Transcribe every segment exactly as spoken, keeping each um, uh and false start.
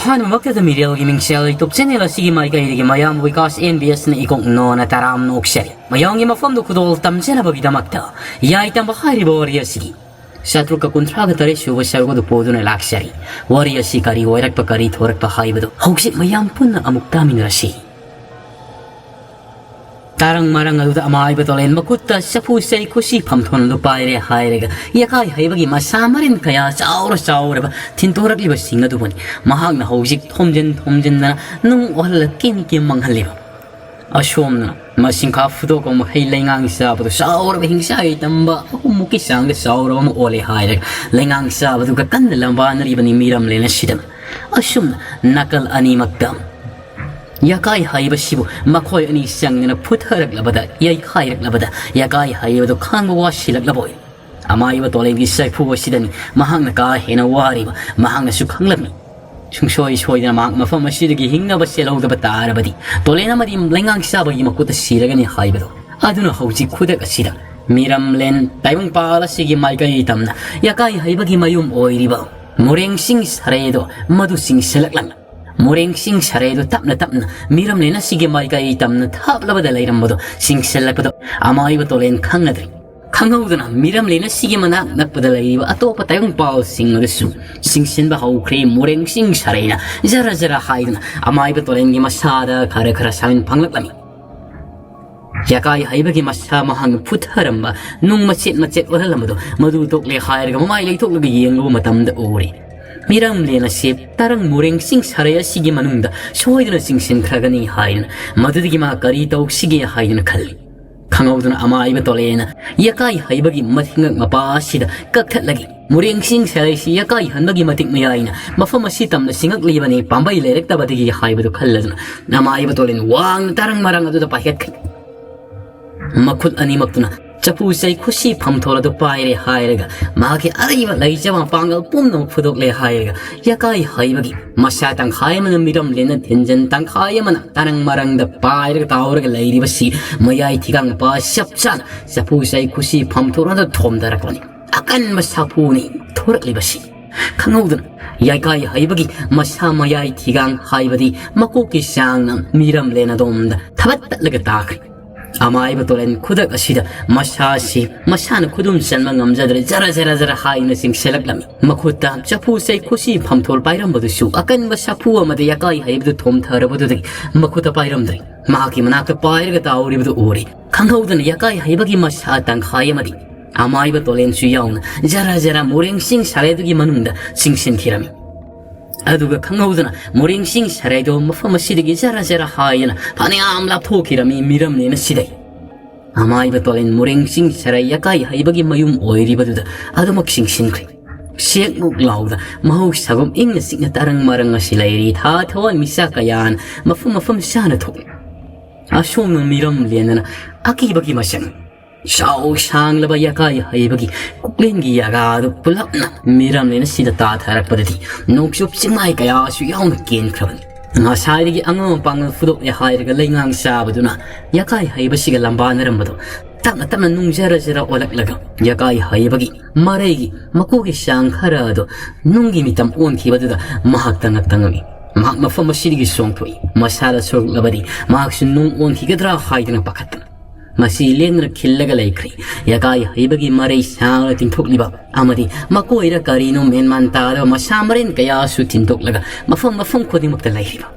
ꯑꯍꯥꯟꯕꯃꯛꯇꯗ ꯃꯤꯔꯦꯜꯒꯤ ꯃꯤꯡꯁꯦꯜ YouTube channel ꯑꯁꯤꯒꯤ ꯃꯥꯏꯀꯩꯗꯒꯤ ꯃꯌꯥꯝꯕꯨ ꯕꯤꯀꯥꯁ ꯑꯦꯟ ꯕꯤ ꯑꯦꯁꯅ ꯏꯀꯣꯛ ꯅꯣꯟꯅ ꯇꯔꯥꯝꯅ ꯑꯣꯛꯆꯔꯤ꯫ ꯃꯌꯥꯝꯒꯤ ꯃꯐꯝꯗ ꯈꯨꯗꯣꯜ ꯇꯝꯖꯅꯕꯒꯤꯗꯃꯛꯇ ꯌꯥꯏ ꯇꯝꯕ ꯍꯥꯏꯔꯤꯕ ꯋꯥꯔꯤ ꯑꯁꯤꯒꯤ ꯆꯥꯇ꯭ꯔꯨꯛꯀ ꯀꯨꯟꯊ꯭ꯔꯥꯒ ꯇꯔꯦꯠ ꯁꯨꯕ ꯁꯔꯨꯛ ꯑꯗꯨ ꯄꯨꯗꯨꯅ ꯂꯥꯛꯆꯔꯤ꯫ ꯋꯥꯔꯤ ꯑꯁꯤ ꯀꯔꯤ ꯑꯣꯏꯔꯛꯄ, ꯀꯔꯤ ꯊꯣꯔꯛꯄ ꯍꯥꯏꯕꯗꯨ ꯍꯧꯖꯤꯛ ꯃꯌꯥꯝ ꯄꯨꯟꯅ ꯑꯃꯨꯛ ꯇꯥꯃꯤꯟꯅꯔꯁꯤ꯫ ꯇꯔꯪ ꯃꯔꯪ ꯑꯗꯨꯗ ꯑꯃꯥꯏꯕ ꯇꯣꯂꯦꯟ ꯃꯈꯨꯠꯇ ꯆꯐꯨ ꯆꯩ ꯈꯨꯠꯁꯤ ꯐꯝꯊꯣꯟ ꯑꯗꯨ ꯄꯥꯏꯔꯦ ꯍꯥꯏꯔꯒ ꯌꯥꯀꯥꯏ ꯍꯩꯕꯒꯤ ꯃꯁꯥ ꯃꯔꯤꯟ ꯀꯌꯥ ꯆꯥꯎꯔ ꯆꯥꯎꯔꯕ ꯊꯤꯟꯇꯣꯔꯛꯂꯤꯕꯁꯤꯡ ꯑꯗꯨꯕꯨꯅꯤ ꯃꯍꯥꯛꯅ ꯍꯧꯖꯤꯛ ꯊꯣꯝꯖꯤꯟ ꯊꯣꯝꯖꯤꯟꯗꯅ ꯅꯨꯡ ꯑꯣꯜꯍꯜꯂ ꯀꯦꯝ ꯀꯦꯝ ꯃꯥꯡꯍꯜꯂꯤꯕ꯫ ꯑꯁꯣꯝꯅ ꯃꯁꯤꯡꯈꯥ ꯐꯨꯗꯣꯛꯄ ꯃꯈꯩ ꯂꯩꯉꯥꯡ ꯆꯥꯕꯗꯨ ꯆꯥꯎꯔꯕ ꯍꯤꯡꯆꯥꯏ ꯇꯝꯕ ꯑꯍꯨꯝꯃꯨꯛꯀꯤ ꯆꯥꯡꯗ ꯆꯥꯎꯔꯕ ꯑꯃ ꯑꯣꯜꯂꯦ ꯍꯥꯏꯔꯒ ꯂꯩꯉꯥꯡ ꯆꯥꯕꯗꯨꯒ ꯀꯟꯅ ꯂꯝꯕꯥꯅꯔꯤꯕꯅꯤ ꯃꯤꯔꯝꯂꯦꯟ ꯑꯁꯤꯗ꯫ ꯑꯁꯨꯝꯅ ꯅꯥꯀꯜ ꯑꯅꯤꯃꯛꯇ ꯌꯥꯀꯥꯏ ꯍꯩꯕꯁꯤꯕꯨ ꯃꯈꯣꯏ ꯑꯅꯤ ꯆꯪꯗꯅ ꯐꯨꯊꯔꯛꯂꯕꯗ, ꯌꯩꯈꯥꯏꯔꯛꯂꯕꯗ ꯌꯥꯀꯥꯏ ꯍꯩꯕꯗꯨ ꯈꯥꯡꯕ ꯋꯥꯁꯤꯜꯂꯛꯂꯕꯣꯏ꯫ ꯑꯃꯥꯏꯕ ꯇꯣꯂꯦꯟꯒꯤ ꯆꯩꯐꯨ ꯑꯁꯤꯗꯅꯤ ꯃꯍꯥꯛꯅ ꯀꯥ ꯍꯦꯟꯅ ꯋꯥꯔꯤꯕ, ꯃꯍꯥꯛꯅꯁꯨ ꯈꯪꯂꯝꯃꯤ꯫ ꯁꯨꯡꯁꯣꯏ ꯁꯣꯏꯗꯅ ꯃꯍꯥꯛ ꯃꯐꯝ ꯑꯁꯤꯗꯒꯤ ꯍꯤꯡꯅꯕ ꯆꯦꯜꯍꯧꯗꯕ ꯇꯥꯔꯕꯗꯤ ꯇꯣꯂꯦꯟ ꯑꯃꯗꯤ ꯂꯩꯉꯥꯛ ꯆꯥꯕꯒꯤ ꯃꯈꯨꯠꯇ ꯁꯤꯔꯒꯅꯤ ꯍꯥꯏꯕꯗꯣ꯫ ꯑꯗꯨꯅ ꯍꯧꯖꯤꯛ ꯈꯨꯗꯛ ꯑꯁꯤꯗ ꯃꯤꯔꯝꯂꯦꯟ ꯇꯥꯏꯕꯪꯄꯥꯜ ꯑꯁꯤꯒꯤ ꯃꯥꯏꯀꯩ ꯇꯝꯅ ꯌꯥꯀꯥꯏ ꯍꯩꯕꯒꯤ ꯃꯌꯨꯝ ꯑꯣꯏꯔꯤꯕ ꯃꯣꯔꯦꯡꯁꯤꯡ ꯁꯔꯩꯗꯣ ꯃꯗꯨ ꯆꯤꯡꯁꯤꯜꯂꯛꯂꯝꯃꯤ꯫ ꯃꯣꯔꯦꯡꯁꯤꯡ ꯁꯔꯩꯗꯣ ꯇꯞꯅ ꯇꯞꯅ ꯃꯤꯔꯝꯂꯦꯟ ꯑꯁꯤꯒꯤ ꯃꯥꯏꯀꯩ ꯇꯝꯅ ꯊꯥꯞꯂꯕꯗ ꯂꯩꯔꯝꯕꯗꯣ ꯆꯤꯡꯁꯤꯜꯂꯛꯄꯗꯣ ꯑꯃꯥꯏꯕ ꯇꯣꯂꯦꯟ ꯈꯪꯅꯗ꯭ꯔꯤ꯫ ꯈꯪꯍꯧꯗꯅ ꯃꯤꯔꯝꯂꯦꯟ ꯑꯁꯤꯒꯤ ꯃꯅꯥꯛ ꯅꯛꯄꯗ ꯂꯩꯔꯤꯕ ꯑꯇꯣꯞꯄ ꯇꯥꯏꯕꯪꯄꯥꯜꯁꯤꯡ ꯑꯗꯨꯁꯨ ꯆꯤꯡꯁꯤꯟꯕ ꯍꯧꯈ꯭ꯔꯦ꯫ ꯃꯣꯔꯦꯡꯁꯤꯡ ꯁꯔꯩꯅ ꯖꯔ ꯖꯔ ꯍꯥꯏꯗꯨꯅ ꯑꯃꯥꯏꯕ ꯇꯣꯂꯦꯟꯒꯤ ꯃꯁꯥꯗ ꯈꯔ ꯈꯔ ꯁꯥꯃꯤꯟ ꯐꯪꯂꯛꯂꯝꯃꯤ꯫ ꯌꯥꯀꯥꯏ ꯍꯩꯕꯒꯤ ꯃꯁꯥ ꯃꯍꯥꯛꯅ ꯐꯨꯊꯔꯝꯕ ꯅꯨꯡ ꯃꯆꯦꯠ ꯃꯆꯦꯠ ꯑꯣꯜꯍꯜꯂꯝꯕꯗꯣ ꯃꯗꯨ ꯇꯣꯛꯂꯦ ꯍꯥꯏꯔꯒ ꯃꯃꯥꯏ ꯂꯩꯊꯣꯛꯂꯒ ꯌꯦꯡꯂꯨꯕ ꯃꯇꯝꯗ ꯎꯔꯦ꯫ ꯃꯤꯔꯝꯂꯦꯟ ꯑꯁꯤ ꯇꯔꯪ ꯃꯣꯔꯦꯡꯁꯤꯡ ꯁꯔꯩ ꯑꯁꯤꯒꯤ ꯃꯅꯨꯡꯗ ꯁꯣꯏꯗꯅ ꯆꯤꯡꯁꯤꯟꯈ꯭ꯔꯒꯅꯤ ꯍꯥꯏꯗꯅ ꯃꯗꯨꯗꯒꯤ ꯃꯥ ꯀꯔꯤ ꯇꯧꯁꯤꯒꯦ ꯍꯥꯏꯗꯅ ꯈꯜꯂꯤ꯫ ꯈꯪꯍꯧꯗꯅ ꯑꯃꯥꯏꯕ ꯇꯣꯂꯦꯟꯅ ꯌꯥꯀꯥꯏ ꯍꯩꯕꯒꯤ ꯃꯊꯤꯉꯛ ꯃꯄꯥ ꯑꯁꯤꯗ ꯀꯛꯊꯠꯂꯒ ꯃꯣꯔꯦꯡꯁꯤꯡ ꯁꯔꯩꯁꯤ ꯌꯥꯀꯥꯏ ꯍꯟꯕꯒꯤ ꯃꯇꯤꯛ ꯃꯌꯥꯏꯅ ꯃꯐꯝ ꯑꯁꯤ ꯇꯝꯅ ꯁꯤꯡꯉꯛꯂꯤꯕꯅꯤ ꯄꯥꯝꯕꯩ ꯂꯩꯔꯛꯇꯕꯗꯒꯤ ꯍꯥꯏꯕꯗꯨ ꯈꯜꯂꯗꯨꯅ ꯑꯃꯥꯏꯕ ꯇꯣꯂꯦꯟ ꯋꯥꯡꯅ ꯇꯔꯪ ꯃꯔꯪ ꯑꯗꯨꯗ ꯄꯥꯏꯈꯠꯈꯤ꯫ ꯃꯈꯨꯠ ꯑꯅꯤꯃꯛꯇꯨꯅ ꯆꯐꯨ ꯆꯩ ꯈꯨꯠꯁꯤ ꯐꯝꯊꯣꯜ ꯑꯗꯨ ꯄꯥꯏꯔꯦ ꯍꯥꯏꯔꯒ ꯃꯍꯥꯛꯀꯤ ꯑꯔꯩꯕ ꯂꯩꯖꯕ ꯃꯄꯥꯡꯒꯜ ꯄꯨꯝꯅꯃꯛ ꯐꯨꯗꯣꯛꯂꯦ ꯍꯥꯏꯔꯒ ꯌꯥꯀꯥꯏ ꯍꯩꯕꯒꯤ ꯃꯁꯥ ꯇꯪꯈꯥꯏ ꯑꯃꯅ ꯃꯤꯔꯝꯂꯦꯟꯅ ꯊꯤꯟꯖꯤꯟ ꯇꯪꯈꯥꯏ ꯑꯃꯅ ꯇꯔꯪ ꯃꯔꯪꯗ ꯄꯥꯏꯔꯒ ꯇꯥꯎꯔꯒ ꯂꯩꯔꯤꯕꯁꯤ ꯃꯌꯥꯏ ꯊꯤꯒꯥꯡ ꯃꯄꯥ ꯆꯞ ꯆꯥꯅ ꯆꯐꯨ ꯆꯩ ꯈꯨꯠꯁꯤ ꯐꯝꯊꯣꯜ ꯑꯗꯨ ꯊꯣꯝꯊꯔꯛꯄꯅꯤ꯫ ꯑꯀꯟꯕ ꯁꯥꯐꯨꯅꯤ ꯊꯣꯔꯛꯂꯤꯕꯁꯤ꯫ ꯈꯪꯍꯧꯗꯅ ꯌꯥꯀꯥꯏ ꯍꯩꯕꯒꯤ ꯃꯁꯥ ꯃꯌꯥꯏ ꯊꯤꯒꯥꯡ ꯍꯥꯏꯕꯗꯤ ꯃꯀꯣꯛꯀꯤ ꯆꯥꯡꯅ ꯃꯤꯔꯝꯂꯦꯟ ꯑꯗꯣꯝꯗ ꯊꯕꯠ ꯇꯠꯂꯒ ꯇꯥꯈ꯭ꯔꯦ꯫ ꯑꯃꯥꯏꯕ ꯇꯣꯂꯦꯟ ꯈꯨꯗꯛ ꯑꯁꯤꯗ ꯃꯁꯥꯁꯤ ꯃꯁꯥꯅ ꯈꯨꯗꯨꯝ ꯆꯟꯕ ꯉꯝꯖꯗ꯭ꯔꯦ, ꯖꯔ ꯖꯔ ꯖꯔ ꯍꯥꯏꯅ ꯆꯤꯡꯁꯤꯜꯂꯛꯂꯝꯃꯤ꯫ ꯃꯈꯨꯠꯇ ꯆꯐꯨ ꯆꯩ ꯈꯨꯁꯤ ꯐꯝꯊꯣꯜ ꯄꯥꯏꯔꯝꯕꯗꯨꯁꯨ ꯑꯀꯟꯕ ꯆꯐꯨ ꯑꯃꯗ ꯌꯥꯀꯥꯏ ꯍꯩꯕꯗꯨ ꯊꯣꯝꯊꯔꯕꯗꯨꯗꯒꯤ ꯃꯈꯨꯠꯇ ꯄꯥꯏꯔꯝꯗ꯭ꯔꯦ꯫ ꯃꯍꯥꯛꯀꯤ ꯃꯅꯥꯛꯇ ꯄꯥꯏꯔꯒ ꯇꯥꯍꯧꯔꯤꯕꯗꯨ ꯎꯔꯦ꯫ ꯈꯪꯍꯧꯗꯅ ꯌꯥꯀꯥꯏ ꯍꯩꯕꯒꯤ ꯃꯁꯥ ꯇꯪꯈꯥꯏ ꯑꯃꯗꯤ ꯑꯃꯥꯏꯕ ꯇꯣꯂꯦꯟꯁꯨ ꯌꯥꯎꯅ ꯖꯔ ꯖꯔ ꯃꯣꯔꯦꯡꯁꯤꯡ ꯁꯥꯔꯦꯗꯨꯒꯤ ꯃꯅꯨꯡꯗ ꯆꯤꯡꯁꯤꯟꯈꯤꯔꯝꯃꯤ꯫ ꯑꯗꯨꯒ ꯈꯪꯍꯧꯗꯅ ꯃꯣꯔꯦꯡꯁꯤꯡ ꯁꯥꯔꯦꯗꯣ ꯃꯐꯝ ꯑꯁꯤꯗꯒꯤ ꯖꯔ ꯖꯔ ꯍꯥꯏꯗꯅ ꯐꯅꯌꯥꯝ ꯂꯥꯞꯊꯣꯛꯈꯤꯔꯝꯃꯤ꯫ ꯃꯤꯔꯝꯅꯦꯅ ꯁꯤꯗꯩ ꯑꯃꯥꯏꯕ ꯇꯣꯂꯦꯟ ꯃꯣꯔꯦꯡꯁꯤꯡ ꯁꯥꯔꯦ ꯌꯥꯀꯥꯏ ꯍꯩꯕꯒꯤ ꯃꯌꯨꯝ ꯑꯣꯏꯔꯤꯕꯗꯨꯗ ꯑꯗꯨꯃꯛ ꯆꯤꯡꯁꯤꯟꯈ꯭ꯔꯦ꯫ ꯁꯦꯛꯃꯨꯛ ꯂꯥꯎꯗ ꯃꯍꯧꯁꯥꯒꯨꯝ ꯏꯪꯅ ꯆꯤꯛꯅ ꯇꯔꯪ ꯃꯔꯪ ꯑꯁꯤ ꯂꯩꯔꯤ꯫ ꯊꯥ ꯊꯋꯥꯟ ꯃꯤꯆꯥꯛ ꯀꯌꯥꯅ ꯃꯐꯝ ꯃꯐꯝ ꯆꯥꯅ ꯊꯣꯛꯏ꯫ ꯑꯁꯣꯝꯅ ꯃꯤꯔꯝ ꯂꯦꯟꯗꯅ ꯑꯀꯤꯕꯒꯤ ꯃꯁꯛ ꯆꯥꯎ ꯁꯥꯡꯂꯕ ꯌꯥꯀꯥꯏ ꯍꯩꯕꯒꯤ ꯀꯨꯛꯂꯦꯟꯒꯤ ꯌꯥꯒꯥꯗꯨ ꯄꯨꯂꯞꯅ ꯃꯤꯔꯝꯂꯦꯟ ꯑꯁꯤꯗ ꯇꯥꯊꯔꯛꯄꯗꯗꯤ ꯅꯣꯡꯆꯨꯞ ꯆꯤꯡꯃꯥꯏ ꯀꯌꯥꯁꯨ ꯌꯥꯎꯅ ꯀꯦꯟꯈ꯭ꯔꯕꯅꯤ꯫ ꯉꯁꯥꯏꯗꯒꯤ ꯑꯉꯝ ꯑꯄꯥꯡꯒꯜ ꯐꯨꯗꯣꯛꯂꯦ ꯍꯥꯏꯔꯒ ꯂꯩꯉꯥꯡ ꯆꯥꯕꯗꯨꯅ ꯌꯥꯀꯥꯏ ꯍꯩꯕꯁꯤꯒ ꯂꯝꯕꯥꯅꯔꯝꯕꯗꯨ ꯇꯞꯅ ꯇꯞꯅ ꯅꯨꯡ ꯖꯔ ꯖꯔ ꯑꯣꯜꯂꯛꯂꯒ ꯌꯥꯀꯥꯏ ꯍꯩꯕꯒꯤ ꯃꯔꯩꯒꯤ ꯃꯀꯨꯒꯤ ꯆꯥꯡ ꯈꯔ ꯑꯗꯨ ꯅꯨꯡꯒꯤ ꯃꯤꯇꯝ ꯑꯣꯟꯈꯤꯕꯗꯨꯗ ꯃꯍꯥꯛ ꯇꯉꯛ ꯇꯉꯛꯏ꯫ ꯃꯍꯥꯛ ꯃꯐꯝ ꯑꯁꯤꯗꯒꯤ ꯆꯣꯡꯊꯣꯛꯏ꯫ ꯃꯁꯥꯗ ꯁꯣꯛꯂꯕꯗꯤ ꯃꯍꯥꯛꯁꯨ ꯅꯨꯡ ꯑꯣꯟꯈꯤꯒꯗ꯭ꯔꯥ ꯍꯥꯏꯗꯨꯅ ꯄꯥꯈꯠꯇꯅ ꯃꯁꯤ ꯂꯦꯡꯗꯅ ꯈꯤꯜꯂꯒ ꯂꯩꯈ꯭ꯔꯦ꯫ ꯌꯥꯀꯥꯏ ꯍꯩꯕꯒꯤ ꯃꯔꯩ ꯁꯥꯡꯅ ꯇꯤꯡꯊꯣꯛꯂꯤꯕ ꯑꯃꯗꯤ ꯃꯀꯣꯏꯔ ꯀꯔꯤꯅꯣ ꯃꯦꯟꯃꯥꯟ ꯇꯥꯗꯕ ꯃꯁꯥ ꯃꯔꯦꯟ ꯀꯌꯥꯁꯨ ꯊꯤꯟꯗꯣꯛꯂꯒ ꯃꯐꯝ ꯃꯐꯝ ꯈꯨꯗꯤꯡꯃꯛꯇ ꯂꯩꯔꯤꯕ꯫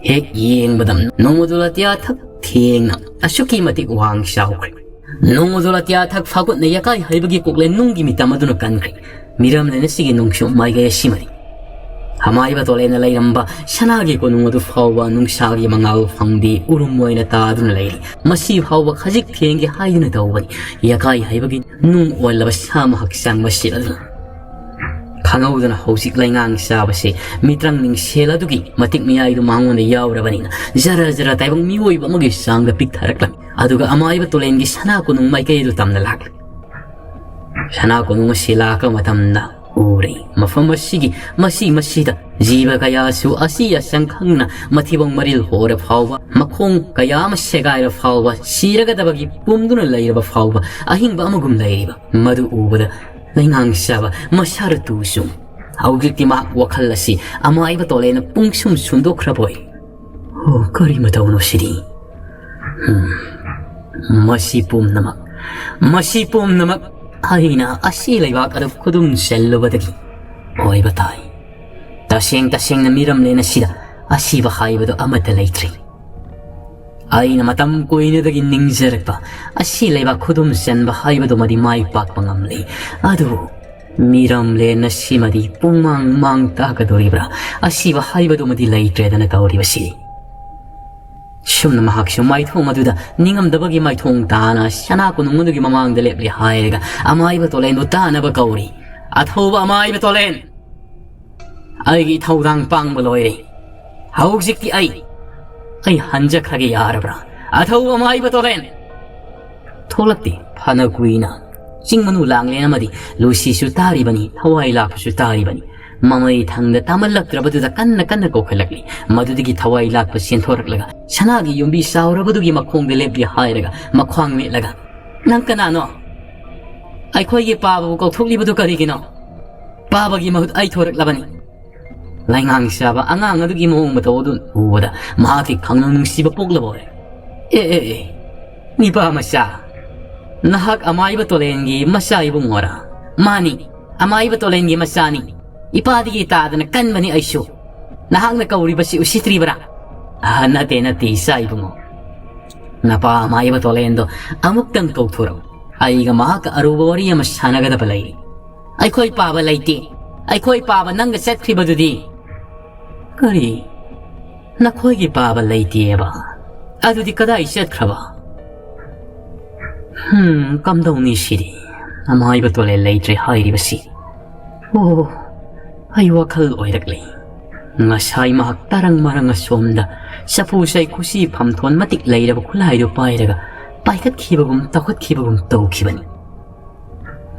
ꯍꯦꯛ ꯌꯦꯡꯕꯗ ꯅꯣꯡꯃꯗꯣ ꯑꯇꯤꯌꯥ ꯊꯛ ꯊꯦꯡꯅ ꯑꯁꯨꯛꯀꯤ ꯃꯇꯤꯛ ꯋꯥꯡ ꯆꯥꯎꯈ꯭ꯔꯦ꯫ ꯅꯣꯡꯃꯗꯣ ꯑꯇꯤꯌꯥ ꯊꯛ ꯐꯥꯒꯨꯠꯅ ꯌꯥꯀꯥꯏ ꯍꯩꯕꯒꯤ ꯀꯣꯛꯂꯦꯟ ꯅꯨꯡꯒꯤ ꯃꯤꯇꯝ ꯑꯗꯨꯅ ꯀꯟꯈ꯭ꯔꯦ꯫ ꯃꯤꯔꯝꯂꯦꯟ ꯑꯁꯤꯒꯤ ꯅꯨꯡꯁꯨ ꯃꯥꯏꯀꯩ ꯑꯁꯤꯃꯗꯤ ꯑꯃꯥꯏꯕ ꯇꯣꯂꯦꯟꯅ ꯂꯩꯔꯝꯕ ꯁꯅꯥꯒꯤ ꯀꯣꯅꯨꯡ ꯑꯗꯨ ꯐꯥꯎꯕ ꯅꯨꯡꯁꯥꯒꯤ ꯃꯉꯥꯜ ꯐꯪꯗꯦ, ꯎꯔꯨꯝ ꯑꯣꯏꯅ ꯇꯥꯗꯨꯅ ꯂꯩꯔꯤ꯫ ꯃꯁꯤ ꯐꯥꯎꯕ ꯈꯖꯤꯛ ꯊꯦꯡꯒꯦ ꯍꯥꯏꯗꯨꯅ ꯇꯧꯕꯅꯤ꯫ ꯌꯥꯀꯥꯏ ꯍꯩꯕꯒꯤ ꯅꯨꯡ ꯑꯣꯜꯂꯕ ꯁꯥꯃ ꯍꯛꯆꯥꯡ ꯃꯁꯤ ꯑꯗꯨꯅ ꯈꯪꯍꯧꯗꯅ ꯍꯧꯖꯤꯛ ꯂꯩꯉꯥꯡ ꯆꯥꯕꯁꯦ ꯃꯤꯇ꯭ꯔꯪ ꯃꯤꯡꯁꯦꯜ ꯑꯗꯨꯒꯤ ꯃꯇꯤꯛ ꯃꯌꯥꯏꯗꯨ ꯃꯉꯣꯟꯗ ꯌꯥꯎꯔꯕꯅꯤꯅ ꯖꯔ ꯖꯔ ꯇꯥꯏꯕꯪ ꯃꯤꯑꯣꯏꯕ ꯑꯃꯒꯤ ꯆꯥꯡꯗ ꯄꯤꯛꯊꯔꯛꯂꯝꯃꯤ꯫ ꯑꯗꯨꯒ ꯑꯃꯥꯏꯕ ꯇꯣꯂꯦꯟꯒꯤ ꯁꯅꯥ ꯀꯣꯅꯨꯡ ꯃꯥꯏꯀꯩ ꯑꯗꯨ ꯇꯝꯅ ꯂꯥꯛꯂꯤ꯫ ꯁꯅꯥ ꯀꯣꯅꯨꯡ ꯑꯁꯤ ꯂꯥꯛꯄ ꯃꯇꯝꯗ ꯎꯔꯦ꯫ ꯃꯐꯝ ꯑꯁꯤꯒꯤ ꯃꯁꯤ ꯃꯁꯤꯗ ꯖꯤꯕ ꯀꯌꯥꯁꯨ ꯑꯁꯤ ꯑꯁꯪ ꯈꯪꯅ ꯃꯊꯤꯕꯣꯡ ꯃꯔꯤꯜ ꯍꯣꯔ ꯐꯥꯎꯕ, ꯃꯈꯣꯡ ꯀꯌꯥ ꯑꯃ ꯁꯦꯒꯥꯏꯔ ꯐꯥꯎꯕ, ꯁꯤꯔꯒꯗꯕꯒꯤ ꯄꯨꯝꯗꯨꯅ ꯂꯩꯔꯕ ꯐꯥꯎꯕ ꯑꯍꯤꯡꯕ ꯑꯃꯒꯨꯝ ꯂꯩꯔꯤꯕ꯫ ꯃꯗꯨ ꯎꯕꯗ ꯂꯩꯉꯥꯡ ꯁꯥꯕ ꯃꯁꯥꯔ ꯇꯨꯁꯨ ꯍꯧꯖꯤꯛꯇꯤ ꯃꯍꯥꯛ ꯋꯥꯈꯜ ꯑꯁꯤ ꯑꯃꯥꯏꯕ ꯇꯣꯂꯦꯟꯅ ꯄꯨꯡꯁꯨꯝ ꯁꯨꯝꯗꯣꯛꯈ꯭ꯔꯕꯣꯏ꯫ ꯑꯣ, ꯀꯔꯤ ꯃꯇꯧꯅꯣ ꯁꯤꯗꯤ? ꯎꯝ, ꯃꯁꯤ ꯄꯨꯝꯅꯃꯛ, ꯃꯁꯤ ꯄꯨꯝꯅꯃꯛ ꯑꯩꯅ ꯑꯁꯤ ꯂꯩꯕꯥꯛ ꯑꯗꯨ ꯈꯨꯗꯨꯝ ꯆꯜꯂꯨꯕꯗꯒꯤ ꯑꯣꯏꯕ ꯇꯥꯏ꯫ ꯇꯁꯦꯡ ꯇꯁꯦꯡꯅ ꯃꯤꯔꯝꯂꯦꯟ ꯑꯁꯤꯗ ꯑꯁꯤꯕ ꯍꯥꯏꯕꯗꯨ ꯑꯃꯠꯇ ꯂꯩꯇ꯭ꯔꯦ꯫ ꯑꯩꯅ ꯃꯇꯝ ꯀꯨꯏꯅꯗꯒꯤ ꯅꯤꯡꯖꯔꯛꯄ ꯑꯁꯤ ꯂꯩꯕꯥꯛ ꯈꯨꯗꯨꯝ ꯆꯟꯕ ꯍꯥꯏꯕꯗꯨꯃꯗꯤ ꯃꯥꯏ ꯄꯥꯛꯄ ꯉꯝꯂꯦ꯫ ꯑꯗꯨꯕꯨ ꯃꯤꯔꯝꯂꯦꯟ ꯑꯁꯤꯃꯗꯤ ꯄꯨꯡꯃꯥꯡ ꯃꯥꯡ ꯇꯥꯛꯀꯗꯣꯔꯤꯕ꯭ꯔꯥ? ꯑꯁꯤꯕ ꯍꯥꯏꯕꯗꯨꯃꯗꯤ ꯂꯩꯇ꯭ꯔꯦꯗꯅ ꯇꯧꯔꯤꯕꯁꯤ꯫ ꯁꯨꯝꯅ ꯃꯍꯥꯛꯁꯨ ꯃꯥꯏꯊꯣꯡ ꯑꯗꯨꯗ ꯅꯤꯡꯉꯝꯗꯕꯒꯤ ꯃꯥꯏꯊꯣꯡ ꯇꯥꯅ ꯁꯅꯥ ꯀꯣꯅꯨꯡ ꯑꯗꯨꯒꯤ ꯃꯃꯥꯡꯗ ꯂꯦꯞꯂꯤ ꯍꯥꯏꯔꯒ ꯑꯃꯥꯏꯕ ꯇꯣꯂꯦꯟꯕꯨ ꯇꯥꯅꯕ ꯀꯧꯔꯤ꯫ ꯑꯊꯧꯕ ꯑꯃꯥꯏꯕ ꯇꯣꯂꯦꯟ! ꯑꯩꯒꯤ ꯊꯧꯗꯥꯡ ꯄꯥꯡꯕ ꯂꯣꯏꯔꯦ꯫ ꯍꯧꯖꯤꯛꯇꯤ ꯑꯩ, ꯑꯩ ꯍꯟꯖꯈ꯭ꯔꯒꯦ ꯌꯥꯔꯕ꯭ꯔꯥ? ꯑꯊꯧꯕ ꯑꯃꯥꯏꯕ ꯇꯣꯂꯦꯟ! ꯊꯣꯛꯂꯛꯇꯦ꯫ ꯐꯅ ꯀꯨꯏꯅ ꯆꯤꯡ ꯃꯅꯨ ꯂꯥꯡꯂꯦꯟ ꯑꯃꯗꯤ ꯂꯨꯁꯤꯁꯨ ꯇꯥꯔꯤꯕꯅꯤ, ꯊꯋꯥꯏ ꯂꯥꯛꯄꯁꯨ ꯇꯥꯔꯤꯕꯅꯤ꯫ ꯃꯃꯩ ꯊꯪꯗ ꯇꯥꯃꯜꯂꯛꯇ꯭ꯔꯕꯗꯨꯗ ꯀꯟꯅ ꯀꯟꯅ ꯀꯧꯈꯠꯂꯛꯂꯤ꯫ ꯃꯗꯨꯗꯒꯤ ꯊꯋꯥꯏ ꯂꯥꯛꯄ ꯆꯦꯟꯊꯣꯔꯛꯂꯒ ꯁꯅꯥꯒꯤ ꯌꯨꯝꯕꯤ ꯆꯥꯎꯔꯕꯗꯨꯒꯤ ꯃꯈꯣꯡꯗ ꯂꯦꯞꯂꯤ ꯍꯥꯏꯔꯒ ꯃꯈ꯭ꯋꯥꯡ ꯃꯦꯠꯂꯒ, "ꯅꯪ ꯀꯅꯥꯅꯣ? ꯑꯩꯈꯣꯏꯒꯤ ꯄꯥꯕꯕꯨ ꯀꯧꯊꯣꯛꯂꯤꯕꯗꯨ ꯀꯔꯤꯒꯤꯅꯣ? ꯄꯥꯕꯒꯤ ꯃꯍꯨꯠ ꯑꯩ ꯊꯣꯔꯛꯂꯕꯅꯤ꯫" ꯂꯩꯉꯥꯡ ꯆꯥꯕ ꯑꯉꯥꯡ ꯑꯗꯨꯒꯤ ꯃꯑꯣꯡ ꯃꯇꯧ ꯑꯗꯨ ꯎꯕꯗ ꯃꯍꯥꯛꯀꯤ ꯈꯪꯅꯨꯡ ꯅꯨꯡꯁꯤꯕ ꯄꯣꯛꯂꯕ ꯑꯣꯏꯔꯦ꯫ "ꯑꯦ, ꯑꯦ, ꯑꯦ, ꯅꯤꯄꯥ ꯃꯆꯥ, ꯅꯍꯥꯛ ꯑꯃꯥꯏꯕ ꯇꯣꯂꯦꯟꯒꯤ ꯃꯆꯥ ꯏꯕꯨꯡꯉꯣꯔꯥ?" "ꯃꯥꯅꯤ, ꯑꯃꯥꯏꯕ ꯇꯣꯂꯦꯟꯒꯤ ꯃꯆꯥꯅꯤ꯫ ꯏꯄꯥꯗꯒꯤ ꯇꯥꯗꯅ ꯀꯟꯕꯅꯤ ꯑꯩꯁꯨ꯫ ꯅꯍꯥꯛꯅ ꯀꯧꯔꯤꯕꯁꯤ ꯎꯁꯤꯠꯇ꯭ꯔꯤꯕꯔꯥ?" "ꯑꯥ, ꯅꯠꯇꯦ, ꯅꯠꯇꯦ, ꯏꯆꯥ ꯏꯕꯨꯡꯉꯣ꯫ ꯅꯄꯥ ꯑꯃꯥꯏꯕ ꯇꯣꯂꯦꯟꯗꯣ ꯑꯃꯨꯛꯇꯪ ꯀꯧꯊꯣꯔꯛꯎ꯫ ꯑꯩꯒ ꯃꯍꯥꯛꯀ ꯑꯔꯨꯕ ꯋꯥꯔꯤ ꯑꯃ ꯁꯥꯟꯅꯒꯗꯕ ꯂꯩꯔꯤ꯫" "ꯑꯩꯈꯣꯏ ꯄꯥꯕ ꯂꯩꯇꯦ꯫ ꯑꯩꯈꯣꯏ ꯄꯥꯕ ꯅꯪꯒ ꯆꯠꯈ꯭ꯔꯤꯕꯗꯨꯗꯤ?" "ꯀꯔꯤ? ꯅꯈꯣꯏꯒꯤ ꯄꯥꯕ ꯂꯩꯇꯦꯕ? ꯑꯗꯨꯗꯤ ꯀꯗꯥꯏ ꯆꯠꯈ꯭ꯔꯕ?" ꯍꯝ, ꯀꯝꯗꯧꯅꯤ ꯁꯤꯗꯤ? ꯑꯃꯥꯏꯕ ꯇꯣꯂꯦꯟ ꯂꯩꯇ꯭ꯔꯦ ꯍꯥꯏꯔꯤꯕꯁꯤ꯫ ꯑꯣ, ꯑꯩ ꯋꯥꯈꯜ ꯑꯣꯏꯔꯛꯂꯦ꯫ ꯉꯁꯥꯏ ꯃꯍꯥꯛ ꯇꯔꯪ ꯃꯔꯪ ꯑꯁꯣꯝꯗ ꯆꯐꯨ ꯆꯩ ꯈꯨꯁꯤ ꯐꯝꯊꯣꯟ ꯃꯇꯤꯛ ꯂꯩꯔꯕ ꯈꯨꯠꯂꯥꯏꯗꯨ ꯄꯥꯏꯔꯒ ꯄꯥꯏꯈꯠꯈꯤꯕꯒꯨꯝ ꯇꯧꯈꯠꯈꯤꯕꯒꯨꯝ ꯇꯧꯈꯤꯕꯅꯤ꯫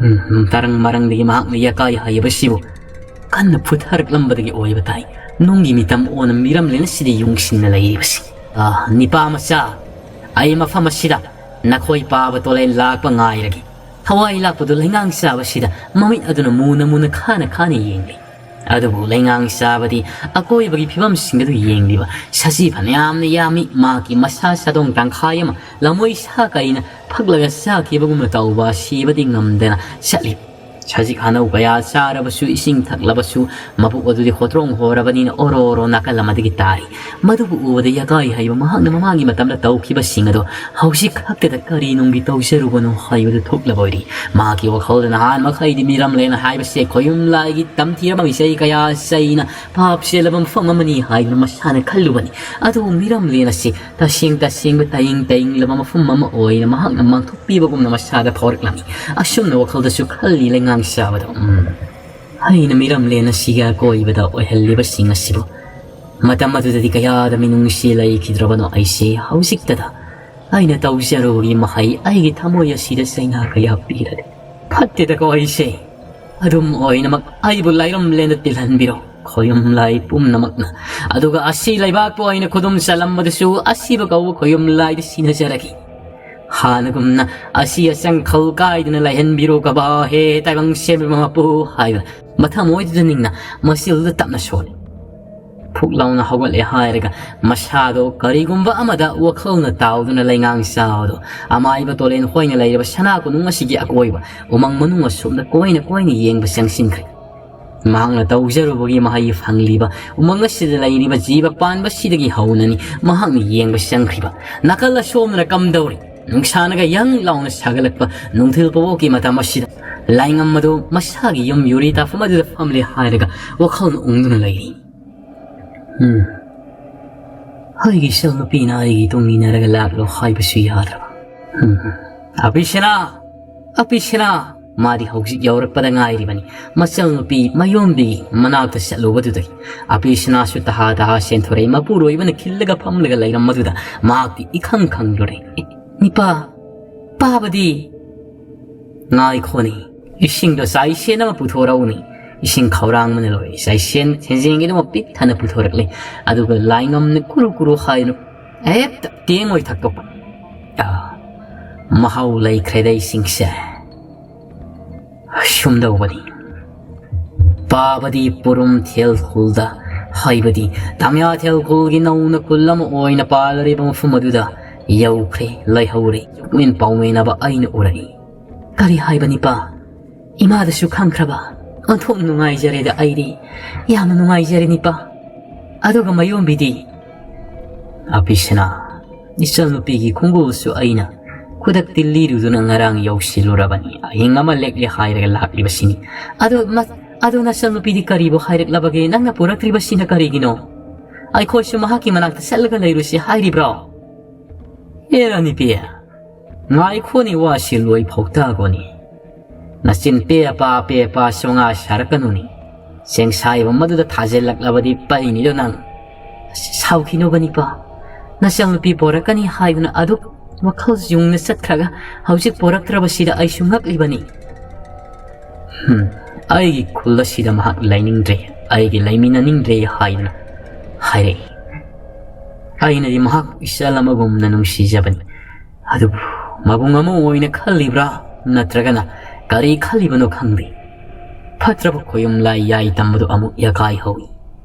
ꯎꯝ, ꯇꯔꯪ ꯃꯔꯪꯗꯒꯤ ꯃꯍꯥꯛꯅ ꯌꯥꯀꯥꯏ ꯍꯥꯏꯕꯁꯤꯕꯨ ꯀꯟꯅ ꯐꯨꯊꯔꯛꯂꯝꯕꯗꯒꯤ ꯑꯣꯏꯕ ꯇꯥꯏ꯫ ꯅꯨꯡꯒꯤ ꯃꯤꯇꯝ ꯑꯣꯟꯅ ꯃꯤꯔꯝꯂꯦꯟ ꯑꯁꯤꯗ ꯌꯨꯡꯁꯤꯟꯅ ꯂꯩꯔꯤꯕꯁꯤ꯫ ꯑꯥ, ꯅꯤꯄꯥ ꯃꯆꯥ, ꯑꯩ ꯃꯐꯝ ꯑꯁꯤꯗ ꯅꯈꯣꯏ ꯄꯥꯕ ꯇꯣꯂꯦꯟ ꯂꯥꯛꯄ ꯉꯥꯏꯔꯒꯦ꯫ ꯊꯋꯥꯏ ꯂꯥꯛꯄꯗꯨ ꯂꯩꯉꯥꯡ ꯆꯥꯕꯁꯤꯗ ꯃꯃꯤꯠ ꯑꯗꯨꯅ ꯃꯨꯅ ꯃꯨꯅ ꯈꯥꯅ ꯈꯥꯅ ꯌꯦꯡꯂꯤ꯫ ꯑꯗꯨꯕꯨ ꯂꯩꯉꯥꯡ ꯆꯥꯕꯗꯤ ꯑꯀꯣꯏꯕꯒꯤ ꯐꯤꯕꯝꯁꯤꯡ ꯑꯗꯨ ꯌꯦꯡꯂꯤꯕ ꯁꯖꯤ ꯐꯅꯌꯥꯝꯅ ꯌꯥꯝꯃꯤ꯫ ꯃꯍꯥꯛꯀꯤ ꯃꯁꯥ ꯁꯥꯗꯣꯡ ꯇꯪꯈꯥꯏ ꯑꯃ ꯂꯝꯃꯣꯏ ꯁꯥ ꯀꯩꯅ ꯐꯛꯂꯒ ꯆꯥꯈꯤꯕꯒꯨꯝꯅ ꯇꯧꯕ ꯁꯤꯕꯗꯤ ꯉꯝꯗꯅ ꯆꯠꯂꯤ꯫ ꯁꯖꯤꯛ ꯍꯥꯅꯧ ꯀꯌꯥ ꯆꯥꯔꯕꯁꯨ, ꯏꯁꯤꯡ ꯊꯛꯂꯕꯁꯨ, ꯃꯕꯨꯛ ꯑꯗꯨꯗꯤ ꯍꯣꯇ꯭ꯔꯣꯡ ꯍꯣꯔꯕꯅꯤꯅ ꯑꯣꯔꯣ ꯑꯣꯔꯣ ꯅꯥꯀꯜ ꯑꯃꯗꯒꯤ ꯇꯥꯔꯤ꯫ ꯃꯗꯨꯕꯨ ꯎꯕꯗ ꯌꯥꯀꯥꯏ ꯍꯩꯕ ꯃꯍꯥꯛꯅ ꯃꯃꯥꯡꯒꯤ ꯃꯇꯝꯗ ꯇꯧꯈꯤꯕꯁꯤꯡ ꯑꯗꯣ ꯍꯧꯖꯤꯛ ꯈꯛꯇꯗ ꯀꯔꯤ ꯅꯨꯡꯒꯤ ꯇꯧꯖꯔꯨꯕꯅꯣ ꯍꯥꯏꯕꯗꯨ ꯊꯣꯛꯂꯕ ꯑꯣꯏꯔꯤ꯫ ꯃꯍꯥꯛꯀꯤ ꯋꯥꯈꯜꯗ ꯅꯍꯥꯟ ꯃꯈꯩꯗꯤ ꯃꯤꯔꯝꯂꯦꯟ ꯍꯥꯏꯕꯁꯦ ꯈꯣꯌꯨꯝ ꯂꯥꯏꯒꯤ ꯇꯝꯊꯤꯔꯕ ꯃꯤꯁꯩ ꯀꯌꯥ ꯆꯩꯅ ꯄꯥꯞ ꯆꯦꯜꯂꯕ ꯃꯐꯝ ꯑꯃꯅꯤ ꯍꯥꯏꯗꯨꯅ ꯃꯁꯥꯅ ꯈꯜꯂꯨꯕꯅꯤ꯫ ꯑꯗꯨꯕꯨ ꯃꯤꯔꯝꯂꯦꯟ ꯑꯁꯤ ꯇꯁꯦꯡ ꯇꯁꯦꯡꯕ ꯇꯌꯦꯡ ꯇꯌꯦꯡꯂꯕ ꯃꯐꯝ ꯑꯃ ꯑꯣꯏꯅ ꯃꯍꯥꯛꯅ ꯃꯥꯡꯊꯣꯛꯄꯤꯕꯒꯨꯝꯅ ꯃꯁꯥꯗ ꯐꯥꯎꯔꯛꯂꯝꯃꯤ꯫ ꯑꯁꯨꯝꯅ ꯋꯥꯈꯜꯗꯁꯨ ꯈꯜꯂꯤ ꯂꯩꯉꯥꯡ ꯆꯥꯕꯗꯣ꯫ ꯎꯝ꯫ ꯑꯩꯅ ꯃꯤꯔꯝꯂꯦꯟ ꯑꯁꯤꯒꯤ ꯑꯀꯣꯏꯕꯗ ꯑꯣꯏꯍꯜꯂꯤꯕꯁꯤꯡ ꯑꯁꯤꯕꯨ ꯃꯇꯝ ꯑꯗꯨꯗꯗꯤ ꯀꯌꯥꯗ ꯃꯤꯅꯨꯡꯁꯤ ꯂꯩꯈꯤꯗ꯭ꯔꯕꯅꯣ ꯑꯩꯁꯦ ꯍꯧꯖꯤꯛꯇꯗ ꯑꯩꯅ ꯇꯧꯖꯔꯨꯕꯒꯤ ꯃꯍꯩ ꯑꯩꯒꯤ ꯊꯃꯣꯏ ꯑꯁꯤꯗ ꯆꯩꯅꯥ ꯀꯌꯥ ꯄꯤꯔꯗꯤ ꯐꯠꯇꯦꯗꯀꯣ ꯑꯩꯁꯦ꯫ ꯑꯗꯨꯝ ꯑꯣꯏꯅꯃꯛ ꯑꯩꯕꯨ ꯂꯥꯏꯔꯝꯂꯦꯟꯗ ꯇꯤꯜꯍꯟꯕꯤꯔꯣ ꯈꯣꯌꯨꯝ ꯂꯥꯏ ꯄꯨꯝꯅꯃꯛꯅ꯫ ꯑꯗꯨꯒ ꯑꯁꯤ ꯂꯩꯕꯥꯛꯄꯨ ꯑꯩꯅ ꯈꯨꯗꯨꯝ ꯆꯜꯂꯝꯕꯗꯨꯁꯨ ꯑꯁꯤꯕ ꯀꯧꯕ ꯈꯣꯌꯨꯝ ꯂꯥꯏꯗ ꯁꯤꯟꯅꯖꯔꯒꯦ꯫ ꯍꯥꯟꯅꯒꯨꯝꯅ ꯑꯁꯤ ꯑꯆꯪ ꯈꯧ ꯀꯥꯏꯗꯅ ꯂꯩꯍꯟꯕꯤꯔꯣ ꯀꯕꯥ ꯍꯦ ꯇꯥꯏꯕꯪ ꯁꯦꯝꯕ ꯃꯄꯨ ꯍꯥꯏꯕ ꯃꯊꯃꯣꯏꯗꯨꯗ ꯅꯤꯡꯅ ꯃꯆꯤꯜꯗ ꯇꯞꯅ ꯁꯣꯜꯂꯤ꯫ ꯐꯨꯛ ꯂꯥꯎꯅ ꯍꯧꯒꯠꯂꯦ ꯍꯥꯏꯔꯒ ꯃꯁꯥꯗꯣ ꯀꯔꯤꯒꯨꯝꯕ ꯑꯃꯗ ꯋꯥꯈꯜꯅ ꯇꯥꯎꯗꯨꯅ ꯂꯩꯉꯥꯡ ꯆꯥꯕꯗꯣ ꯑꯃꯥꯏꯕ ꯇꯣꯂꯦꯟ ꯍꯣꯏꯅ ꯂꯩꯔꯤꯕ ꯁꯅꯥ ꯀꯣꯅꯨꯡ ꯑꯁꯤꯒꯤ ꯑꯀꯣꯏꯕ ꯎꯃꯪ ꯃꯅꯨꯡ ꯑꯁꯣꯝꯗ ꯀꯣꯏꯅ ꯀꯣꯏꯅ ꯌꯦꯡꯕ ꯆꯪꯁꯤꯟꯈ꯭ꯔꯦ꯫ ꯃꯍꯥꯛꯅ ꯇꯧꯖꯔꯨꯕꯒꯤ ꯃꯍꯩ ꯐꯪꯂꯤꯕ ꯎꯃꯪ ꯑꯁꯤꯗ ꯂꯩꯔꯤꯕ ꯖꯤꯕ ꯄꯥꯟꯕꯁꯤꯗꯒꯤ ꯍꯧꯅꯅꯤ ꯃꯍꯥꯛꯅ ꯌꯦꯡꯕ ꯆꯪꯈ꯭ꯔꯤꯕ꯫ ꯅꯥꯀꯜ ꯑꯁꯣꯝꯗꯅ ꯀꯝꯗꯧꯔꯤ? ꯅꯨꯡꯁꯥꯅꯒ ꯌꯪ ꯂꯥꯎꯅ ꯁꯥꯒꯠꯂꯛꯄ ꯅꯨꯡꯊꯤꯜ ꯄꯣꯛꯀꯤ ꯃꯇꯝ ꯑꯁꯤꯗ ꯂꯥꯏꯉꯝ ꯑꯗꯨ ꯃꯁꯥꯒꯤ ꯌꯨꯝ ꯌꯨꯔꯤ ꯇꯥꯐꯝ ꯑꯗꯨꯗ ꯐꯝꯂꯦ ꯍꯥꯏꯔꯒ ꯋꯥꯈꯜꯅ ꯎꯪꯗꯨꯅ ꯂꯩꯔꯤ꯫ ꯎꯝ꯫ ꯑꯩꯒꯤ ꯏꯆꯜ ꯅꯨꯄꯤꯅ ꯑꯩꯒꯤ ꯇꯨꯡ ꯏꯟꯅꯔꯒ ꯂꯥꯛꯂꯣ ꯍꯥꯏꯕꯁꯨ ꯌꯥꯗ꯭ꯔꯕ꯫ ꯎꯝ꯫ ꯑꯄꯤꯁꯅꯥ! ꯑꯄꯤꯁꯅꯥ! ꯃꯥꯗꯤ ꯍꯧꯖꯤꯛ ꯌꯧꯔꯛꯄꯗ ꯉꯥꯏꯔꯤꯕꯅꯤ꯫ ꯃꯆꯜ ꯅꯨꯄꯤ ꯃꯌꯣꯝꯕꯤꯒꯤ ꯃꯅꯥꯛꯇ ꯆꯠꯂꯨꯕꯗꯨꯗꯒꯤ ꯑꯄꯤꯁꯅꯥꯁꯨ ꯇꯍꯥ ꯇꯍꯥ ꯆꯦꯟꯊꯣꯔꯛꯏ꯫ ꯃꯄꯨꯔꯣꯏꯕꯅ ꯈꯤꯜꯂꯒ ꯐꯝꯂꯒ ꯂꯩꯔꯝꯕꯗꯨꯗ ꯃꯍꯥꯛꯇꯤ ꯏꯈꯪ ꯈꯪꯂꯨꯔꯦ꯫ "ꯑꯦ, ꯅꯤꯄꯥ, ꯄꯥꯕꯗꯤ?" "ꯉꯥꯏꯈꯣꯅꯦ, ꯏꯁꯤꯡꯗꯣ ꯆꯥꯏꯁꯦꯟ ꯑꯃ ꯄꯨꯊꯣꯔꯛꯎꯅꯦ꯫ ꯏꯁꯤꯡ ꯈꯧꯔꯥꯡꯕꯅ ꯂꯣꯏꯔꯦ꯫" ꯆꯥꯏꯁꯦꯟ ꯁꯦꯟꯖꯦꯡꯒꯤꯗꯃꯛ ꯄꯤꯛ ꯊꯟꯅ ꯄꯨꯊꯣꯔꯛꯂꯦ꯫ ꯑꯗꯨꯒ ꯂꯥꯏꯉꯝꯅ ꯀꯨꯔꯨ ꯀꯨꯔꯨ ꯍꯥꯏꯅ ꯍꯦꯛꯇ ꯇꯦꯡ ꯑꯣꯏ ꯊꯛꯇꯣꯛꯄ꯫ ꯑꯥ, ꯃꯍꯥꯎ ꯂꯩꯈ꯭ꯔꯦꯗ ꯏꯁꯤꯡꯁꯦ꯫ ꯁꯨꯝꯗꯧꯕꯅꯤ꯫ ꯄꯥꯕꯗꯤ ꯄꯨꯔꯨꯝꯊꯦꯜ ꯈꯨꯜꯗ, ꯍꯥꯏꯕꯗꯤ ꯇꯥꯃꯤꯌꯥꯊꯦꯜ ꯈꯨꯜꯒꯤ ꯅꯧꯅ ꯈꯨꯜ ꯑꯃ ꯑꯣꯏꯅ ꯄꯥꯜꯂꯔꯤꯕ ꯃꯐꯝ ꯑꯗꯨꯗ ꯌꯧꯈ꯭ꯔꯦ, ꯂꯩꯍꯧꯔꯦ꯫ ꯄꯨꯛꯅꯤꯡ ꯄꯥꯎꯃꯤꯟꯅꯕ ꯑꯩꯅ ꯎꯔꯛꯏ꯫ "ꯀꯔꯤ ꯍꯥꯏꯕꯅꯤꯄꯥ? ꯏꯃꯥꯗꯁꯨ ꯈꯪꯈ꯭ꯔꯕ? ꯑꯣꯟꯊꯣꯛ ꯅꯨꯡꯉꯥꯏꯖꯔꯦꯗ ꯑꯩꯗꯤ꯫ ꯌꯥꯝꯅ ꯅꯨꯡꯉꯥꯏꯖꯔꯦ ꯅꯤꯄꯥ꯫ ꯑꯗꯨꯒ ꯃꯌꯣꯝꯕꯤꯗꯤ?" "ꯑꯄꯤꯁꯅꯥ, ꯏꯆꯜꯅꯨꯄꯤꯒꯤ ꯈꯣꯡꯒꯨꯜꯁꯨ ꯑꯩꯅ ꯈꯨꯗꯛꯇꯤ ꯂꯤꯔꯨꯗꯨꯅ ꯉꯔꯥꯡ ꯌꯧꯁꯤꯜꯂꯨꯔꯕꯅꯤ꯫ ꯑꯍꯤꯡ ꯑꯃ ꯂꯦꯛꯂꯦ ꯍꯥꯏꯔꯒ ꯂꯥꯛꯂꯤꯕꯁꯤꯅꯤ꯫ ꯑꯗꯨ ꯃ-, ꯑꯗꯨ ꯅꯆꯜꯅꯨꯄꯤꯗꯤ ꯀꯔꯤꯕꯨ ꯍꯥꯏꯔꯛꯂꯕꯒꯦ? ꯅꯪꯅ ꯄꯨꯔꯛꯇ꯭ꯔꯤꯕꯁꯤꯅ ꯀꯔꯤꯒꯤꯅꯣ? ꯑꯩꯈꯣꯏꯁꯨ ꯃꯍꯥꯛꯀꯤ ꯃꯅꯥꯛꯇ ꯆꯠꯂꯒ ꯂꯩꯔꯨꯁꯤ ꯍꯥꯏꯔꯤꯕ꯭ꯔꯣ?" "ꯑꯦ ꯔꯥꯅꯤꯄꯤ, ꯉꯥꯏꯈꯣꯅꯤ, ꯋꯥꯁꯤ ꯂꯣꯏ ꯐꯥꯎꯇꯥꯒꯣꯅꯤ꯫ ꯅꯆꯤꯟ ꯄꯦꯄꯥ ꯄꯦꯄꯥ ꯆꯣꯉꯥ ꯁꯥꯔꯛꯀꯅꯨꯅꯤ꯫ ꯆꯦꯡꯁꯥꯏꯕ ꯃꯗꯨꯗ ꯊꯥꯖꯤꯜꯂꯛꯂꯕꯗꯤ ꯄꯩꯅꯤꯗꯣ ꯅꯪ꯫ ꯁꯥꯎꯈꯤꯅꯨꯕꯅꯤꯄꯥ, ꯅꯆꯜꯅꯨꯄꯤ ꯄꯣꯔꯛꯀꯅꯤ ꯍꯥꯏꯗꯨꯅ ꯑꯗꯨꯛ ꯋꯥꯈꯜ ꯌꯨꯡꯅ ꯆꯠꯈ꯭ꯔꯒ ꯍꯧꯖꯤꯛ ꯄꯣꯔꯛꯇ꯭ꯔꯕꯁꯤꯗ ꯑꯩꯁꯨ ꯉꯛꯂꯤꯕꯅꯤ꯫ ꯍꯝ, ꯑꯩꯒꯤ ꯈꯨꯜ ꯑꯁꯤꯗ ꯃꯍꯥꯛ ꯂꯩꯅꯤꯡꯗ꯭ꯔꯦ, ꯑꯩꯒꯤ ꯂꯩꯃꯤꯟꯅꯅꯤꯡꯗ꯭ꯔꯦ ꯍꯥꯏꯗꯨꯅ ꯍꯥꯏꯔꯛꯏ꯫ ꯑꯩꯅꯗꯤ ꯃꯍꯥꯛ ꯏꯆꯜ ꯑꯃꯒꯨꯝꯅ ꯅꯨꯡꯁꯤꯖꯕꯅꯤ꯫ ꯑꯗꯨꯕꯨ ꯃꯕꯨꯡ ꯑꯃ ꯑꯣꯏꯅ ꯈꯜꯂꯤꯕ꯭ꯔꯥ ꯅꯠꯇ꯭ꯔꯒꯅ ꯀꯔꯤ ꯈꯜꯂꯤꯕꯅꯣ ꯈꯪꯗꯦ꯫ ꯐꯠꯇ꯭ꯔꯕ ꯈꯣꯌꯨꯝ ꯂꯥꯏ ꯌꯥꯏ ꯇꯝꯕꯗꯨ ꯑꯃꯨꯛ ꯌꯥꯀꯥꯏ ꯍꯧꯏ꯫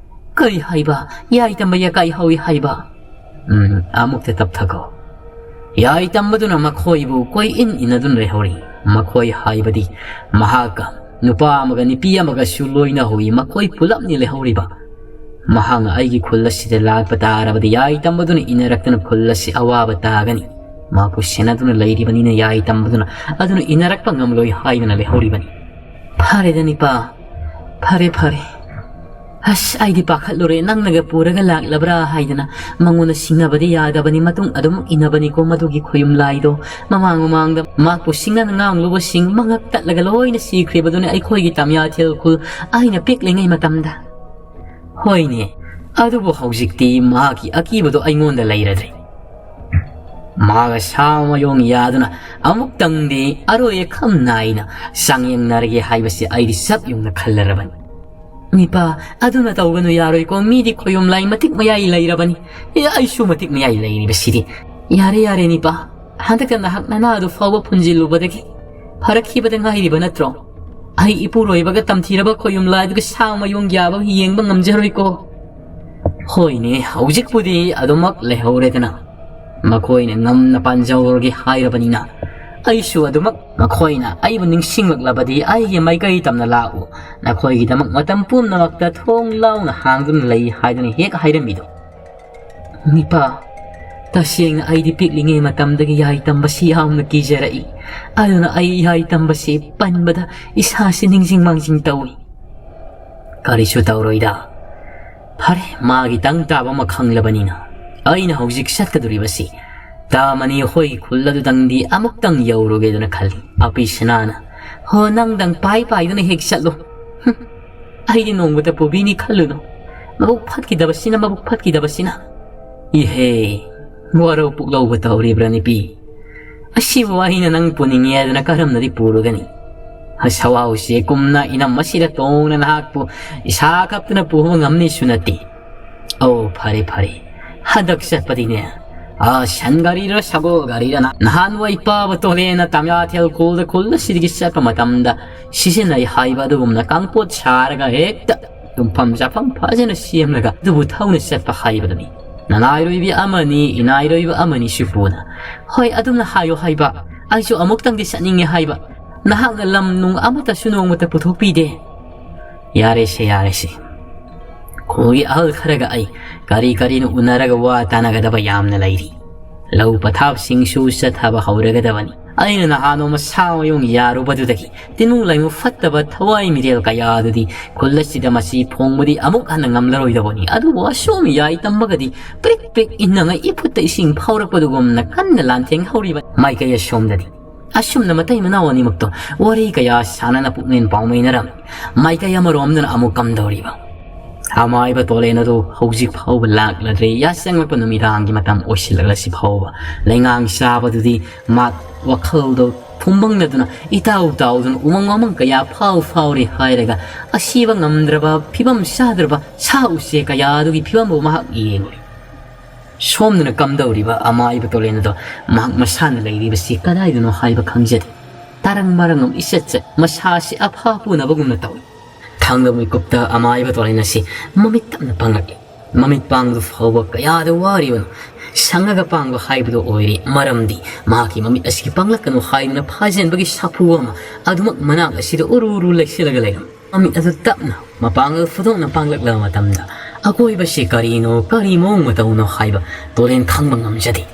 ꯀꯔꯤ ꯍꯥꯏꯕ? ꯌꯥꯏ ꯇꯝꯕ ꯌꯥꯀꯥꯏ ꯍꯧꯏ ꯍꯥꯏꯕ?" "ꯎꯝ, ꯑꯃꯨꯛꯇ ꯇꯞꯊꯈꯣ꯫ ꯌꯥꯏ ꯇꯝꯕꯗꯨꯅ ꯃꯈꯣꯏꯕꯨ ꯀꯣꯏ ꯏꯟ ꯏꯟꯅꯗꯨꯅ ꯂꯩꯍꯧꯔꯤ꯫ ꯃꯈꯣꯏ ꯍꯥꯏꯕꯗꯤ ꯃꯍꯥꯛꯀ ꯅꯨꯄꯥ ꯑꯃꯒ ꯅꯨꯄꯤ ꯑꯃꯒꯁꯨ ꯂꯣꯏꯅ ꯍꯧꯏ꯫ ꯃꯈꯣꯏ ꯄꯨꯂꯞꯅꯤ ꯂꯩꯍꯧꯔꯤꯕ꯫ ꯃꯍꯥꯛꯅ ꯑꯩꯒꯤ ꯈꯨꯜ ꯑꯁꯤꯗ ꯂꯥꯛꯄ ꯇꯥꯔꯕꯗꯤ ꯌꯥꯏ ꯇꯝꯕꯗꯨꯅ ꯏꯟꯅꯔꯛꯇꯅ ꯈꯨꯜ ꯑꯁꯤ ꯑꯋꯥꯕ ꯇꯥꯒꯅꯤ꯫ ꯃꯍꯥꯛꯄꯨ ꯁꯦꯟꯅꯗꯨꯅ ꯂꯩꯔꯤꯕꯅꯤꯅ ꯌꯥꯏ ꯇꯝꯕꯗꯨꯅ ꯑꯗꯨꯅ ꯏꯟꯅꯔꯛꯄ ꯉꯝꯂꯣꯏ ꯍꯥꯏꯗꯨꯅ ꯂꯩꯍꯧꯔꯤꯕꯅꯤ꯫" "ꯐꯔꯦꯗ ꯅꯤꯄꯥ, ꯐꯔꯦ, ꯐꯔꯦ꯫ ꯑꯁ, ꯑꯩꯗꯤ ꯄꯥꯈꯠꯂꯨꯔꯦ, ꯅꯪꯅꯒ ꯄꯨꯔꯒ ꯂꯥꯛꯂꯕ꯭ꯔꯥ ꯍꯥꯏꯗꯅ꯫ ꯃꯉꯣꯟꯗ ꯁꯤꯡꯅꯕꯗꯤ ꯌꯥꯗꯕꯅꯤ, ꯃꯇꯨꯡ ꯑꯗꯨꯝ ꯏꯟꯅꯕꯅꯤꯀꯣ ꯃꯗꯨꯒꯤ ꯈꯣꯌꯨꯝ ꯂꯥꯏꯗꯣ꯫ ꯃꯃꯥꯡ ꯃꯃꯥꯡꯗ ꯃꯍꯥꯛꯄꯨ ꯁꯤꯡꯅꯅ ꯉꯥꯡꯂꯨꯕꯁꯤꯡ ꯃꯉꯛ ꯇꯠꯂꯒ ꯂꯣꯏꯅ ꯁꯤꯈ꯭ꯔꯤꯕꯗꯨꯅꯤ ꯑꯩꯈꯣꯏꯒꯤ ꯇꯥꯃꯤꯌꯥꯊꯦꯜ ꯈꯨꯜ ꯑꯩꯅ ꯄꯤꯛꯂꯤꯉꯩ ꯃꯇꯝꯗ꯫ ꯍꯣꯏꯅꯦ, ꯑꯗꯨꯕꯨ ꯍꯧꯖꯤꯛꯇꯤ ꯃꯍꯥꯛꯀꯤ ꯑꯀꯤꯕꯗꯣ ꯑꯩꯉꯣꯟꯗ ꯂꯩꯔꯗ꯭ꯔꯦ꯫ ꯃꯍꯥꯛ ꯑꯁꯥ ꯃꯌꯣꯡ ꯌꯥꯗꯨꯅ ꯑꯃꯨꯛꯇꯪꯗꯤ ꯑꯔꯣꯏ ꯑꯈꯝ ꯅꯥꯏꯅ ꯆꯥꯡꯌꯦꯡꯅꯔꯒꯦ ꯍꯥꯏꯕꯁꯤ ꯑꯩꯗꯤ ꯆꯞ ꯌꯨꯡꯅ ꯈꯜꯂꯔꯕꯅꯤ꯫" "ꯅꯤꯄꯥ, ꯑꯗꯨꯅ ꯇꯧꯒꯅꯨ, ꯌꯥꯔꯣꯏꯀꯣ, ꯃꯤꯗꯤ ꯈꯣꯌꯨꯝ ꯂꯥꯏ ꯃꯇꯤꯛ ꯃꯌꯥꯏ ꯂꯩꯔꯕꯅꯤ꯫ ꯑꯦ, ꯑꯩꯁꯨ ꯃꯇꯤꯛ ꯃꯌꯥꯏ ꯂꯩꯔꯤꯕꯁꯤꯗꯤ꯫" "ꯌꯥꯔꯦ, ꯌꯥꯔꯦ ꯅꯤꯄꯥ, ꯍꯟꯗꯛꯇ ꯅꯍꯥꯛ ꯅꯅꯥꯗꯨ ꯐꯥꯎꯕ ꯐꯨꯟꯖꯤꯜꯂꯨꯕꯗꯒꯤ ꯐꯔꯛꯈꯤꯕꯗ ꯉꯥꯏꯔꯤꯕ ꯅꯠꯇ꯭ꯔꯣ? ꯑꯩ ꯏꯄꯨꯔꯣꯏꯕꯒ ꯇꯝꯊꯤꯔꯕ ꯈꯣꯌꯨꯝ ꯂꯥꯏꯗꯨꯒꯤ ꯁꯥ ꯃꯌꯣꯡ ꯌꯥꯕ ꯌꯦꯡꯕ ꯉꯝꯖꯔꯣꯏꯀꯣ꯫ ꯍꯣꯏꯅꯦ, ꯍꯧꯖꯤꯛꯄꯨꯗꯤ ꯑꯗꯨꯃꯛ ꯂꯩꯍꯧꯔꯦꯗꯅ꯫ ꯃꯈꯣꯏꯅ ꯉꯝꯅ ꯄꯥꯟꯖꯍꯧꯔꯒꯦ ꯍꯥꯏꯔꯕꯅꯤꯅ, ꯑꯩꯁꯨ ꯑꯗꯨꯃꯛ ꯃꯈꯣꯏꯅ ꯑꯩꯕꯨ ꯅꯤꯡꯁꯤꯡꯂꯛꯂꯕꯗꯤ ꯑꯩꯒꯤ ꯃꯥꯏꯀꯩ ꯇꯝꯅ ꯂꯥꯛꯎ꯫ ꯅꯈꯣꯏꯒꯤꯗꯃꯛ ꯃꯇꯝ ꯄꯨꯝꯅꯃꯛꯇ ꯊꯣꯡ ꯂꯥꯎꯅ ꯍꯥꯡꯗꯨꯅ ꯂꯩ ꯍꯥꯏꯗꯨꯅ ꯍꯦꯛ ꯍꯥꯏꯔꯝꯃꯤꯗꯣ꯫ ꯅꯤꯄꯥ, ꯇꯁꯦꯡꯅ ꯑꯩꯗꯤ ꯄꯤꯛꯂꯤꯉꯩ ꯃꯇꯝꯗꯒꯤ ꯌꯥꯏ ꯇꯝꯕꯁꯤ ꯌꯥꯝꯅ ꯀꯤꯖꯔꯛꯏ꯫ ꯑꯗꯨꯅ ꯑꯩ ꯌꯥꯏ ꯇꯝꯕꯁꯤ ꯄꯟꯕꯗ ꯏꯁꯥꯁꯤ ꯅꯤꯡꯁꯤꯡ ꯃꯥꯡꯖꯤꯡ ꯇꯧꯏ꯫ ꯀꯔꯤꯁꯨ ꯇꯧꯔꯣꯏꯗ꯫ ꯐꯔꯦ, ꯃꯥꯒꯤ ꯇꯪ ꯇꯥꯕ ꯑꯃ ꯈꯪꯂꯕꯅꯤꯅ꯫ ꯑꯩꯅ ꯍꯧꯖꯤꯛ ꯆꯠꯀꯗꯧꯔꯤꯕꯁꯤ ꯇꯥꯃꯅꯤ ꯑꯩꯈꯣꯏꯒꯤ ꯈꯨꯜ ꯑꯗꯨꯗꯪꯗꯤ ꯑꯃꯨꯛꯇꯪ ꯌꯧꯔꯨꯒꯦꯗꯅ ꯈꯜꯂꯤ꯫ ꯑꯄꯤꯁꯅꯥꯅ, "ꯍꯣ, ꯅꯪꯗꯪ ꯄꯥꯏ ꯄꯥꯏꯗꯨꯅ ꯍꯦꯛ ꯆꯠꯂꯨ꯫ ꯍꯨꯝ, ꯑꯩꯗꯤ ꯅꯣꯡꯃꯇ ꯄꯨꯕꯤꯅꯤ ꯈꯜꯂꯨꯅꯨ꯫ ꯃꯕꯨꯛ ꯐꯠꯈꯤꯗꯕꯁꯤꯅ, ꯃꯕꯨꯛ ꯐꯠꯈꯤꯗꯕꯁꯤꯅ꯫" "ꯏꯍꯦ, ꯋꯥꯔꯧ ꯄꯨꯛꯂꯧꯕ ꯇꯧꯔꯤꯕ꯭ꯔꯥ ꯅꯨꯄꯤ? ꯑꯁꯤꯕꯨ ꯑꯩꯅ ꯅꯪ ꯄꯨꯅꯤꯡꯉꯦ ꯍꯥꯏꯗꯅ ꯀꯔꯝꯅꯗꯤ ꯄꯨꯔꯨꯒꯅꯤ? ꯁꯋꯥꯎꯁꯦ ꯀꯨꯝꯅ ꯏꯅꯝ ꯑꯁꯤꯗ ꯇꯣꯡꯅ ꯅꯍꯥꯛꯄꯨ ꯏꯁꯥ ꯈꯛꯇꯅ ꯄꯨꯕ ꯉꯝꯅꯤꯁꯨ ꯅꯠꯇꯦ꯫ ꯑꯧ, ꯐꯔꯦ, ꯐꯔꯦ꯫ ꯍꯟꯗꯛ ꯆꯠꯄꯗꯤꯅꯦ, ꯑꯥ, ꯁꯟ ꯒꯥꯔꯤꯔ ꯁꯒꯣꯜ ꯒꯥꯔꯤꯔ ꯅ-, ꯅꯍꯥꯟꯋꯥꯏ ꯄꯥꯕ ꯇꯣꯂꯦꯅ ꯇꯥꯃꯤꯌꯥꯊꯦꯜ ꯈꯨꯜꯗ, ꯈꯨꯜ ꯑꯁꯤꯗꯒꯤ ꯆꯠꯄ ꯃꯇꯝꯗ ꯁꯤꯖꯤꯟꯅꯩ ꯍꯥꯏꯕ ꯑꯗꯨꯒꯨꯝꯅ ꯀꯥꯡꯄꯣꯠ ꯁꯥꯔꯒ ꯍꯦꯛꯇ ꯇꯨꯝꯐꯝ ꯆꯥꯐꯝ ꯐꯖꯅ ꯁꯦꯝꯂꯒ ꯑꯗꯨꯕꯨ ꯊꯧꯅ ꯆꯠꯄ ꯍꯥꯏꯕꯗꯨꯅꯤ꯫ ꯅꯅꯥꯏꯔꯣꯏꯕꯤ ꯑꯃꯅꯤ, ꯏꯅꯥꯏꯔꯣꯏꯕ ꯑꯃꯅꯤꯁꯨ ꯄꯨꯅ꯫ ꯍꯣꯏ, ꯑꯗꯨꯝꯅ ꯍꯥꯏꯌꯨ ꯍꯥꯏꯕ꯫ ꯑꯩꯁꯨ ꯑꯃꯨꯛꯇꯪꯗꯤ ꯆꯠꯅꯤꯡꯉꯦ ꯍꯥꯏꯕ꯫ ꯅꯍꯥꯛꯅ ꯂꯝ ꯅꯨꯡ ꯑꯃꯠꯇꯁꯨ ꯅꯣꯡꯃꯇ ꯄꯨꯊꯣꯛꯄꯤꯗꯦ꯫" "ꯌꯥꯔꯦꯁꯦ, ꯌꯥꯔꯦꯁꯦ꯫ ꯈꯨꯜꯒꯤ ꯑꯍꯜ ꯈꯔꯒ ꯑꯩ ꯀꯔꯤ ꯀꯔꯤꯅꯣ ꯎꯅꯔꯒ ꯋꯥ ꯇꯥꯅꯒꯗꯕ ꯌꯥꯝꯅ ꯂꯩꯔꯤ꯫ ꯂꯧ ꯄꯊꯥꯞꯁꯤꯡꯁꯨ ꯆꯠꯊꯕ ꯍꯧꯔꯒꯗꯕꯅꯤ꯫ ꯑꯩꯅ ꯅꯍꯥꯟ ꯅꯣꯡꯃ ꯁꯥ ꯃꯌꯨꯡ ꯌꯥꯔꯨꯕꯗꯨꯗꯒꯤ ꯇꯤꯟꯅꯨ ꯂꯥꯏꯃꯨ ꯐꯠꯇꯕ ꯊꯋꯥꯏ ꯃꯤꯔꯦꯜ ꯀꯌꯥ ꯑꯗꯨꯗꯤ ꯈꯨꯜ ꯑꯁꯤꯗ ꯃꯁꯤ ꯐꯣꯡꯕꯗꯤ ꯑꯃꯨꯛ ꯍꯟꯅ ꯉꯝꯂꯔꯣꯏꯗꯕꯅꯤ꯫ ꯑꯗꯨꯕꯨ ꯑꯁꯨꯝ ꯌꯥꯏ ꯇꯝꯕꯒꯗꯤ ꯄ꯭ꯔꯤꯛ ꯄ꯭ꯔꯤꯛ ꯏꯟꯅꯉꯩ ꯏꯐꯨꯠꯇ ꯏꯁꯤꯡ ꯐꯥꯎꯔꯛꯄꯗꯨꯒꯨꯝꯅ ꯀꯟꯅ ꯂꯥꯟꯊꯦꯡꯍꯧꯔꯤꯕ ꯃꯥꯏꯀꯩ ꯑꯁꯣꯝꯗꯗꯤ ꯑꯁꯨꯝꯅ ꯃꯇꯩ ꯃꯅꯥꯎ ꯑꯅꯤꯃꯛꯇꯣ ꯋꯥꯔꯤ ꯀꯌꯥ ꯁꯥꯟꯅꯅ ꯄꯨꯛꯃꯦꯟ ꯄꯥꯎꯃꯦꯟꯅꯔꯝꯃꯤ꯫ ꯃꯥꯏꯀꯩ ꯑꯃꯔꯣꯝꯗꯅ ꯑꯃꯨꯛ ꯀꯝꯗꯧꯔꯤꯕ?" ꯑꯃꯥꯏꯕ ꯇꯣꯂꯦꯟ ꯑꯗꯨ ꯍꯧꯖꯤꯛ ꯐꯥꯎꯕ ꯂꯥꯛꯂꯗ꯭ꯔꯦ꯫ ꯌꯥꯆꯪꯂꯛꯄ ꯅꯨꯃꯤꯗꯥꯡꯒꯤ ꯃꯇꯝ ꯑꯣꯏꯁꯤꯜꯂꯛꯂꯁꯤ ꯐꯥꯎꯕ ꯂꯩꯉꯥꯡ ꯆꯥꯕꯗꯨꯗꯤ ꯃꯥ ꯋꯥꯈꯜꯗꯣ ꯐꯨꯝꯕꯪꯅꯗꯨꯅ ꯏꯇꯥꯎ ꯇꯥꯎꯗꯨꯅ ꯎꯃꯪ ꯋꯥꯃꯪ ꯀꯌꯥ ꯐꯥꯎ ꯐꯥꯎꯔꯦ ꯍꯥꯏꯔꯒ ꯑꯁꯤꯕ ꯉꯝꯗ꯭ꯔꯕ ꯐꯤꯕꯝ ꯆꯥꯗ꯭ꯔꯕ ꯁꯥ ꯎꯆꯦꯛ ꯀꯌꯥ ꯑꯗꯨꯒꯤ ꯐꯤꯕꯝꯕꯨ ꯃꯍꯥꯛ ꯌꯦꯡꯂꯤ꯫ ꯁꯣꯝꯗꯅ ꯀꯝꯗꯧꯔꯤꯕ ꯑꯃꯥꯏꯕ ꯇꯣꯂꯦꯟ ꯑꯗꯣ ꯃꯍꯥꯛ ꯃꯁꯥꯅ ꯂꯩꯔꯤꯕꯁꯤ ꯀꯗꯥꯏꯗꯅꯣ ꯍꯥꯏꯕ ꯈꯪꯖꯗꯦ꯫ ꯑꯔꯪ ꯃꯔꯪ ꯑꯃ ꯏꯆꯠ ꯆꯠ, ꯃꯁꯥꯁꯤ ꯑꯐ ꯄꯨꯅꯕꯒꯨꯝꯅ ꯇꯧꯏ꯫ ꯊꯥꯡꯗ ꯃꯤꯀꯨꯞꯇ ꯑꯃꯥꯏꯕ ꯇꯣꯂꯦꯟ ꯑꯁꯤ ꯃꯃꯤꯠ ꯇꯞꯅ ꯄꯥꯡꯂꯛꯏ꯫ ꯃꯃꯤꯠ ꯄꯥꯡꯕꯗꯨ ꯐꯥꯎꯕ ꯀꯌꯥꯗ ꯋꯥꯔꯤꯕꯅꯣ꯫ ꯁꯪꯉꯒ ꯄꯥꯡꯕ ꯍꯥꯏꯕꯗꯨ ꯑꯣꯏꯔꯦ, ꯃꯔꯝꯗꯤ ꯃꯍꯥꯛꯀꯤ ꯃꯃꯤꯠ ꯑꯁꯤꯒꯤ ꯄꯥꯡꯂꯛꯀꯅꯨ ꯍꯥꯏꯗꯨꯅ ꯐꯥꯖꯤꯟꯕꯒꯤ ꯁꯥꯐꯨ ꯑꯃ ꯑꯗꯨꯃꯛ ꯃꯅꯥꯛ ꯑꯁꯤꯗ ꯎꯔꯨ ꯎꯔꯨ ꯂꯩꯁꯤꯜꯂꯒ ꯂꯩꯔꯝꯃꯤ꯫ ꯃꯃꯤꯠ ꯑꯗꯨ ꯇꯞꯅ ꯃꯄꯥꯡꯒꯜ ꯐꯨꯗꯣꯛꯅ ꯄꯥꯡꯂꯛꯂꯕ ꯃꯇꯝꯗ, ꯑꯀꯣꯏꯕꯁꯤ ꯀꯔꯤꯅꯣ, ꯀꯔꯤ ꯃꯑꯣꯡ ꯃꯇꯧꯅꯣ ꯍꯥꯏꯕ ꯇꯣꯔꯦꯟ ꯈꯪꯕ ꯉꯝꯖꯗꯦ꯫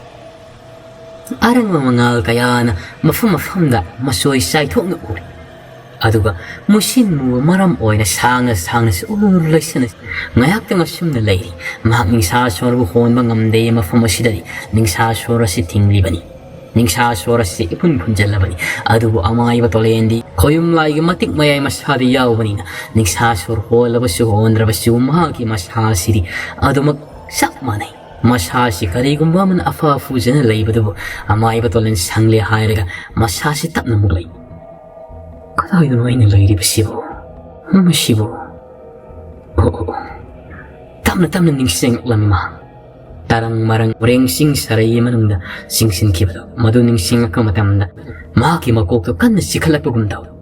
ꯑꯔꯪꯕ ꯃꯉꯥꯜ ꯀꯌꯥꯅ ꯃꯐꯝ ꯃꯐꯝꯗ ꯃꯆꯣꯏ ꯆꯥꯏꯊꯣꯛꯅ ꯎꯔꯤ꯫ ꯑꯗꯨꯒ ꯃꯨꯁꯤꯟ ꯃꯨꯕ ꯃꯔꯝ ꯑꯣꯏꯅ ꯁꯥꯡꯅ ꯁꯥꯡꯅꯁꯨ ꯎꯔꯨ ꯎꯔꯨ ꯂꯩꯁꯤꯟꯅ ꯉꯥꯏꯍꯥꯛꯇꯪ ꯑꯁꯨꯝꯅ ꯂꯩꯔꯤ꯫ ꯃꯍꯥꯛ ꯅꯤꯡꯁꯥ ꯁꯣꯔꯕꯨ ꯍꯣꯟꯕ ꯉꯝꯗꯦ ꯃꯐꯝ ꯑꯁꯤꯗꯗꯤ꯫ ꯅꯤꯡꯁꯥ ꯁꯣꯔ ꯑꯁꯤ ꯊꯤꯡꯂꯤꯕꯅꯤ꯫ ꯅꯤꯡꯁꯥ ꯁꯣꯔ ꯑꯁꯤ ꯏꯐꯨꯟ ꯐꯨꯟꯖꯜꯂꯕꯅꯤ꯫ ꯑꯗꯨꯕꯨ ꯑꯃꯥꯏꯕ ꯇꯣꯂꯦꯟꯗꯤ ꯈꯣꯌꯨꯝ ꯂꯥꯏꯒꯤ ꯃꯇꯤꯛ ꯃꯌꯥꯏ ꯃꯁꯥꯗ ꯌꯥꯎꯕꯅꯤꯅ, ꯅꯤꯡꯁꯥ ꯁꯣꯔ ꯍꯣꯜꯂꯕꯁꯨ ꯍꯣꯟꯗ꯭ꯔꯕꯁꯨ ꯃꯍꯥꯛꯀꯤ ꯃꯁꯥ ꯑꯁꯤꯗꯤ ꯑꯗꯨꯃꯛ ꯆꯞ ꯃꯥꯟꯅꯩ꯫ ꯃꯁꯥꯁꯤ ꯀꯔꯤꯒꯨꯝꯕ ꯑꯃꯅ ꯑꯐ ꯑꯐꯨꯖꯅ ꯂꯩꯕꯗꯨꯕꯨ ꯑꯃꯥꯏꯕ ꯇꯣꯂꯦꯟ ꯁꯪꯂꯦ ꯍꯥꯏꯔꯒ ꯃꯁꯥꯁꯤ ꯇꯞꯅ ꯃꯨꯛꯂꯛꯏ꯫ "ꯀꯗꯥꯏꯗꯅꯣ ꯑꯩꯅ ꯂꯩꯔꯤꯕꯁꯤꯕꯨ? ꯃꯁꯤꯕꯨ?" ꯑꯣ, ꯑꯣ, ꯑꯣ꯫ ꯇꯞꯅ ꯇꯞꯅ ꯅꯤꯡꯁꯤꯡꯂꯛꯂꯝꯃꯤ ꯃꯍꯥꯛ꯫ ꯇꯔꯪ ꯃꯔꯪ ꯃꯣꯔꯦꯡꯁꯤꯡ ꯁꯔꯩꯒꯤ ꯃꯅꯨꯡꯗ ꯆꯤꯡꯁꯤꯟꯈꯤꯕꯗꯣ, ꯃꯗꯨ ꯅꯤꯡꯁꯤꯡꯂꯛꯄ ꯃꯇꯝꯗ ꯃꯍꯥꯛꯀꯤ ꯃꯀꯣꯛꯇꯨ ꯀꯟꯅ ꯆꯤꯛꯈꯠꯂꯛꯄꯒꯨꯝ ꯇꯧꯏ꯫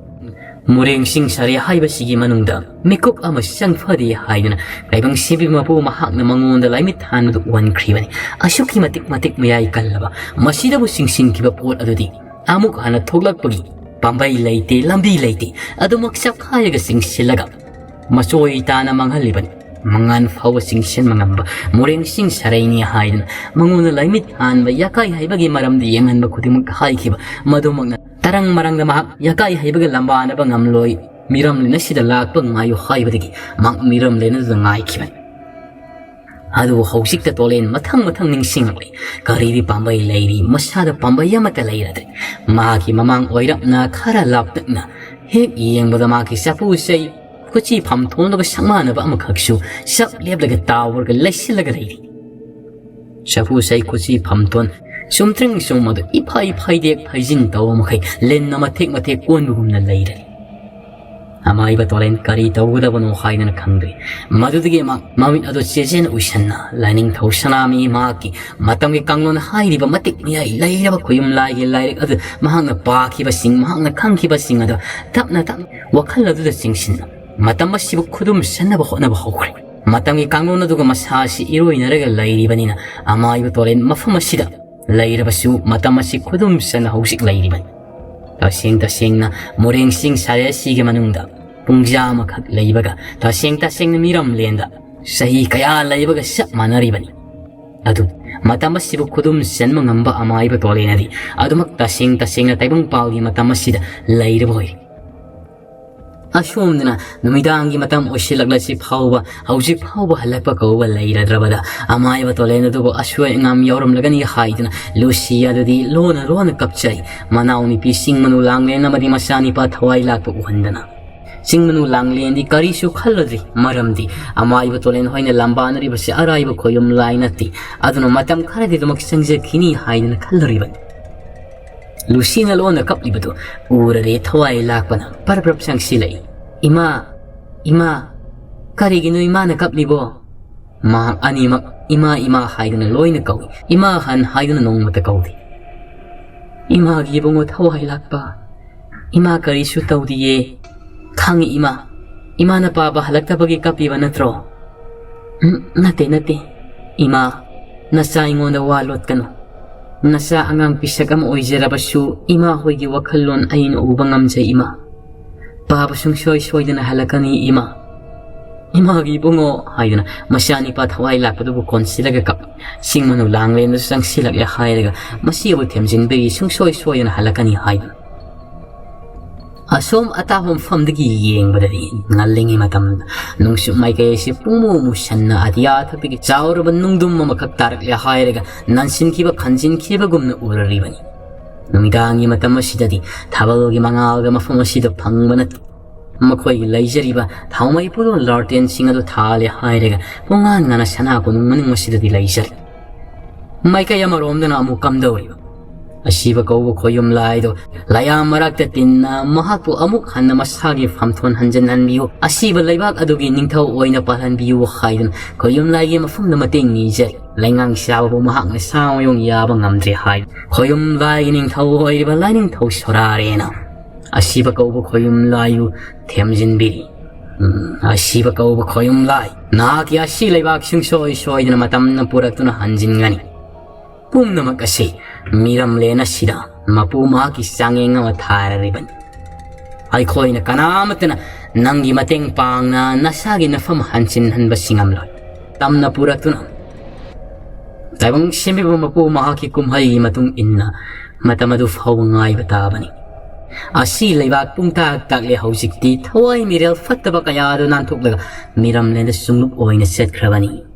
ꯃꯣꯔꯦꯡꯁꯤꯡ ꯁꯔꯩ ꯍꯥꯏꯕꯁꯤꯒꯤ ꯃꯅꯨꯡꯗ ꯃꯤꯀꯨꯞ ꯑꯃ ꯆꯪꯐꯗꯦ ꯍꯥꯏꯗꯨꯅ ꯇꯥꯏꯕꯪ ꯁꯤꯕꯤ ꯃꯄꯨ ꯃꯍꯥꯛꯅ ꯃꯉꯣꯟꯗ ꯂꯥꯏꯃꯤꯠ ꯊꯥꯟꯕꯗꯨ ꯎꯍꯟꯈ꯭ꯔꯤꯕꯅꯤ꯫ ꯑꯁꯨꯛꯀꯤ ꯃꯇꯤꯛ ꯃꯇꯤꯛ ꯃꯌꯥꯏ ꯀꯜꯂꯕ, ꯃꯁꯤꯗꯕꯨ ꯆꯤꯡꯁꯤꯟꯈꯤꯕ ꯄꯣꯠ ꯑꯗꯨꯗꯤ ꯑꯃꯨꯛ ꯍꯟꯅ ꯊꯣꯛꯂꯛꯄꯒꯤ ꯄꯥꯝꯕꯩ ꯂꯩꯇꯦ, ꯂꯝꯕꯤ ꯂꯩꯇꯦ꯫ ꯑꯗꯨꯃꯛ ꯆꯞꯈꯥꯏꯔꯒ ꯆꯤꯡꯁꯤꯜꯂꯒ ꯃꯆꯣꯏ ꯇꯥꯅ ꯃꯥꯡꯍꯜꯂꯤꯕꯅꯤ꯫ ꯃꯉꯥꯟ ꯐꯥꯎꯕ ꯆꯤꯡꯁꯤꯟꯕ ꯉꯝꯕ ꯃꯣꯔꯦꯡꯁꯤꯡ ꯁꯔꯩꯅꯤ ꯍꯥꯏꯗꯨꯅ ꯃꯉꯣꯟꯗ ꯂꯥꯏꯃꯤꯠ ꯊꯥꯟꯕ, ꯌꯥꯀꯥꯏ ꯍꯩꯕꯒꯤ ꯃꯔꯝꯗ ꯌꯦꯡꯍꯟꯕ ꯈꯨꯗꯤꯡꯃꯛ ꯍꯥꯏꯈꯤꯕ꯫ ꯃꯗꯨꯃꯛꯅ ꯇꯔꯪ ꯃꯔꯪꯗ ꯃꯍꯥꯛ ꯌꯥꯀꯥꯏ ꯍꯩꯕꯒ ꯂꯝꯕꯥꯅꯕ ꯉꯝꯂꯣꯏ, ꯃꯤꯔꯝꯂꯦꯟ ꯑꯁꯤꯗ ꯂꯥꯛꯄ ꯉꯥꯏꯌꯨ ꯍꯥꯏꯕꯗꯒꯤ ꯃꯍꯥꯛ ꯃꯤꯔꯝꯂꯦꯟ ꯑꯗꯨꯗ ꯉꯥꯏꯈꯤꯕꯅꯤ꯫ ꯑꯗꯨꯕꯨ ꯍꯧꯖꯤꯛꯇ ꯇꯣꯂꯦꯟ ꯃꯊꯪ ꯃꯊꯪ ꯅꯤꯡꯁꯤꯡꯂꯛꯂꯤ꯫ ꯀꯔꯤꯗꯤ ꯄꯥꯝꯕꯩ ꯂꯩꯔꯤ? ꯃꯁꯥꯗ ꯄꯥꯝꯕꯩ ꯑꯃꯠꯇ ꯂꯩꯔꯗ꯭ꯔꯦ꯫ ꯃꯍꯥꯛꯀꯤ ꯃꯃꯥꯡ ꯑꯣꯏꯔꯞꯅ ꯈꯔ ꯂꯥꯞꯇꯛꯅ ꯍꯦꯛ ꯌꯦꯡꯕꯗ ꯃꯍꯥꯛꯀꯤ ꯆꯐꯨ ꯆꯩ ꯈꯨꯠꯆꯤ ꯐꯝꯊꯣꯟꯗꯨꯒ ꯁꯪꯃꯥꯟꯅꯕ ꯑꯃꯈꯛꯁꯨ ꯆꯞ ꯂꯦꯞꯂꯒ ꯇꯥꯎꯔꯒ ꯂꯩꯁꯤꯜꯂꯒ ꯂꯩꯔꯤ꯫ ꯆꯐꯨ ꯆꯩ ꯈꯨꯠꯆꯤ ꯐꯝꯊꯣꯟ ꯆꯨꯝꯗ꯭ꯔꯤꯡ ꯆꯨꯝ ꯑꯗꯨ ꯏꯐꯩ ꯐꯩꯗꯦꯛ ꯐꯩꯖꯤꯟ ꯇꯧꯕ ꯃꯈꯩ ꯂꯤꯟꯅ ꯃꯊꯦꯛ ꯃꯊꯦꯛ ꯀꯣꯟꯕꯒꯨꯝꯅ ꯂꯩꯔꯦ꯫ ꯑꯃꯥꯏꯕ ꯇꯣꯂꯦꯟ ꯀꯔꯤ ꯇꯧꯒꯗꯕꯅꯣ ꯍꯥꯏꯗꯅ ꯈꯪꯗ꯭ꯔꯤ꯫ ꯃꯗꯨꯗꯒꯤ ꯃꯥ ꯃꯃꯤꯠ ꯑꯗꯨ ꯆꯦꯖꯦꯟ ꯎꯏꯁꯟꯅ ꯂꯥꯏꯅꯤꯡꯊꯧ ꯁꯅꯥꯃꯍꯤ ꯃꯍꯥꯛꯀꯤ ꯃꯇꯝꯒꯤ ꯀꯥꯡꯂꯣꯟ ꯍꯥꯏꯔꯤꯕ ꯃꯇꯤꯛ ꯃꯌꯥꯏ ꯂꯩꯔꯕ ꯈꯨꯌꯨꯝ ꯂꯥꯏꯒꯤ ꯂꯥꯏꯔꯤꯛ ꯑꯗꯨ ꯃꯍꯥꯛꯅ ꯄꯥꯈꯤꯕꯁꯤꯡ, ꯃꯍꯥꯛꯅ ꯈꯪꯈꯤꯕꯁꯤꯡ ꯑꯗꯨ ꯇꯞꯅ ꯇꯞꯅ ꯋꯥꯈꯜ ꯑꯗꯨꯗ ꯆꯤꯡꯁꯤꯟꯅ ꯃꯇꯝ ꯑꯁꯤꯕꯨ ꯈꯨꯗꯨꯝ ꯆꯟꯅꯕ ꯍꯣꯠꯅꯕ ꯍꯧꯈ꯭ꯔꯦ꯫ ꯃꯇꯝꯒꯤ ꯀꯥꯡꯂꯣꯟ ꯑꯗꯨꯒ ꯃꯁꯥ ꯑꯁꯤ ꯏꯔꯣꯏꯅꯔꯒ ꯂꯩꯔꯤꯕꯅꯤꯅ ꯑꯃꯥꯏꯕ ꯇꯣꯂꯦꯟ ꯃꯐꯝ ꯑꯁꯤꯗ ꯂꯩꯔꯕꯁꯨ ꯃꯇꯝ ꯑꯁꯤ ꯈꯨꯗꯨꯝ ꯆꯟꯅ ꯍꯧꯖꯤꯛ ꯂꯩꯔꯤꯕꯅꯤ꯫ ꯇꯁꯦꯡ ꯇꯁꯦꯡꯅ ꯃꯣꯔꯦꯡ ꯆꯤꯡ ꯁꯥꯔꯦ ꯑꯁꯤꯒꯤ ꯃꯅꯨꯡꯗ ꯄꯨꯡꯖꯥ ꯑꯃꯈꯛ ꯂꯩꯕꯒ ꯇꯁꯦꯡ ꯇꯁꯦꯡꯅ ꯃꯤꯔꯝꯂꯦꯟꯗ ꯆꯍꯤ ꯀꯌꯥ ꯂꯩꯕꯒ ꯆꯞ ꯃꯥꯟꯅꯔꯤꯕꯅꯤ꯫ ꯑꯗꯨ ꯃꯇꯝ ꯑꯁꯤꯕꯨ ꯈꯨꯗꯨꯝ ꯆꯟꯕ ꯉꯝꯕ ꯑꯃꯥꯏꯕ ꯇꯣꯂꯦꯟꯅꯗꯤ ꯑꯗꯨꯃꯛ ꯇꯁꯦꯡ ꯇꯁꯦꯡꯅ ꯇꯥꯏꯕꯪꯄꯥꯜꯒꯤ ꯃꯇꯝ ꯑꯁꯤꯗ ꯂꯩꯔꯕ ꯑꯣꯏꯔꯦ꯫ ꯑꯁꯣꯝꯗꯅ ꯅꯨꯃꯤꯗꯥꯡꯒꯤ ꯃꯇꯝ ꯑꯣꯏꯁꯤꯜꯂꯛꯂꯁꯤ ꯐꯥꯎꯕ ꯍꯧꯖꯤꯛ ꯐꯥꯎꯕ ꯍꯜꯂꯛꯄ ꯀꯧꯕ ꯂꯩꯔꯗ꯭ꯔꯕꯗ ꯑꯃꯥꯏꯕ ꯇꯣꯂꯦꯟ ꯑꯗꯨꯕꯨ ꯑꯁꯣꯏ ꯑꯉꯥꯝ ꯌꯥꯎꯔꯝꯂꯒꯅꯤ ꯍꯥꯏꯗꯨꯅ ꯂꯨꯁꯤ ꯑꯗꯨꯗꯤ ꯂꯣꯟꯅ ꯂꯣꯟꯅ ꯀꯞꯆꯩ꯫ ꯃꯅꯥꯎꯅꯨꯄꯤ ꯆꯤꯡ ꯃꯅꯨ ꯂꯥꯡꯂꯦꯟ ꯑꯃꯗꯤ ꯃꯆꯥꯅꯤꯄꯥ ꯊꯋꯥꯏ ꯂꯥꯛꯄ ꯎꯍꯟꯗꯅ ꯆꯤꯡ ꯃꯅꯨ ꯂꯥꯡꯂꯦꯟꯗꯤ ꯀꯔꯤꯁꯨ ꯈꯜꯂꯨꯗ꯭ꯔꯤ꯫ ꯃꯔꯝꯗꯤ ꯑꯃꯥꯏꯕ ꯇꯣꯂꯦꯟ ꯍꯣꯏꯅ ꯂꯝꯕꯥꯅꯔꯤꯕꯁꯤ ꯑꯔꯥꯏꯕ ꯈꯣꯌꯨꯝ ꯂꯥꯏ ꯅꯠꯇꯦ꯫ ꯑꯗꯨꯅ ꯃꯇꯝ ꯈꯔꯗꯤ ꯑꯗꯨꯃꯛ ꯆꯪꯖꯈꯤꯅꯤ ꯍꯥꯏꯗꯅ ꯈꯜꯂꯨꯔꯤꯕꯅꯤ꯫ ꯂꯨꯁꯤꯅ ꯂꯣꯟꯅ ꯀꯞꯂꯤꯕꯗꯨ ꯎꯔꯔꯦ ꯊꯋꯥꯏ ꯂꯥꯛꯄꯅ ꯄꯔꯞ ꯄꯔꯞ ꯆꯪꯁꯤꯜꯂꯛꯏ꯫ "ꯏꯃꯥ, ꯏꯃꯥ, ꯀꯔꯤꯒꯤꯅꯣ ꯏꯃꯥꯅ ꯀꯞꯂꯤꯕꯣ?" ꯃꯍꯥꯛ ꯑꯅꯤꯃꯛ ꯏꯃꯥ ꯏꯃꯥ ꯍꯥꯏꯗꯨꯅ ꯂꯣꯏꯅ ꯀꯧꯏ꯫ ꯏꯃꯥ ꯍꯟ ꯍꯥꯏꯗꯨꯅ ꯅꯣꯡꯃꯇ ꯀꯧꯗꯦ꯫ "ꯏꯃꯥꯒꯤ ꯏꯕꯨꯡꯉꯣ ꯊꯋꯥꯏ ꯂꯥꯛꯄ, ꯏꯃꯥ ꯀꯔꯤꯁꯨ ꯇꯧꯗꯤꯌꯦ꯫ ꯈꯪꯉꯤ ꯏꯃꯥ, ꯏꯃꯥꯅ ꯄꯥꯕ ꯍꯜꯂꯛꯇꯕꯒꯤ ꯀꯞꯄꯤꯕ ꯅꯠꯇ꯭ꯔꯣ?" "ꯎꯝ, ꯅꯠꯇꯦ, ꯅꯠꯇꯦ꯫ ꯏꯃꯥ, ꯅꯆꯥ ꯑꯩꯉꯣꯟꯗ ꯋꯥ ꯂꯣꯠꯀꯅꯨ꯫ ꯅꯆꯥ ꯑꯉꯥꯡ ꯄꯤꯁꯛ ꯑꯃ ꯑꯣꯏꯖꯔꯕꯁꯨ ꯏꯃꯥ ꯍꯣꯏꯒꯤ ꯋꯥꯈꯜꯂꯣꯟ ꯑꯩꯅ ꯎꯕ ꯉꯝꯖꯩ ꯏꯃꯥ꯫ ꯄꯥꯕ ꯁꯨꯡꯁꯣꯏ ꯁꯣꯏꯗꯅ ꯍꯜꯂꯛꯀꯅꯤ ꯏꯃꯥ꯫ ꯏꯃꯥꯒꯤ ꯏꯕꯨꯡꯉꯣ" ꯍꯥꯏꯗꯨꯅ ꯃꯆꯥꯅꯤꯄꯥ ꯊꯋꯥꯏ ꯂꯥꯛꯄꯗꯨꯕꯨ ꯀꯣꯟꯁꯤꯜꯂꯒ ꯀꯞ꯫ "ꯆꯤꯡ ꯃꯅꯨ ꯂꯥꯡꯂꯦꯟꯗꯁꯨ ꯆꯪꯁꯤꯜꯂꯛꯂꯦ ꯍꯥꯏꯔꯒ ꯃꯁꯤꯕꯨ ꯊꯦꯝꯖꯤꯟꯕꯤꯔꯤ ꯁꯨꯡꯁꯣꯏ ꯁꯣꯏꯗꯅ ꯍꯜꯂꯛꯀꯅꯤ" ꯍꯥꯏꯗꯨꯅ꯫ ꯑꯁꯣꯝ ꯑꯇꯥꯕ ꯃꯐꯝꯗꯒꯤ ꯌꯦꯡꯕꯗꯗꯤ ꯉꯜꯂꯤꯉꯩ ꯃꯇꯝꯗ ꯅꯨꯡꯁꯤꯠ ꯃꯥꯏꯀꯩ ꯑꯁꯤ ꯄꯨꯡꯃꯨ ꯃꯨꯁꯟꯅ ꯑꯇꯤꯌꯥ ꯊꯛꯇꯒꯤ ꯆꯥꯎꯔꯕ ꯅꯨꯡꯗꯨꯝ ꯑꯃꯈꯛ ꯇꯥꯔꯛꯂꯦ ꯍꯥꯏꯔꯒ ꯅꯟꯁꯤꯟꯈꯤꯕ ꯈꯟꯖꯤꯟꯈꯤꯕꯒꯨꯝꯅ ꯎꯔꯔꯤꯕꯅꯤ꯫ ꯅꯨꯃꯤꯗꯥꯡꯒꯤ ꯃꯇꯝ ꯑꯁꯤꯗꯗꯤ ꯊꯥꯕꯜꯒꯤ ꯃꯉꯥꯜꯒ ꯃꯐꯝ ꯑꯁꯤꯗ ꯐꯪꯕ ꯅꯠꯇꯦ꯫ ꯃꯈꯣꯏꯒꯤ ꯂꯩꯖꯔꯤꯕ ꯊꯥꯎꯃꯩ ꯄꯨꯗꯨꯅ ꯂꯥꯔꯇꯦꯟꯁꯤꯡ ꯑꯗꯨ ꯊꯥꯜꯂꯦ ꯍꯥꯏꯔꯒ ꯄꯨꯡꯉꯥꯟ ꯉꯥꯅ ꯁꯅꯥ ꯀꯣꯅꯨꯡ ꯃꯅꯨꯡ ꯑꯁꯤꯗꯗꯤ ꯂꯩꯖꯔꯤ꯫ ꯃꯥꯏꯀꯩ ꯑꯃꯔꯣꯝꯗꯅ ꯑꯃꯨꯛ ꯀꯝꯗꯧꯔꯤꯕ? ꯑꯁꯤꯕ ꯀꯧꯕ ꯈꯣꯌꯨꯝ ꯂꯥꯏꯗꯣ ꯂꯩꯌꯥꯝ ꯃꯔꯛꯇ ꯇꯤꯟꯅ ꯃꯍꯥꯛꯄꯨ ꯑꯃꯨꯛ ꯍꯟꯅ ꯃꯁꯥꯒꯤ ꯐꯝꯊꯣꯟ ꯍꯟꯖꯤꯟꯍꯟꯕꯤꯌꯨ, ꯑꯁꯤꯕ ꯂꯩꯕꯥꯛ ꯑꯗꯨꯒꯤ ꯅꯤꯡꯊꯧ ꯑꯣꯏꯅ ꯄꯥꯜꯍꯟꯕꯤꯌꯨ ꯍꯥꯏꯗꯨꯅ ꯈꯣꯌꯨꯝ ꯂꯥꯏꯒꯤ ꯃꯐꯝꯗ ꯃꯇꯦꯡ ꯅꯤꯖꯩ꯫ ꯂꯩꯉꯥꯡ ꯁꯥꯕꯕꯨ ꯃꯍꯥꯛꯅ ꯁꯥꯃꯌꯣꯡ ꯌꯥꯕ ꯉꯝꯗ꯭ꯔꯦ ꯍꯥꯏ꯫ ꯈꯣꯌꯨꯝ ꯂꯥꯏꯒꯤ ꯅꯤꯡꯊꯧ ꯑꯣꯏꯔꯤꯕ ꯂꯥꯏꯅꯤꯡꯊꯧ ꯁꯣꯔꯥꯔꯦꯅ ꯑꯁꯤꯕ ꯀꯧꯕ ꯈꯣꯌꯨꯝ ꯂꯥꯏꯕꯨ ꯊꯦꯝꯖꯤꯟꯕꯤꯔꯤ꯫ ꯎꯝ, ꯑꯁꯤꯕ ꯀꯧꯕ ꯈꯣꯌꯨꯝ ꯂꯥꯏ, ꯅꯍꯥꯛꯀꯤ ꯑꯁꯤ ꯂꯩꯕꯥꯛ ꯁꯨꯡꯁꯣꯏ ꯁꯣꯏꯗꯅ ꯃꯇꯝꯅ ꯄꯨꯔꯛꯇꯨꯅ ꯍꯟꯖꯤꯟꯒꯅꯤ꯫ ꯄꯨꯝꯅꯃꯛ ꯑꯁꯤ ꯃꯤꯔꯝꯂꯦꯟ ꯑꯁꯤꯗ ꯃꯄꯨ ꯃꯍꯥꯛꯀꯤ ꯆꯥꯡꯌꯦꯡ ꯑꯃ ꯊꯥꯔꯔꯤꯕꯅꯤ꯫ ꯑꯩꯈꯣꯏꯅ ꯀꯅꯥꯃꯠꯇꯅ ꯅꯪꯒꯤ ꯃꯇꯦꯡ ꯄꯥꯡꯅ ꯅꯁꯥꯒꯤ ꯅꯐꯝ ꯍꯟꯖꯤꯟꯍꯟꯕꯁꯤ ꯉꯝꯂꯣꯏ꯫ ꯇꯝꯅ ꯄꯨꯔꯛꯇꯨꯅ ꯇꯥꯏꯕꯪ ꯁꯦꯝꯕꯤꯕ ꯃꯄꯨ ꯃꯍꯥꯛꯀꯤ ꯀꯨꯝꯍꯩꯒꯤ ꯃꯇꯨꯡ ꯏꯟꯅ ꯃꯇꯝ ꯑꯗꯨ ꯐꯥꯎꯕ ꯉꯥꯏꯕ ꯇꯥꯕꯅꯤ꯫ ꯑꯁꯤ ꯂꯩꯕꯥꯛ ꯄꯨꯡꯇꯥꯛ ꯇꯥꯛꯂꯦ ꯍꯧꯖꯤꯛꯇꯤ꯫ ꯊꯋꯥꯏ ꯃꯤꯔꯦꯜ ꯐꯠꯇꯕ ꯀꯌꯥ ꯑꯗꯨ ꯅꯥꯟꯊꯣꯛꯂꯒ ꯃꯤꯔꯝꯂꯦꯟꯗ ꯁꯨꯡꯂꯨꯞ ꯑꯣꯏꯅ ꯆꯠꯈ꯭ꯔꯕꯅꯤ꯫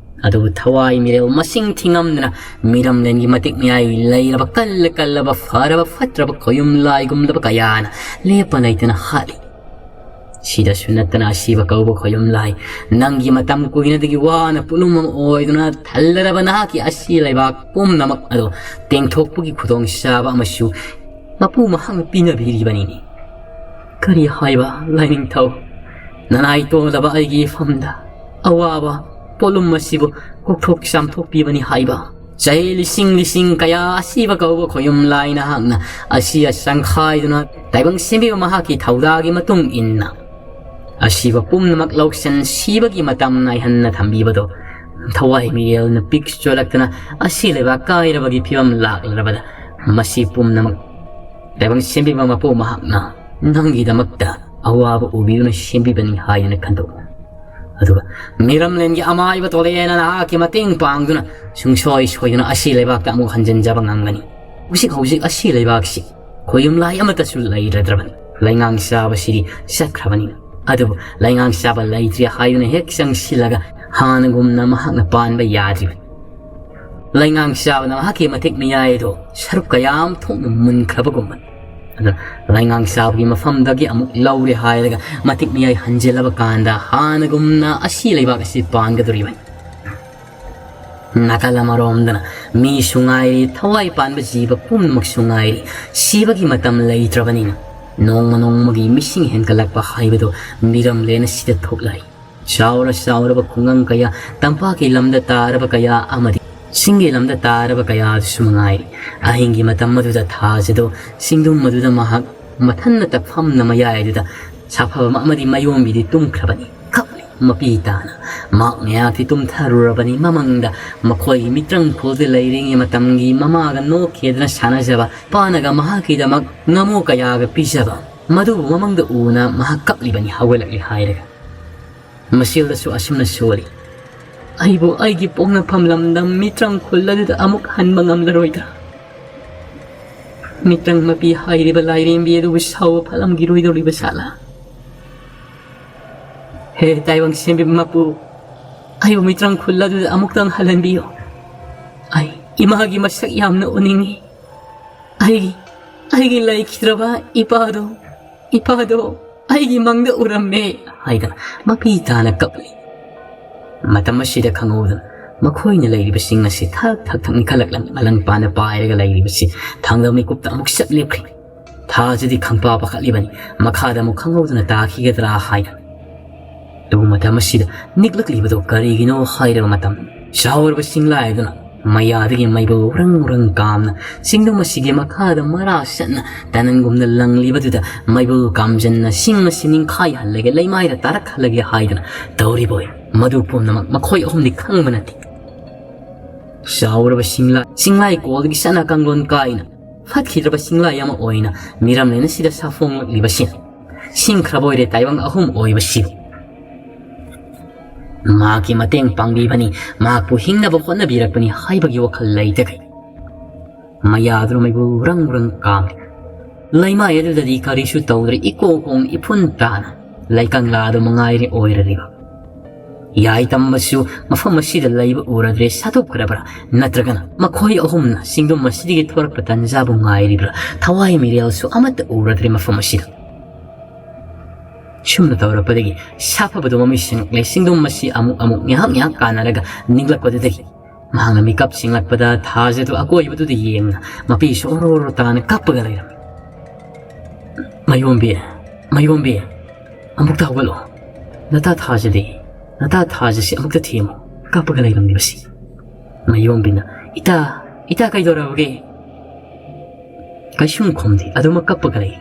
ꯑꯗꯨꯕꯨ ꯊꯋꯥꯏ ꯃꯤꯔꯦꯜ ꯃꯁꯤꯡ ꯊꯤꯉꯝꯗꯅ ꯃꯤꯔꯝꯂꯦꯟꯒꯤ ꯃꯇꯤꯛ ꯃꯌꯥꯏ ꯂꯩꯔꯕ ꯀꯜꯂ ꯀꯜꯂꯕ ꯐꯔꯕ ꯐꯠꯇ꯭ꯔꯕ ꯈꯣꯌꯨꯝ ꯂꯥꯏꯒꯨꯝꯂꯕ ꯀꯌꯥꯅ ꯂꯦꯞꯄ ꯂꯩꯇꯅ ꯍꯥꯠꯂꯤ꯫ ꯁꯤꯗꯁꯨ ꯅꯠꯇꯅ ꯑꯁꯤꯕ ꯀꯧꯕ ꯈꯣꯌꯨꯝ ꯂꯥꯏ, ꯅꯪꯒꯤ ꯃꯇꯝ ꯀꯨꯏꯅꯗꯒꯤ ꯋꯥꯅ ꯄꯣꯠꯂꯨꯝ ꯑꯃ ꯑꯣꯏꯗꯨꯅ ꯊꯜꯂꯔꯕ ꯅꯍꯥꯛꯀꯤ ꯑꯁꯤ ꯂꯩꯕꯥꯛ ꯄꯨꯝꯅꯃꯛ ꯑꯗꯨ ꯇꯦꯡꯊꯣꯛꯄꯒꯤ ꯈꯨꯗꯣꯡꯆꯥꯕ ꯑꯃꯁꯨ ꯃꯄꯨ ꯃꯍꯥꯛꯅ ꯄꯤꯅꯕꯤꯔꯤꯕꯅꯤꯅꯦ꯫ ꯀꯔꯤ ꯍꯥꯏꯕ ꯂꯥꯏꯅꯤꯡꯊꯧ? ꯅꯅꯥꯏ ꯇꯣꯜꯂꯕ ꯑꯩꯒꯤ ꯏꯐꯝꯗ ꯑꯋꯥꯕ ꯄꯣꯠꯂꯨꯝ ꯑꯁꯤꯕꯨ ꯀꯣꯛꯊꯣꯛ ꯆꯥꯝꯊꯣꯛꯄꯤꯕꯅꯤ ꯍꯥꯏꯕ꯫ ꯆꯍꯤ ꯂꯤꯁꯤꯡ ꯂꯤꯁꯤꯡ ꯀꯌꯥ ꯑꯁꯤꯕ ꯀꯧꯕ ꯈꯣꯌꯨꯝ ꯂꯥꯏ ꯅꯍꯥꯛꯅ ꯑꯁꯤ ꯑꯁꯪꯈꯥꯏꯗꯨꯅ ꯇꯥꯏꯕꯪ ꯁꯦꯝꯕꯤꯕ ꯃꯍꯥꯛꯀꯤ ꯊꯧꯗꯥꯒꯤ ꯃꯇꯨꯡ ꯏꯟꯅ ꯑꯁꯤꯕ ꯄꯨꯝꯅꯃꯛ ꯂꯧꯁꯤꯟ ꯁꯤꯕꯒꯤ ꯃꯇꯝ ꯅꯥꯏꯍꯟꯅ ꯊꯝꯕꯤꯕꯗꯣ ꯊꯋꯥꯏ ꯃꯤꯔꯦꯜꯅ ꯄꯤꯛ ꯆꯣꯜꯂꯛꯇꯅ ꯑꯁꯤ ꯂꯩꯕꯥꯛ ꯀꯥꯏꯔꯕꯒꯤ ꯐꯤꯕꯝ ꯂꯥꯛꯂꯔꯕꯗ ꯃꯁꯤ ꯄꯨꯝꯅꯃꯛ ꯇꯥꯏꯕꯪ ꯁꯦꯝꯕꯤꯕ ꯃꯄꯨ ꯃꯍꯥꯛꯅ ꯅꯪꯒꯤꯗꯃꯛꯇ ꯑꯋꯥꯕ ꯎꯕꯤꯗꯨꯅ ꯁꯦꯝꯕꯤꯕꯅꯤ ꯍꯥꯏꯗꯨꯅ ꯈꯟꯗꯣꯛꯎ꯫ ꯑꯗꯨꯒ ꯃꯤꯔꯝꯂꯦꯟꯒꯤ ꯑꯃꯥꯏꯕ ꯇꯣꯂꯦꯅ ꯅꯍꯥꯛꯀꯤ ꯃꯇꯦꯡ ꯄꯥꯡꯗꯨꯅ ꯁꯨꯡꯁꯣꯏ ꯁꯣꯏꯗꯅ ꯑꯁꯤ ꯂꯩꯕꯥꯛꯇ ꯑꯃꯨꯛ ꯍꯟꯖꯤꯟꯖꯕ ꯉꯝꯒꯅꯤ꯫ ꯍꯧꯖꯤꯛ ꯍꯧꯖꯤꯛ ꯑꯁꯤ ꯂꯩꯕꯥꯛꯁꯤ ꯈꯣꯌꯨꯝ ꯂꯥꯏ ꯑꯃꯠꯇꯁꯨ ꯂꯩꯔꯗ꯭ꯔꯕꯅꯤ꯫ ꯂꯩꯉꯥꯡ ꯆꯥꯕꯁꯤꯗꯤ ꯆꯠꯈ꯭ꯔꯕꯅꯤꯅ꯫ ꯑꯗꯨꯕꯨ ꯂꯩꯉꯥꯡ ꯆꯥꯕ ꯂꯩꯇ꯭ꯔꯦ ꯍꯥꯏꯗꯨꯅ ꯍꯦꯛ ꯆꯪꯁꯤꯜꯂꯒ ꯍꯥꯟꯅꯒꯨꯝꯅ ꯃꯍꯥꯛꯅ ꯄꯥꯟꯕ ꯌꯥꯗ꯭ꯔꯤꯕꯅꯤ꯫ ꯂꯩꯉꯥꯡ ꯆꯥꯕꯅ ꯃꯍꯥꯛꯀꯤ ꯃꯇꯤꯛ ꯃꯌꯥꯏ ꯑꯗꯨ ꯁꯔꯨꯛ ꯀꯌꯥ ꯑꯃ ꯊꯣꯛꯅ ꯃꯨꯟꯈ꯭ꯔꯕꯒꯨꯝꯕꯅꯤ꯫ ꯑꯗꯨꯅ ꯂꯩꯉꯥꯡ ꯆꯥꯕꯒꯤ ꯃꯐꯝꯗꯒꯤ ꯑꯃꯨꯛ ꯂꯧꯔꯦ ꯍꯥꯏꯔꯒ ꯃꯇꯤꯛ ꯃꯌꯥꯏ ꯍꯟꯖꯤꯜꯂꯕ ꯀꯥꯟꯗ ꯍꯥꯟꯅꯒꯨꯝꯅ ꯑꯁꯤ ꯂꯩꯕꯥꯛ ꯑꯁꯤ ꯄꯥꯟꯒꯗꯧꯔꯤꯕꯅꯤ꯫ ꯅꯥꯀꯜ ꯑꯃꯔꯣꯝꯗꯅ ꯃꯤꯁꯨ ꯉꯥꯏꯔꯤ, ꯊꯋꯥꯏ ꯄꯥꯟꯕ ꯖꯤꯕ ꯄꯨꯝꯅꯃꯛꯁꯨ ꯉꯥꯏꯔꯤ꯫ ꯁꯤꯕꯒꯤ ꯃꯇꯝ ꯂꯩꯇ꯭ꯔꯕꯅꯤꯅ ꯅꯣꯡꯃ ꯅꯣꯡꯃꯒꯤ ꯃꯤꯁꯤꯡ ꯍꯦꯟꯒꯠꯂꯛꯄ ꯍꯥꯏꯕꯗꯨ ꯃꯤꯔꯝꯂꯦꯟ ꯑꯁꯤꯗ ꯊꯣꯛꯂꯛꯏ꯫ ꯆꯥꯎꯔ ꯆꯥꯎꯔꯕ ꯈꯨꯡꯒꯪ ꯀꯌꯥ, ꯇꯝꯄꯥꯛꯀꯤ ꯂꯝꯗ ꯇꯥꯔꯕ ꯀꯌꯥ ꯑꯃꯗꯤ ꯆꯤꯡꯒꯤ ꯂꯝꯗ ꯇꯥꯔꯕ ꯀꯌꯥꯗꯨꯁꯨ ꯃꯉꯥꯏꯔꯤ꯫ ꯑꯍꯤꯡꯒꯤ ꯃꯇꯝ ꯑꯗꯨꯗ ꯊꯥꯁꯤꯗꯨ ꯆꯤꯡꯗꯨꯝ ꯑꯗꯨꯗ ꯃꯍꯥꯛ ꯃꯊꯟꯅ ꯇꯛꯐꯝꯅ ꯃꯌꯥꯏ ꯑꯗꯨꯗ ꯁꯥꯐꯕ ꯑꯃꯗꯤ ꯃꯌꯣꯝꯕꯤꯗꯤ ꯇꯨꯝꯈ꯭ꯔꯕꯅꯤ꯫ ꯀꯞꯂꯤ ꯃꯄꯤ ꯇꯥꯅ꯫ ꯃꯍꯥꯛ ꯉꯥꯏꯍꯥꯛꯇꯤ ꯇꯨꯝꯊꯔꯨꯔꯕꯅꯤ꯫ ꯃꯃꯪꯗ ꯃꯈꯣꯏꯒꯤ ꯃꯤꯇ꯭ꯔꯪ ꯈꯨꯜꯗ ꯂꯩꯔꯤꯉꯩ ꯃꯇꯝꯒꯤ ꯃꯃꯥꯒ ꯅꯣꯛꯈꯤꯗꯅ ꯁꯥꯟꯅꯖꯕ, ꯃꯄꯥꯅꯒ ꯃꯍꯥꯛꯀꯤꯗꯃꯛ ꯉꯥꯃꯣ ꯀꯌꯥꯒ ꯄꯤꯖꯕ, ꯃꯗꯨꯕꯨ ꯃꯃꯪꯗ ꯎꯅ ꯃꯍꯥꯛ ꯀꯞꯂꯤꯕꯅꯤ, ꯍꯧꯒꯠꯂꯛꯂꯤ ꯍꯥꯏꯔꯒ꯫ ꯃꯁꯤꯜꯗꯁꯨ ꯑꯁꯨꯝꯅ ꯁꯣꯜꯂꯤ, "ꯑꯩꯕꯨ ꯑꯩꯒꯤ ꯄꯣꯛꯅꯐꯝ ꯂꯝꯗꯝ ꯃꯤꯇ꯭ꯔꯪ ꯈꯨꯜ ꯑꯗꯨꯗ ꯑꯃꯨꯛ ꯍꯟꯕ ꯉꯝꯂꯔꯣꯏꯗ꯭ꯔꯥ? ꯃꯤꯇ꯭ꯔꯪ ꯃꯄꯤ ꯍꯥꯏꯔꯤꯕ ꯂꯥꯏꯔꯦꯝꯕꯤ ꯑꯗꯨꯕꯨ ꯁꯥꯎꯕ ꯐꯠꯂꯝꯈꯤꯔꯣꯏꯗꯧꯔꯤꯕ ꯁꯥꯠꯂꯥ? ꯍꯦ ꯇꯥꯏꯕꯪ ꯁꯦꯝꯕꯤꯕ ꯃꯄꯨ, ꯑꯩꯕꯨ ꯃꯤꯇ꯭ꯔꯪ ꯈꯨꯜ ꯑꯗꯨꯗ ꯑꯃꯨꯛꯇꯪ ꯍꯜꯍꯟꯕꯤꯌꯨ꯫ ꯑꯩ ꯏꯃꯥꯒꯤ ꯃꯁꯛ ꯌꯥꯝꯅ ꯎꯅꯤꯡꯏ꯫ ꯑꯩꯒꯤ, ꯑꯩꯒꯤ ꯂꯩꯈꯤꯗ꯭ꯔꯕ ꯏꯄꯥꯗꯣ, ꯏꯄꯥꯗꯣ ꯑꯩꯒꯤ ꯃꯪꯗ ꯎꯔꯝꯃꯦ" ꯍꯥꯏꯗꯅ ꯃꯄꯤ ꯇꯥꯅ ꯀꯞꯂꯤ꯫ ꯃꯇꯝ ꯑꯁꯤꯗ ꯈꯪꯍꯧꯗꯅ ꯃꯈꯣꯏꯅ ꯂꯩꯔꯤꯕꯁꯤꯡ ꯑꯁꯤ ꯊꯛ ꯊꯛ ꯊꯛ ꯅꯤꯛꯈꯠꯂꯛꯂꯝꯃꯤ꯫ ꯃꯂꯪ ꯄꯥꯅ ꯄꯥꯏꯔꯒ ꯂꯩꯔꯤꯕꯁꯤ ꯊꯥꯡꯗ ꯃꯤꯀꯨꯞꯇ ꯑꯃꯨꯛ ꯆꯞ ꯂꯦꯞꯈ꯭ꯔꯦ꯫ ꯊꯥꯁꯤꯗꯤ ꯈꯪꯄꯥ ꯄꯥꯈꯠꯂꯤꯕꯅꯤ, ꯃꯈꯥꯗ ꯑꯃꯨꯛ ꯈꯪꯍꯧꯗꯅ ꯇꯥꯈꯤꯒꯗ꯭ꯔꯥ ꯍꯥꯏꯅ꯫ ꯑꯗꯨꯕꯨ ꯃꯇꯝ ꯑꯁꯤꯗ ꯅꯤꯛꯂꯛꯂꯤꯕꯗꯨ ꯀꯔꯤꯒꯤꯅꯣ ꯍꯥꯏꯔꯕ ꯃꯇꯝ, ꯆꯥꯎꯔꯕ ꯆꯤꯡꯂꯥꯏ ꯑꯗꯨꯅ ꯃꯌꯥꯗꯒꯤ ꯃꯩꯕꯨꯜ ꯎꯔꯪ ꯎꯔꯪ ꯀꯥꯝꯅ ꯆꯤꯡꯗꯨꯝ ꯑꯁꯤꯒꯤ ꯃꯈꯥꯗ ꯃꯔꯥ ꯆꯠꯅ ꯇꯅꯟꯒꯨꯝꯅ ꯂꯪꯂꯤꯕꯗꯨꯗ ꯃꯩꯕꯨꯜ ꯀꯥꯝꯖꯟꯅ ꯆꯤꯡ ꯑꯁꯤ ꯅꯤꯡꯈꯥꯏꯍꯜꯂꯒ ꯂꯩꯃꯥꯏꯗ ꯇꯥꯔꯛꯍꯜꯂꯒꯦ ꯍꯥꯏꯗꯨꯅ ꯇꯧꯔꯤꯕ ꯑꯣꯏ꯫ ꯃꯗꯨ ꯄꯨꯝꯅꯃꯛ ꯃꯈꯣꯏ ꯑꯍꯨꯝꯗꯤ ꯈꯪꯕ ꯅꯠꯇꯦ꯫ ꯆꯥꯎꯔꯕ ꯆꯤꯡꯂꯥꯏ, ꯆꯤꯡꯂꯥꯏ ꯀꯣꯜꯗꯒꯤ ꯆꯠꯅ ꯀꯥꯡꯂꯣꯟ ꯀꯥꯏꯅ ꯐꯠꯈꯤꯗ꯭ꯔꯕ ꯆꯤꯡꯂꯥꯏ ꯑꯃ ꯑꯣꯏꯅ ꯃꯤꯔꯝꯂꯦꯟ ꯑꯁꯤꯗ ꯁꯥꯐꯣꯡꯂꯛꯂꯤꯕꯁꯤꯅ ꯁꯤꯡꯈ꯭ꯔꯕ ꯑꯣꯏꯔꯦ ꯇꯥꯏꯕꯪ ꯑꯍꯨꯝ ꯑꯣꯏꯕꯁꯤꯕꯨ꯫ ꯃꯍꯥꯛꯀꯤ ꯃꯇꯦꯡ ꯄꯥꯡꯕꯤꯕꯅꯤ, ꯃꯍꯥꯛꯄꯨ ꯍꯤꯡꯅꯕ ꯍꯣꯠꯅꯕꯤꯔꯛꯄꯅꯤ ꯍꯥꯏꯕꯒꯤ ꯋꯥꯈꯜ ꯂꯩꯇꯈꯩ ꯃꯌꯥꯗꯨꯅ ꯃꯩꯕꯨꯜ ꯎꯔꯪ ꯎꯔꯪ ꯀꯥꯝꯂꯤ꯫ ꯂꯩꯃꯥꯏ ꯑꯗꯨꯗꯗꯤ ꯀꯔꯤꯁꯨ ꯇꯧꯗ꯭ꯔꯦ, ꯏꯀꯣ ꯀꯣꯡ ꯏꯐꯨꯟ ꯇꯥꯅ ꯂꯩꯀꯪꯂꯥ ꯑꯗꯨ ꯃꯉꯥꯏꯔꯦ ꯑꯣꯏꯔꯔꯤꯕ꯫ ꯌꯥꯏ ꯇꯝꯕꯁꯨ ꯃꯐꯝ ꯑꯁꯤꯗ ꯂꯩꯕ ꯎꯔꯗ꯭ꯔꯦ, ꯁꯥꯗꯣꯛꯈ꯭ꯔꯕ꯭ꯔꯥ? ꯅꯠꯇ꯭ꯔꯒꯅ ꯃꯈꯣꯏ ꯑꯍꯨꯝꯅ ꯆꯤꯡꯗꯨꯝ ꯑꯁꯤꯗꯒꯤ ꯊꯣꯔꯛꯄ ꯇꯟꯖꯥꯕꯨ ꯉꯥꯏꯔꯤꯕ꯭ꯔꯥ? ꯊꯋꯥꯏ ꯃꯤꯔꯦꯜꯁꯨ ꯑꯃꯠꯇ ꯎꯔꯗ꯭ꯔꯦ ꯃꯐꯝ ꯑꯁꯤꯗ꯫ ꯁꯨꯝꯅ ꯇꯧꯔꯛꯄꯗꯒꯤ ꯁꯥꯐꯕꯗꯨ ꯃꯃꯤꯠ ꯁꯤꯡꯂꯛꯂꯦ꯫ ꯆꯤꯡꯗꯨꯝ ꯑꯁꯤ ꯑꯃꯨꯛ ꯑꯃꯨꯛ ꯉꯥꯏꯍꯥꯛ ꯉꯥꯏꯍꯥꯛ ꯀꯥꯟꯅꯔꯒ ꯅꯤꯛꯂꯛꯄꯗꯨꯗꯒꯤ ꯃꯍꯥꯛꯅ ꯃꯤꯀꯞ ꯁꯤꯡꯂꯛꯄꯗ ꯊꯥꯖꯗꯨ ꯑꯀꯣꯏꯕꯗꯨꯗ ꯌꯦꯡꯅ ꯃꯄꯤꯁꯨ ꯑꯣꯔꯣ ꯑꯣꯔꯣ ꯇꯥꯅ ꯀꯞꯄꯒ ꯂꯩꯔꯝꯃꯤ꯫ "ꯃꯌꯣꯝꯕꯤ, ꯃꯌꯣꯝꯕꯤ, ꯑꯃꯨꯛꯇ ꯍꯧꯒꯠꯂꯣ꯫ ꯅꯇꯥ ꯊꯥꯖꯗꯤ, ꯅꯇꯥ ꯊꯥꯖꯁꯤ ꯑꯃꯨꯛꯇ ꯊꯦꯝꯃꯨ꯫ ꯀꯞꯄꯒ ꯂꯩꯔꯝꯂꯤꯕꯁꯤ꯫" ꯃꯌꯣꯝꯕꯤꯅ, "ꯏꯇꯥ, ꯏꯇꯥ ꯀꯩꯗꯧꯔꯕꯒꯦ?" ꯀꯩꯁꯨꯝ ꯈꯨꯝꯗꯦ, ꯑꯗꯨꯃꯛ ꯀꯞꯄꯒ ꯂꯩ꯫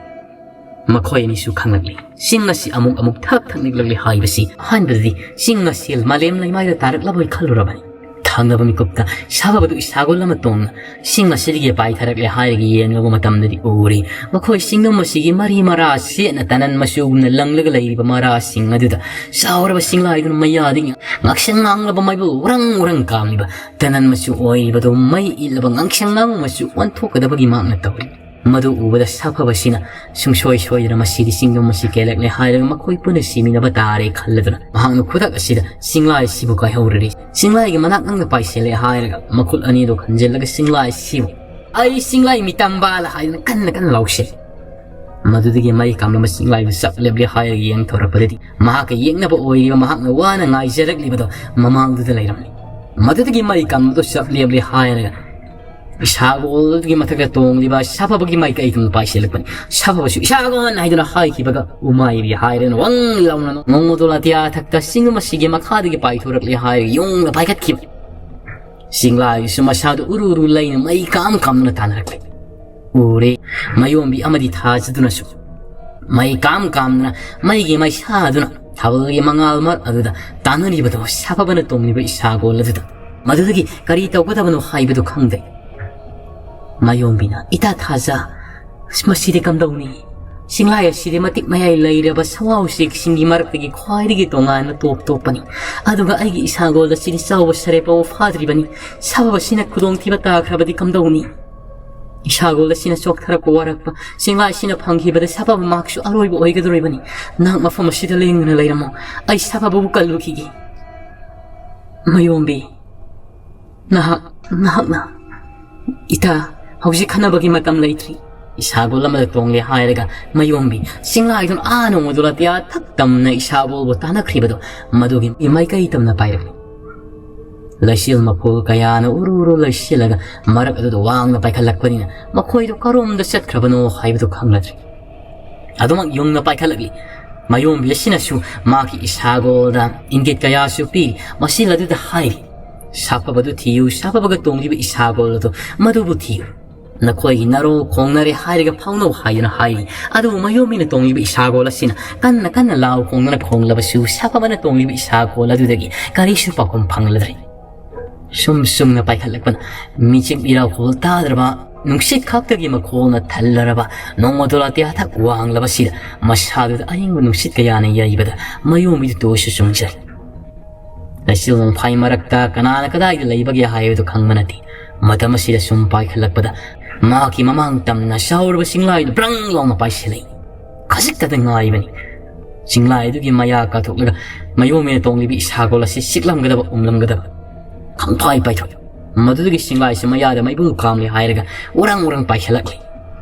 ꯃꯈꯣꯏ ꯑꯅꯤꯁꯨ ꯈꯪꯂꯛꯂꯤ꯫ ꯆꯤꯡ ꯑꯁꯤ ꯑꯃꯨꯛ ꯑꯃꯨꯛ ꯊꯛ ꯊꯛ ꯅꯤꯛꯂꯛꯂꯤ ꯍꯥꯏꯕꯁꯤ꯫ ꯑꯍꯥꯟꯕꯗꯗꯤ ꯆꯤꯡ ꯑꯁꯤ ꯃꯥꯂꯦꯝ ꯂꯩꯃꯥꯏꯗ ꯇꯥꯔꯛꯂꯕꯣꯏ ꯈꯜꯂꯨꯔꯕꯅꯤ꯫ ꯊꯪꯅꯕ ꯃꯤꯀꯨꯞꯇ ꯁꯥꯐꯕꯗꯨ ꯏꯁꯥꯒꯣꯜ ꯑꯃ ꯇꯣꯡꯅ ꯆꯤꯡ ꯑꯁꯤꯗꯒꯤ ꯄꯥꯏꯊꯔꯛꯂꯦ ꯍꯥꯏꯔꯒ ꯌꯦꯡꯂꯨꯕ ꯃꯇꯝꯗꯗꯤ ꯎꯔꯤ꯫ ꯃꯈꯣꯏ ꯆꯤꯡꯗꯝ ꯑꯁꯤꯒꯤ ꯃꯔꯤ ꯃꯔꯥ ꯁꯦꯠꯅ ꯇꯅꯟ ꯃꯆꯨꯒꯨꯝꯅ ꯂꯪꯂꯒ ꯂꯩꯔꯤꯕ ꯃꯔꯥꯁꯤꯡ ꯑꯗꯨꯗ ꯆꯥꯎꯔꯕ ꯆꯤꯡꯂꯥꯏꯗꯨꯅ ꯃꯌꯥꯗꯒꯤ ꯉꯥꯛꯁꯪ ꯉꯥꯡꯂꯕ ꯃꯩꯕꯨ ꯎꯔꯪ ꯎꯔꯪ ꯀꯥꯝꯂꯤꯕ ꯇꯅꯟ ꯃꯆꯨ ꯑꯣꯏꯔꯤꯕꯗꯨ ꯃꯩ ꯏꯠꯂꯕ ꯉꯥꯡꯁꯪ ꯉꯥꯡꯕ ꯃꯆꯨ ꯑꯣꯟꯊꯣꯛꯀꯗꯕꯒꯤ ꯃꯥꯡꯅ ꯇꯧꯔꯤ꯫ ꯃꯗꯨ ꯎꯕꯗ ꯁꯥꯐꯕꯁꯤꯅ ꯁꯨꯡꯁꯣꯏ ꯁꯣꯏꯗꯅ ꯃꯁꯤꯗꯤ ꯆꯤꯡꯗꯝ ꯑꯁꯤ ꯀꯦꯜꯂꯛꯂꯦ ꯍꯥꯏꯔꯒ ꯃꯈꯣꯏ ꯄꯨꯟꯅ ꯁꯤꯃꯤꯟꯅꯕ ꯇꯥꯔꯦ ꯈꯜꯂꯗꯨꯅ ꯃꯍꯥꯛꯅ ꯈꯨꯗꯛ ꯑꯁꯤꯗ ꯆꯤꯡꯂꯥꯏ ꯑꯁꯤꯕꯨ ꯀꯥꯏꯍꯧꯔꯔꯤ꯫ ꯆꯤꯡꯂꯥꯏꯒꯤ ꯃꯅꯥꯛ ꯅꯛꯅ ꯄꯥꯏꯁꯤꯜꯂꯦ ꯍꯥꯏꯔꯒ ꯃꯈꯨꯠ ꯑꯅꯤꯗꯨ ꯈꯟꯖꯤꯜꯂꯒ ꯆꯤꯡꯂꯥꯏ ꯑꯁꯤꯕꯨ, "ꯑꯩ ꯆꯤꯡꯂꯥꯏ ꯃꯤꯇꯝꯕꯥꯂ" ꯍꯥꯏꯗꯨꯅ ꯀꯟꯅ ꯀꯟꯅ ꯂꯥꯎꯁꯤꯜꯂꯤ꯫ ꯃꯗꯨꯗꯒꯤ ꯃꯩ ꯀꯥꯝꯂꯝꯕ ꯆꯤꯡꯂꯥꯏꯗꯨ ꯆꯞ ꯂꯦꯞꯂꯦ ꯍꯥꯏꯔꯒ ꯌꯦꯡꯊꯣꯔꯛꯄꯗꯗꯤ ꯃꯍꯥꯛꯀ ꯌꯦꯛꯅꯕ ꯑꯣꯏꯔꯤꯕ ꯃꯍꯥꯛꯅ ꯋꯥꯅ ꯉꯥꯏꯖꯔꯛꯂꯤꯕꯗꯣ ꯃꯃꯥꯡꯗꯨꯗ ꯂꯩꯔꯝꯂꯤ꯫ ꯃꯗꯨꯗꯒꯤ ꯃꯩ ꯀꯥꯝꯕꯗꯨ ꯆꯞ ꯂꯦꯞꯂꯦ ꯍꯥꯏꯔꯒ ꯏꯁꯥꯒꯣꯜꯒꯤ ꯃꯊꯛꯇ ꯇꯣꯡꯂꯤꯕ ꯁꯥꯐꯕꯒꯤ ꯃꯥꯏꯀꯩꯗꯨꯅ ꯄꯥꯏꯁꯤꯜꯂꯛꯄꯅꯤ꯫ ꯁꯥꯐꯕꯁꯨ "ꯏꯁꯥꯒꯣꯟ" ꯍꯥꯏꯗꯨꯅ ꯍꯥꯏꯈꯤꯕꯒ ꯎꯃꯥꯏꯕꯤ ꯍꯥꯏꯔꯦꯅ ꯋꯪ ꯂꯥꯎꯅ ꯅꯣꯡꯃꯗꯣ ꯑꯇꯤꯌꯥ ꯊꯛꯇ ꯆꯤꯡ ꯑꯁꯤꯒꯤ ꯃꯈꯥꯗꯒꯤ ꯄꯥꯏꯊꯣꯔꯛꯂꯦ ꯍꯥꯏꯔꯒ ꯌꯣꯡꯅ ꯄꯥꯏꯈꯠꯈꯤꯕ꯫ ꯆꯤꯡꯂꯥꯒꯤꯁꯨ ꯃꯁꯥꯗꯨ ꯎꯔꯨ ꯎꯔꯨ ꯂꯩꯅ ꯃꯩ ꯀꯥꯝ ꯀꯥꯝꯗꯨꯅ ꯇꯥꯟꯅꯔꯛꯂꯦ꯫ ꯎꯔꯦ, ꯃꯌꯣꯝꯕꯤ ꯑꯃꯗꯤ ꯊꯥꯖꯗꯨꯅꯁꯨ ꯃꯩ ꯀꯥꯝ ꯀꯥꯝꯗꯨꯅ ꯃꯩꯒꯤ ꯃꯩꯁꯥꯗꯨꯅ ꯊꯥꯕꯜꯒꯤ ꯃꯉꯥꯜ ꯃꯔꯛ ꯑꯗꯨꯗ ꯇꯥꯟꯅꯔꯤꯕꯗꯣ ꯁꯥꯐꯕꯅ ꯇꯣꯡꯂꯤꯕ ꯏꯁꯥꯒꯣꯜ ꯑꯗꯨꯗ꯫ ꯃꯗꯨꯗꯒꯤ ꯀꯔꯤ ꯇꯧꯒꯗꯕꯅꯣ ꯍꯥꯏꯕꯗꯨ ꯈꯪꯗꯦ꯫ ꯃꯌꯣꯝꯕꯤꯅ, "ꯏꯇꯥ ꯊꯥꯖ, ꯃꯁꯤꯗꯤ ꯀꯝꯗꯧꯅꯤ? ꯆꯤꯡꯂꯥꯏ ꯑꯁꯤꯗꯤ ꯃꯇꯤꯛ ꯃꯌꯥꯏ ꯂꯩꯔꯕ ꯁꯋꯥ ꯎꯆꯦꯛꯁꯤꯡꯒꯤ ꯃꯔꯛꯇꯒꯤ ꯈ꯭ꯋꯥꯏꯗꯒꯤ ꯇꯣꯉꯥꯟꯅ ꯇꯣꯞ ꯇꯣꯞꯄꯅꯤ꯫ ꯑꯗꯨꯒ ꯑꯩꯒꯤ ꯏꯁꯥꯒꯣꯜ ꯑꯁꯤꯗꯤ ꯆꯥꯎꯕ ꯁꯔꯦꯞ ꯐꯥꯎꯕ ꯐꯥꯗ꯭ꯔꯤꯕꯅꯤ꯫ ꯁꯥꯐꯕꯁꯤꯅ ꯈꯨꯗꯣꯡꯊꯤꯕ ꯇꯥꯈ꯭ꯔꯕꯗꯤ ꯀꯝꯗꯧꯅꯤ? ꯏꯁꯥꯒꯣꯜ ꯑꯁꯤꯅ ꯆꯣꯛꯊꯔꯛꯄ ꯋꯥꯔꯛꯄ ꯆꯤꯡꯂꯥꯏꯁꯤꯅ ꯐꯪꯈꯤꯕꯗ ꯁꯥꯐꯕ ꯃꯍꯥꯛꯁꯨ ꯑꯔꯣꯏꯕ ꯑꯣꯏꯒꯗꯧꯔꯤꯕꯅꯤ꯫ ꯅꯍꯥꯛ ꯃꯐꯝ ꯑꯁꯤꯗ ꯂꯦꯡꯗꯅ ꯂꯩꯔꯝꯃꯣ꯫ ꯑꯩ ꯁꯥꯐꯕꯕꯨ ꯀꯜꯂꯨꯈꯤꯒꯦ꯫" ꯃꯌꯣꯝꯕꯤ, ꯅꯍꯥꯛ, ꯅꯍꯥꯛꯅ, "ꯏꯇꯥ, ꯍꯧꯖꯤꯛ ꯈꯟꯅꯕꯒꯤ ꯃꯇꯝ ꯂꯩꯇ꯭ꯔꯤ꯫" ꯏꯁꯥꯒꯣꯜ ꯑꯃꯗ ꯇꯣꯡꯂꯦ ꯍꯥꯏꯔꯒ ꯃꯌꯣꯝꯕꯤ ꯆꯤꯡꯂꯥꯏꯗꯨꯅ ꯑꯥ ꯅꯣꯡꯃꯗꯨ ꯂꯥꯇꯤꯌꯥ ꯊꯛ ꯇꯝꯅ ꯏꯁꯥꯒꯣꯜꯕꯨ ꯇꯥꯟꯅꯈ꯭ꯔꯤꯕꯗꯣ ꯃꯗꯨꯒꯤ ꯃꯥꯏꯀꯩ ꯇꯝꯅ ꯄꯥꯏꯔꯛꯂꯤ꯫ ꯂꯩꯆꯤꯜ ꯃꯈꯣꯜ ꯀꯌꯥꯅ ꯎꯔꯨ ꯎꯔꯨ ꯂꯩꯆꯤꯜꯂꯒ ꯃꯔꯛ ꯑꯗꯨꯗ ꯋꯥꯡꯅ ꯄꯥꯏꯈꯠꯂꯛꯄꯅꯤꯅ ꯃꯈꯣꯏꯗꯨ ꯀꯔꯣꯝꯗ ꯆꯠꯈ꯭ꯔꯕꯅꯣ ꯍꯥꯏꯕꯗꯨ ꯈꯪꯂꯗ꯭ꯔꯦ꯫ ꯑꯗꯨꯃꯛ ꯌꯨꯡꯅ ꯄꯥꯏꯈꯠꯂꯛꯂꯤ꯫ ꯃꯌꯣꯝꯕꯤ ꯑꯁꯤꯅꯁꯨ ꯃꯍꯥꯛꯀꯤ ꯏꯁꯥꯒꯣꯜꯗ ꯏꯪꯒꯤꯠ ꯀꯌꯥꯁꯨ ꯄꯤ꯫ ꯃꯆꯤꯜ ꯑꯗꯨꯗ ꯍꯥꯏꯔꯤ, "ꯁꯥꯐꯕꯗꯨ ꯊꯤꯌꯨ, ꯁꯥꯐꯕꯒ ꯇꯣꯡꯂꯤꯕ ꯏꯁꯥꯒꯣꯜ ꯑꯗꯨ ꯃꯗꯨꯕꯨ ꯊꯤꯌꯨ꯫ ꯅꯈꯣꯏꯒꯤ ꯅꯔꯧ ꯈꯣꯡꯅꯔꯦ ꯍꯥꯏꯔꯒ ꯐꯥꯎꯅꯧ" ꯍꯥꯏꯗꯨꯅ ꯍꯥꯏꯔꯤ꯫ ꯑꯗꯨꯕꯨ ꯃꯌꯣꯝꯕꯤꯅ ꯇꯣꯡꯂꯤꯕ ꯏꯁꯥꯒꯣꯜ ꯑꯁꯤꯅ ꯀꯟꯅ ꯀꯟꯅ ꯂꯥꯎ ꯈꯣꯡꯗꯨꯅ ꯈꯣꯡꯂꯕꯁꯨ ꯁꯥꯐꯕꯅ ꯇꯣꯡꯂꯤꯕ ꯏꯁꯥꯒꯣꯜ ꯑꯗꯨꯗꯒꯤ ꯀꯔꯤꯁꯨ ꯄꯥꯎꯈꯨꯝ ꯐꯪꯂꯗ꯭ꯔꯦ꯫ ꯁꯨꯝ ꯁꯨꯝꯅ ꯄꯥꯏꯈꯠꯂꯛꯄꯅ ꯃꯤꯆꯤꯛ ꯃꯤꯔꯥꯎꯈꯣꯜ ꯇꯥꯗ꯭ꯔꯕ, ꯅꯨꯡꯁꯤꯠ ꯈꯛꯇꯒꯤ ꯃꯈꯣꯜꯅ ꯊꯜꯂꯔꯕ ꯅꯣꯡꯃꯗꯣꯂꯥ ꯇꯤꯌꯥꯊꯛ ꯋꯥꯡꯂꯕꯁꯤꯗ ꯃꯁꯥꯗꯨꯗ ꯑꯏꯪꯕ ꯅꯨꯡꯁꯤꯠ ꯀꯌꯥꯅ ꯌꯩꯕꯗ ꯃꯌꯣꯝꯕꯤꯗꯨ ꯇꯣꯏꯁꯨ ꯆꯨꯡꯁꯤꯜꯂꯤ꯫ ꯂꯩꯆꯤꯜ ꯅꯣꯡꯐꯥꯏ ꯃꯔꯛꯇ ꯀꯅꯥꯅ ꯀꯗꯥꯏꯗ ꯂꯩꯕꯒꯦ ꯍꯥꯏꯕꯗꯨ ꯈꯪꯕ ꯅꯠꯇꯦ꯫ ꯃꯇꯝ ꯑꯁꯤꯗ ꯁꯨꯝ ꯄꯥꯏꯈꯠꯂꯛꯄꯗ ꯃꯍꯥꯛꯀꯤ ꯃꯃꯥꯡ ꯇꯝꯅ ꯆꯥꯎꯔꯕ ꯆꯤꯡꯂꯥꯏꯗꯨ ꯕ꯭ꯔꯪ ꯂꯥꯎꯅ ꯄꯥꯏꯁꯤꯜꯂꯛꯏ꯫ ꯈꯖꯤꯛꯇꯗ ꯉꯥꯏꯕꯅꯤ꯫ ꯆꯤꯡꯂꯥꯏ ꯑꯗꯨꯒꯤ ꯃꯌꯥ ꯀꯥꯊꯣꯛꯂꯒ ꯃꯌꯣꯝꯕꯤꯅ ꯇꯣꯡꯂꯤꯕ ꯏꯁꯥꯒꯣꯜ ꯑꯁꯤ ꯆꯤꯛꯂꯝꯒꯗꯕ, ꯎꯝꯂꯝꯒꯗꯕ꯫ ꯈꯪꯄꯥꯏ ꯄꯥꯏꯊꯣꯛꯏ꯫ ꯃꯗꯨꯗꯒꯤ ꯆꯤꯡꯂꯥꯏꯁꯤ ꯃꯌꯥꯗ ꯃꯩꯕꯨꯜ ꯀꯥꯝꯂꯤ ꯍꯥꯏꯔꯒ ꯎꯔꯪ ꯎꯔꯪ ꯄꯥꯏꯁꯤꯜꯂꯛꯂꯤ꯫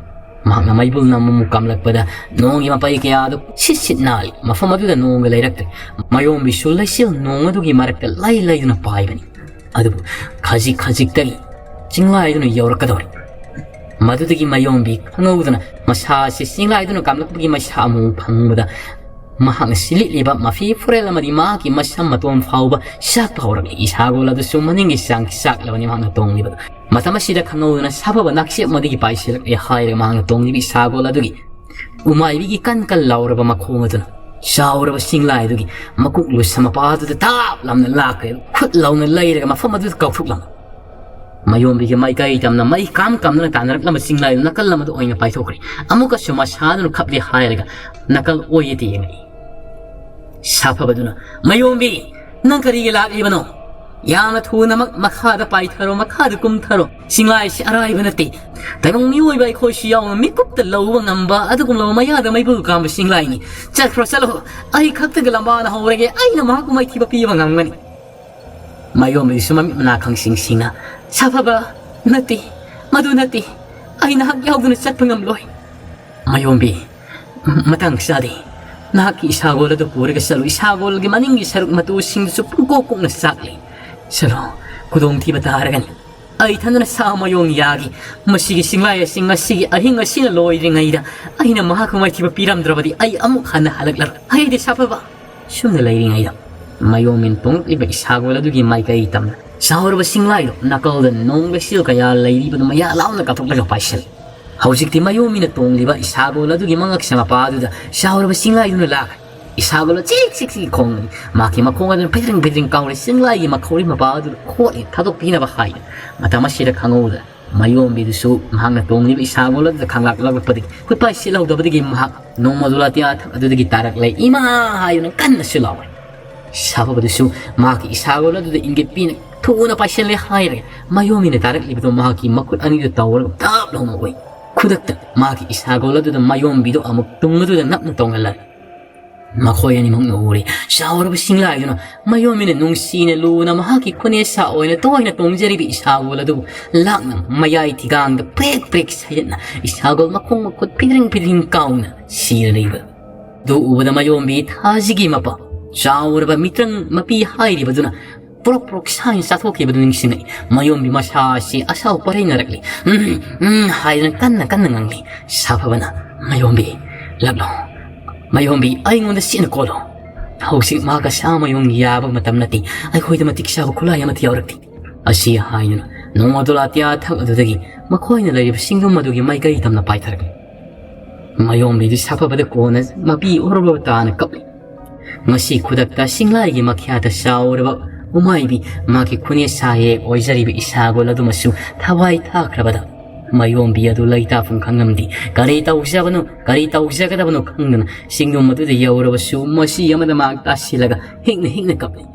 ꯃꯍꯥꯛꯅ ꯃꯩꯕꯨꯜꯅ ꯑꯃꯨꯛ ꯀꯥꯝꯂꯛꯄꯗ ꯅꯣꯡꯒꯤ ꯃꯄꯩ ꯀꯌꯥ ꯑꯗꯨ ꯁꯤꯠ ꯁꯤꯠ ꯅꯥꯜꯂꯤ꯫ ꯃꯐꯝ ꯑꯗꯨꯗ ꯅꯣꯡꯒ ꯂꯩꯔꯛꯇ꯭ꯔꯦ꯫ ꯃꯌꯣꯝꯕꯤꯁꯨ ꯂꯩꯆꯤꯜ ꯅꯣꯡ ꯑꯗꯨꯒꯤ ꯃꯔꯛꯇ ꯂꯩ ꯂꯩꯗꯨꯅ ꯄꯥꯏꯕꯅꯤ꯫ ꯑꯗꯨꯕꯨ ꯈꯖꯤꯛ ꯈꯖꯤꯛꯇꯒꯤ ꯆꯤꯡꯂꯥꯏꯗꯨꯅ ꯌꯧꯔꯛꯀꯗꯧꯔꯦ꯫ ꯃꯗꯨꯗꯒꯤ ꯃꯌꯣꯝꯕꯤ ꯈꯪꯍꯧꯗꯅ ꯃꯁꯥ ꯑꯁꯤ ꯆꯤꯡꯂꯥꯏꯗꯨꯅ ꯀꯥꯝꯂꯛꯄꯒꯤ ꯃꯩꯁꯥ ꯑꯃꯨꯛ ꯐꯪꯕꯗ ꯃꯍꯥꯛꯅ ꯁꯤꯂꯤꯠꯂꯤꯕ ꯃꯐꯤ ꯐꯨꯔꯦꯜ ꯑꯃꯗꯤ ꯃꯍꯥꯛꯀꯤ ꯃꯁꯝ ꯃꯇꯣꯟ ꯐꯥꯎꯕ ꯆꯥꯛꯄ ꯍꯧꯔꯛꯂꯤ꯫ ꯏꯁꯥꯒꯣꯜ ꯑꯗꯨꯁꯨ ꯃꯅꯤꯡꯒꯤ ꯆꯥꯡ ꯆꯥꯛꯂꯕꯅꯤ ꯃꯍꯥꯛꯅ ꯇꯣꯡꯂꯤꯕꯗꯨ꯫ ꯃꯇꯝ ꯑꯁꯤꯗ ꯈꯪꯍꯧꯗꯅ ꯁꯥꯐꯕ ꯅꯥꯛꯆꯦꯞ ꯑꯃꯗꯒꯤ ꯄꯥꯏꯁꯤꯜꯂꯛꯂꯦ ꯍꯥꯏꯔꯒ ꯃꯍꯥꯛꯅ ꯇꯣꯡꯂꯤꯕ ꯏꯁꯥꯒꯣꯜ ꯑꯗꯨꯒꯤ ꯎꯃꯥꯏꯕꯤꯒꯤ ꯀꯟ ꯀꯟ ꯂꯥꯎꯔꯕ ꯃꯈꯣꯡ ꯑꯗꯨꯅ ꯆꯥꯎꯔꯕ ꯆꯤꯡꯂꯥꯏ ꯑꯗꯨꯒꯤ ꯃꯀꯣꯛ ꯂꯨꯁ ꯃꯄꯥꯗꯨꯗ ꯇꯥꯞ ꯂꯥꯎꯅ ꯂꯥꯛꯈ꯭ꯔꯦ꯫ ꯈꯨꯠ ꯂꯥꯎꯅ ꯂꯩꯔꯒ ꯃꯐꯝ ꯑꯗꯨꯗ ꯀꯥꯎꯊꯣꯛꯂꯝꯃꯤ꯫ ꯃꯌꯣꯝꯕꯤꯒꯤ ꯃꯥꯏꯀꯩ ꯇꯝꯅ ꯃꯩ ꯀꯥꯝ ꯀꯥꯝꯗꯨꯅ ꯇꯥꯟꯅꯔꯛꯂꯝꯕ ꯆꯤꯡꯂꯥꯏꯗꯨ ꯅꯥꯀꯜ ꯑꯃꯗ ꯑꯣꯏꯅ ꯄꯥꯏꯊꯣꯛꯈ꯭ꯔꯦ꯫ ꯑꯃꯨꯛꯀꯁꯨ ꯃꯁꯥꯗꯨꯅ ꯈꯞꯂꯦ ꯍꯥꯏꯔꯒ ꯅꯥꯀꯜ ꯑꯣꯏꯗ ꯌꯦꯡꯂꯛꯏ꯫ ꯁꯥꯐꯕꯗꯨꯅ, "ꯃꯌꯣꯝꯕꯤ, ꯅꯪ ꯀꯔꯤꯒꯤ ꯂꯥꯛꯂꯤꯕꯅꯣ? ꯌꯥꯝꯅ ꯊꯨꯅꯃꯛ ꯃꯈꯥꯗ ꯄꯥꯏꯊꯔꯣ, ꯃꯈꯥꯗ ꯀꯨꯝꯊꯔꯣ꯫ ꯆꯤꯡꯂꯥꯏꯁꯤ ꯑꯔꯥꯏꯕ ꯅꯠꯇꯦ꯫ ꯇꯥꯏꯕꯪ ꯃꯤꯑꯣꯏꯕ ꯑꯩꯈꯣꯏꯁꯨ ꯌꯥꯎꯅ ꯃꯤꯀꯨꯞꯇ ꯂꯧꯕ ꯉꯝꯕ ꯑꯗꯨꯒꯨꯝꯂꯕ ꯃꯌꯥꯗ ꯃꯩꯕꯨꯜ ꯀꯥꯝꯕ ꯆꯤꯡꯂꯥꯏꯅꯤ꯫ ꯆꯠꯈ꯭ꯔꯣ, ꯆꯠꯂꯣ꯫ ꯑꯩ ꯈꯛꯇꯒ ꯂꯝꯕꯥꯅ ꯍꯧꯔꯒꯦ꯫ ꯑꯩꯅ ꯃꯍꯥꯛꯄꯨ ꯃꯥꯏꯊꯤꯕ ꯄꯤꯕ ꯉꯝꯒꯅꯤ꯫" ꯃꯌꯣꯝꯕꯤꯁꯨ ꯃꯃꯤꯠ ꯃꯅꯥ ꯈꯪꯁꯤꯡ ꯁꯤꯡꯅ, "ꯁꯥꯐꯕ, ꯅꯠꯇꯦ, ꯃꯗꯨ ꯅꯠꯇꯦ꯫ ꯑꯩ ꯅꯍꯥꯛ ꯌꯥꯎꯗꯅ ꯆꯠꯄ ꯉꯝꯂꯣꯏ꯫" "ꯃꯌꯣꯝꯕꯤ, ꯃꯇꯥꯡ ꯆꯥꯗꯦ꯫ ꯅꯍꯥꯛꯀꯤ ꯏꯁꯥꯒꯣꯜ ꯑꯗꯨ ꯄꯨꯔꯒ ꯆꯠꯂꯨ꯫" ꯏꯁꯥꯒꯣꯜꯒꯤ ꯃꯅꯤꯡꯒꯤ ꯁꯔꯨꯛ ꯃꯇꯨꯁꯤꯡꯗꯨꯁꯨ ꯄꯨꯡꯀꯣꯛ ꯀꯣꯛꯅ ꯆꯥꯛꯂꯤ꯫ ꯆꯠꯂꯣ, ꯈꯨꯗꯣꯡꯊꯤꯕ ꯇꯥꯔꯒꯅꯤ꯫ ꯑꯩ ꯏꯊꯟꯗꯅ ꯁꯥ ꯃꯌꯣꯡ ꯌꯥꯒꯤ꯫ ꯃꯁꯤꯒꯤ ꯆꯤꯡꯂꯥꯏ ꯑꯁꯤ ꯉꯁꯤꯒꯤ ꯑꯍꯤꯡ ꯑꯁꯤꯅ ꯂꯣꯏꯗ꯭ꯔꯤꯉꯩꯗ ꯑꯩꯅ ꯃꯍꯥꯛꯄꯨ ꯃꯥꯏꯊꯤꯕ ꯄꯤꯔꯝꯗ꯭ꯔꯕꯗꯤ ꯑꯩ ꯑꯃꯨꯛ ꯍꯟꯅ ꯍꯜꯂꯛꯂꯔꯣꯏ꯫ ꯑꯩꯗꯤ ꯁꯥꯐꯕ ꯁꯨꯝꯅ ꯂꯩꯔꯤꯉꯩꯗ ꯃꯌꯣꯝꯕꯤꯅ ꯇꯣꯡꯂꯛꯂꯤꯕ ꯏꯁꯥꯒꯣꯜ ꯑꯗꯨꯒꯤ ꯃꯥꯏꯀꯩ ꯇꯝꯅ ꯆꯥꯎꯔꯕ ꯆꯤꯡꯂꯥꯏꯗꯣ ꯅꯥꯀꯜꯗ ꯅꯣꯡ ꯂꯩꯆꯤꯜ ꯀꯌꯥ ꯂꯩꯔꯤꯕꯗꯨ ꯃꯌꯥ ꯂꯥꯎꯅ ꯀꯥꯞꯊꯣꯛꯂꯒ ꯄꯥꯏꯁꯤꯜꯂꯤ꯫ ꯍꯧꯖꯤꯛꯇꯤ ꯃꯌꯣꯝꯕꯤꯅ ꯇꯣꯡꯂꯤꯕ ꯏꯁꯥꯒꯣꯜ ꯑꯗꯨꯒꯤ ꯃꯉꯛꯁꯝ ꯃꯄꯥ ꯑꯗꯨꯗ ꯆꯥꯎꯔꯕ ꯆꯤꯡꯂꯥꯏꯗꯨꯅ ꯂꯥꯛꯂꯦ꯫ ꯏꯁꯥꯒꯣꯜ ꯆꯤꯛ ꯆꯤꯛ ꯆꯤꯛ ꯈꯣꯡꯂꯤ꯫ ꯃꯍꯥꯛꯀꯤ ꯃꯈꯣꯡ ꯑꯗꯨꯅ ꯐꯤꯗ꯭ꯔꯤꯡ ꯐꯤꯗ꯭ꯔꯤꯡ ꯀꯥꯎꯔꯤ꯫ ꯆꯤꯡꯂꯥꯏꯒꯤ ꯃꯈꯧꯔꯤ ꯃꯄꯥ ꯑꯗꯨꯗ ꯈꯣꯠꯂꯤ, ꯊꯥꯗꯣꯛꯄꯤꯅꯕ ꯍꯥꯏꯅ꯫ ꯃꯇꯝ ꯑꯁꯤꯗ ꯈꯪꯍꯧꯗ ꯃꯌꯣꯝꯕꯤꯗꯨꯁꯨ ꯃꯍꯥꯛꯅ ꯇꯣꯡꯂꯤꯕ ꯏꯁꯥꯒꯣꯜ ꯑꯗꯨꯗ ꯈꯪꯂꯥꯛꯂꯛꯄꯗꯒꯤ ꯈꯨꯠꯄꯥꯏ ꯁꯤꯠꯍꯧꯗꯕꯗꯒꯤ ꯃꯍꯥꯛ ꯅꯣꯡꯃꯗꯣꯂꯥ ꯇꯤꯌꯥꯊꯛ ꯑꯗꯨꯗꯒꯤ ꯇꯥꯔꯛꯂꯦ꯫ "ꯏꯃꯥ!" ꯍꯥꯏꯗꯨꯅ ꯀꯟꯅꯁꯨ ꯂꯥꯎꯔꯦ꯫ ꯁꯥꯐꯕꯗꯨꯁꯨ ꯃꯍꯥꯛꯀꯤ ꯏꯁꯥꯒꯣꯜ ꯑꯗꯨꯗ ꯏꯪꯒꯤꯠ ꯄꯤꯅ ꯊꯨꯅ ꯄꯥꯏꯁꯤꯜꯂꯦ ꯍꯥꯏꯔꯦ꯫ ꯃꯌꯣꯝꯕꯤꯅ ꯇꯥꯔꯛꯂꯤꯕꯗꯨ ꯃꯍꯥꯛꯀꯤ ꯃꯈꯨꯠ ꯑꯅꯤꯗꯨ ꯇꯧꯔꯒ ꯇꯞ ꯂꯥꯎꯅ ꯎꯏ꯫ ꯈꯨꯗꯛꯇ ꯃꯍꯥꯛꯀꯤ ꯏꯁꯥꯒꯣꯜ ꯑꯗꯨꯗ ꯃꯌꯣꯝꯕꯤꯗꯨ ꯑꯃꯨꯛ ꯇꯨꯡ ꯑꯗꯨꯗ ꯅꯞꯅ ꯇꯣꯡꯍꯜꯂꯦ꯫ ꯃꯈꯣꯏ ꯑꯅꯤꯃꯛꯅ ꯎꯔꯦ꯫ ꯆꯥꯎꯔꯕ ꯆꯤꯡꯂꯥꯏꯗꯨꯅ ꯃꯌꯣꯝꯕꯤꯅ ꯅꯨꯡꯁꯤꯅ ꯂꯨꯅ ꯃꯍꯥꯛꯀꯤ ꯈꯨꯅꯦꯁꯥ ꯑꯣꯏꯅ ꯇꯣꯏꯅ ꯇꯣꯡꯖꯔꯤꯕ ꯏꯁꯥꯒꯣꯜ ꯑꯗꯨꯕꯨ ꯂꯥꯛꯅ ꯃꯌꯥꯏ ꯊꯤꯒꯥꯡꯗ ꯄ꯭ꯔꯦꯛ ꯄ꯭ꯔꯦꯛ ꯁꯥꯏꯗꯠꯅ ꯏꯁꯥꯒꯣꯜ ꯃꯈꯣꯡ ꯃꯈꯨꯠ ꯐꯤꯗ꯭ꯔꯤꯡ ꯐꯤꯗ꯭ꯔꯤꯡ ꯀꯥꯎꯅ ꯁꯤꯔ ꯂꯩꯕ ꯑꯗꯨ ꯎꯕꯗ ꯃꯌꯣꯝꯕꯤ ꯊꯥꯖꯤꯒꯤ ꯃꯄꯥ ꯆꯥꯎꯔꯕ ꯃꯤꯇ꯭ꯔꯪ ꯃꯄꯤ ꯍꯥꯏꯔꯤꯕꯗꯨꯅ ꯄ꯭ꯔꯣꯛ ꯄ꯭ꯔꯣꯛ ꯁꯥꯏꯅ ꯆꯥꯊꯣꯛꯈꯤꯕꯗꯨ ꯅꯤꯡꯁꯤꯡꯂꯛꯏ꯫ ꯃꯌꯣꯝꯕꯤ ꯃꯁꯥ ꯑꯁꯤ ꯑꯁꯥꯎ ꯄꯔꯩꯅꯔꯛꯂꯤ꯫ "ꯎꯝ, ꯎꯝ" ꯍꯥꯏꯗꯨꯅ ꯀꯟꯅ ꯀꯟꯅ ꯉꯥꯡꯂꯤ꯫ ꯁꯥꯐꯕꯅ, "ꯃꯌꯣꯝꯕꯤ, ꯂꯥꯛꯂꯣ꯫ ꯃꯌꯣꯝꯕꯤ, ꯑꯩꯉꯣꯟꯗ ꯆꯦꯠꯅ ꯀꯣꯜꯂꯣ꯫ ꯍꯧꯖꯤꯛ ꯃꯍꯥꯛꯀ ꯁꯥ ꯃꯌꯣꯡ ꯌꯥꯕ ꯃꯇꯝ ꯅꯠꯇꯦ꯫ ꯑꯩꯈꯣꯏꯗ ꯃꯇꯤꯛ ꯆꯥꯕ ꯈꯨꯠꯂꯥꯏ ꯑꯃꯠꯇ ꯌꯥꯎꯔꯛꯇꯦ" ꯑꯁꯤ ꯍꯥꯏꯗꯨꯅ ꯅꯣꯡꯃꯗꯣꯂꯥ ꯇꯤꯌꯥ ꯊꯛ ꯑꯗꯨꯗꯒꯤ ꯃꯈꯣꯏꯅ ꯂꯩꯔꯤꯕ ꯁꯤꯡꯗꯨꯝ ꯑꯗꯨꯒꯤ ꯃꯥꯏꯀꯩ ꯇꯝꯅ ꯄꯥꯏꯊꯔꯛꯂꯤ꯫ ꯃꯌꯣꯝꯕꯤꯗꯨ ꯁꯥꯐꯕꯗ ꯀꯣꯟꯅ ꯃꯄꯤ ꯑꯣꯔꯣꯔꯣ ꯇꯥꯅ ꯀꯞꯂꯤ꯫ ꯉꯁꯤ ꯈꯨꯗꯛꯇ ꯆꯤꯡꯂꯥꯏꯒꯤ ꯃꯈ꯭ꯌꯥꯠꯇ ꯆꯥꯎꯔꯕ ꯎꯃꯥꯏꯕꯤ ꯃꯥꯒꯤ ꯈꯨꯅꯦꯁꯥ ꯍꯦꯛ ꯑꯣꯏꯖꯔꯤꯕ ꯏꯁꯥꯒꯣꯜ ꯑꯗꯨꯃꯁꯨ ꯊꯋꯥꯏ ꯊꯥꯈ꯭ꯔꯕꯗ ꯃꯌꯣꯝꯕꯤ ꯑꯗꯨ ꯂꯩꯇꯥꯐꯝ ꯈꯪꯂꯝꯗꯦ꯫ ꯀꯔꯤ ꯇꯧꯖꯕꯅꯣ, ꯀꯔꯤ ꯇꯧꯖꯒꯗꯕꯅꯣ ꯈꯪꯗꯅ ꯆꯤꯡꯗꯨꯝ ꯑꯗꯨꯗ ꯌꯧꯔꯕꯁꯨ ꯃꯁꯤ ꯑꯃꯗ ꯃꯍꯥꯛ ꯇꯥꯁꯤꯜꯂꯒ ꯍꯤꯛꯅ ꯍꯤꯛꯅ ꯀꯞꯂꯤ꯫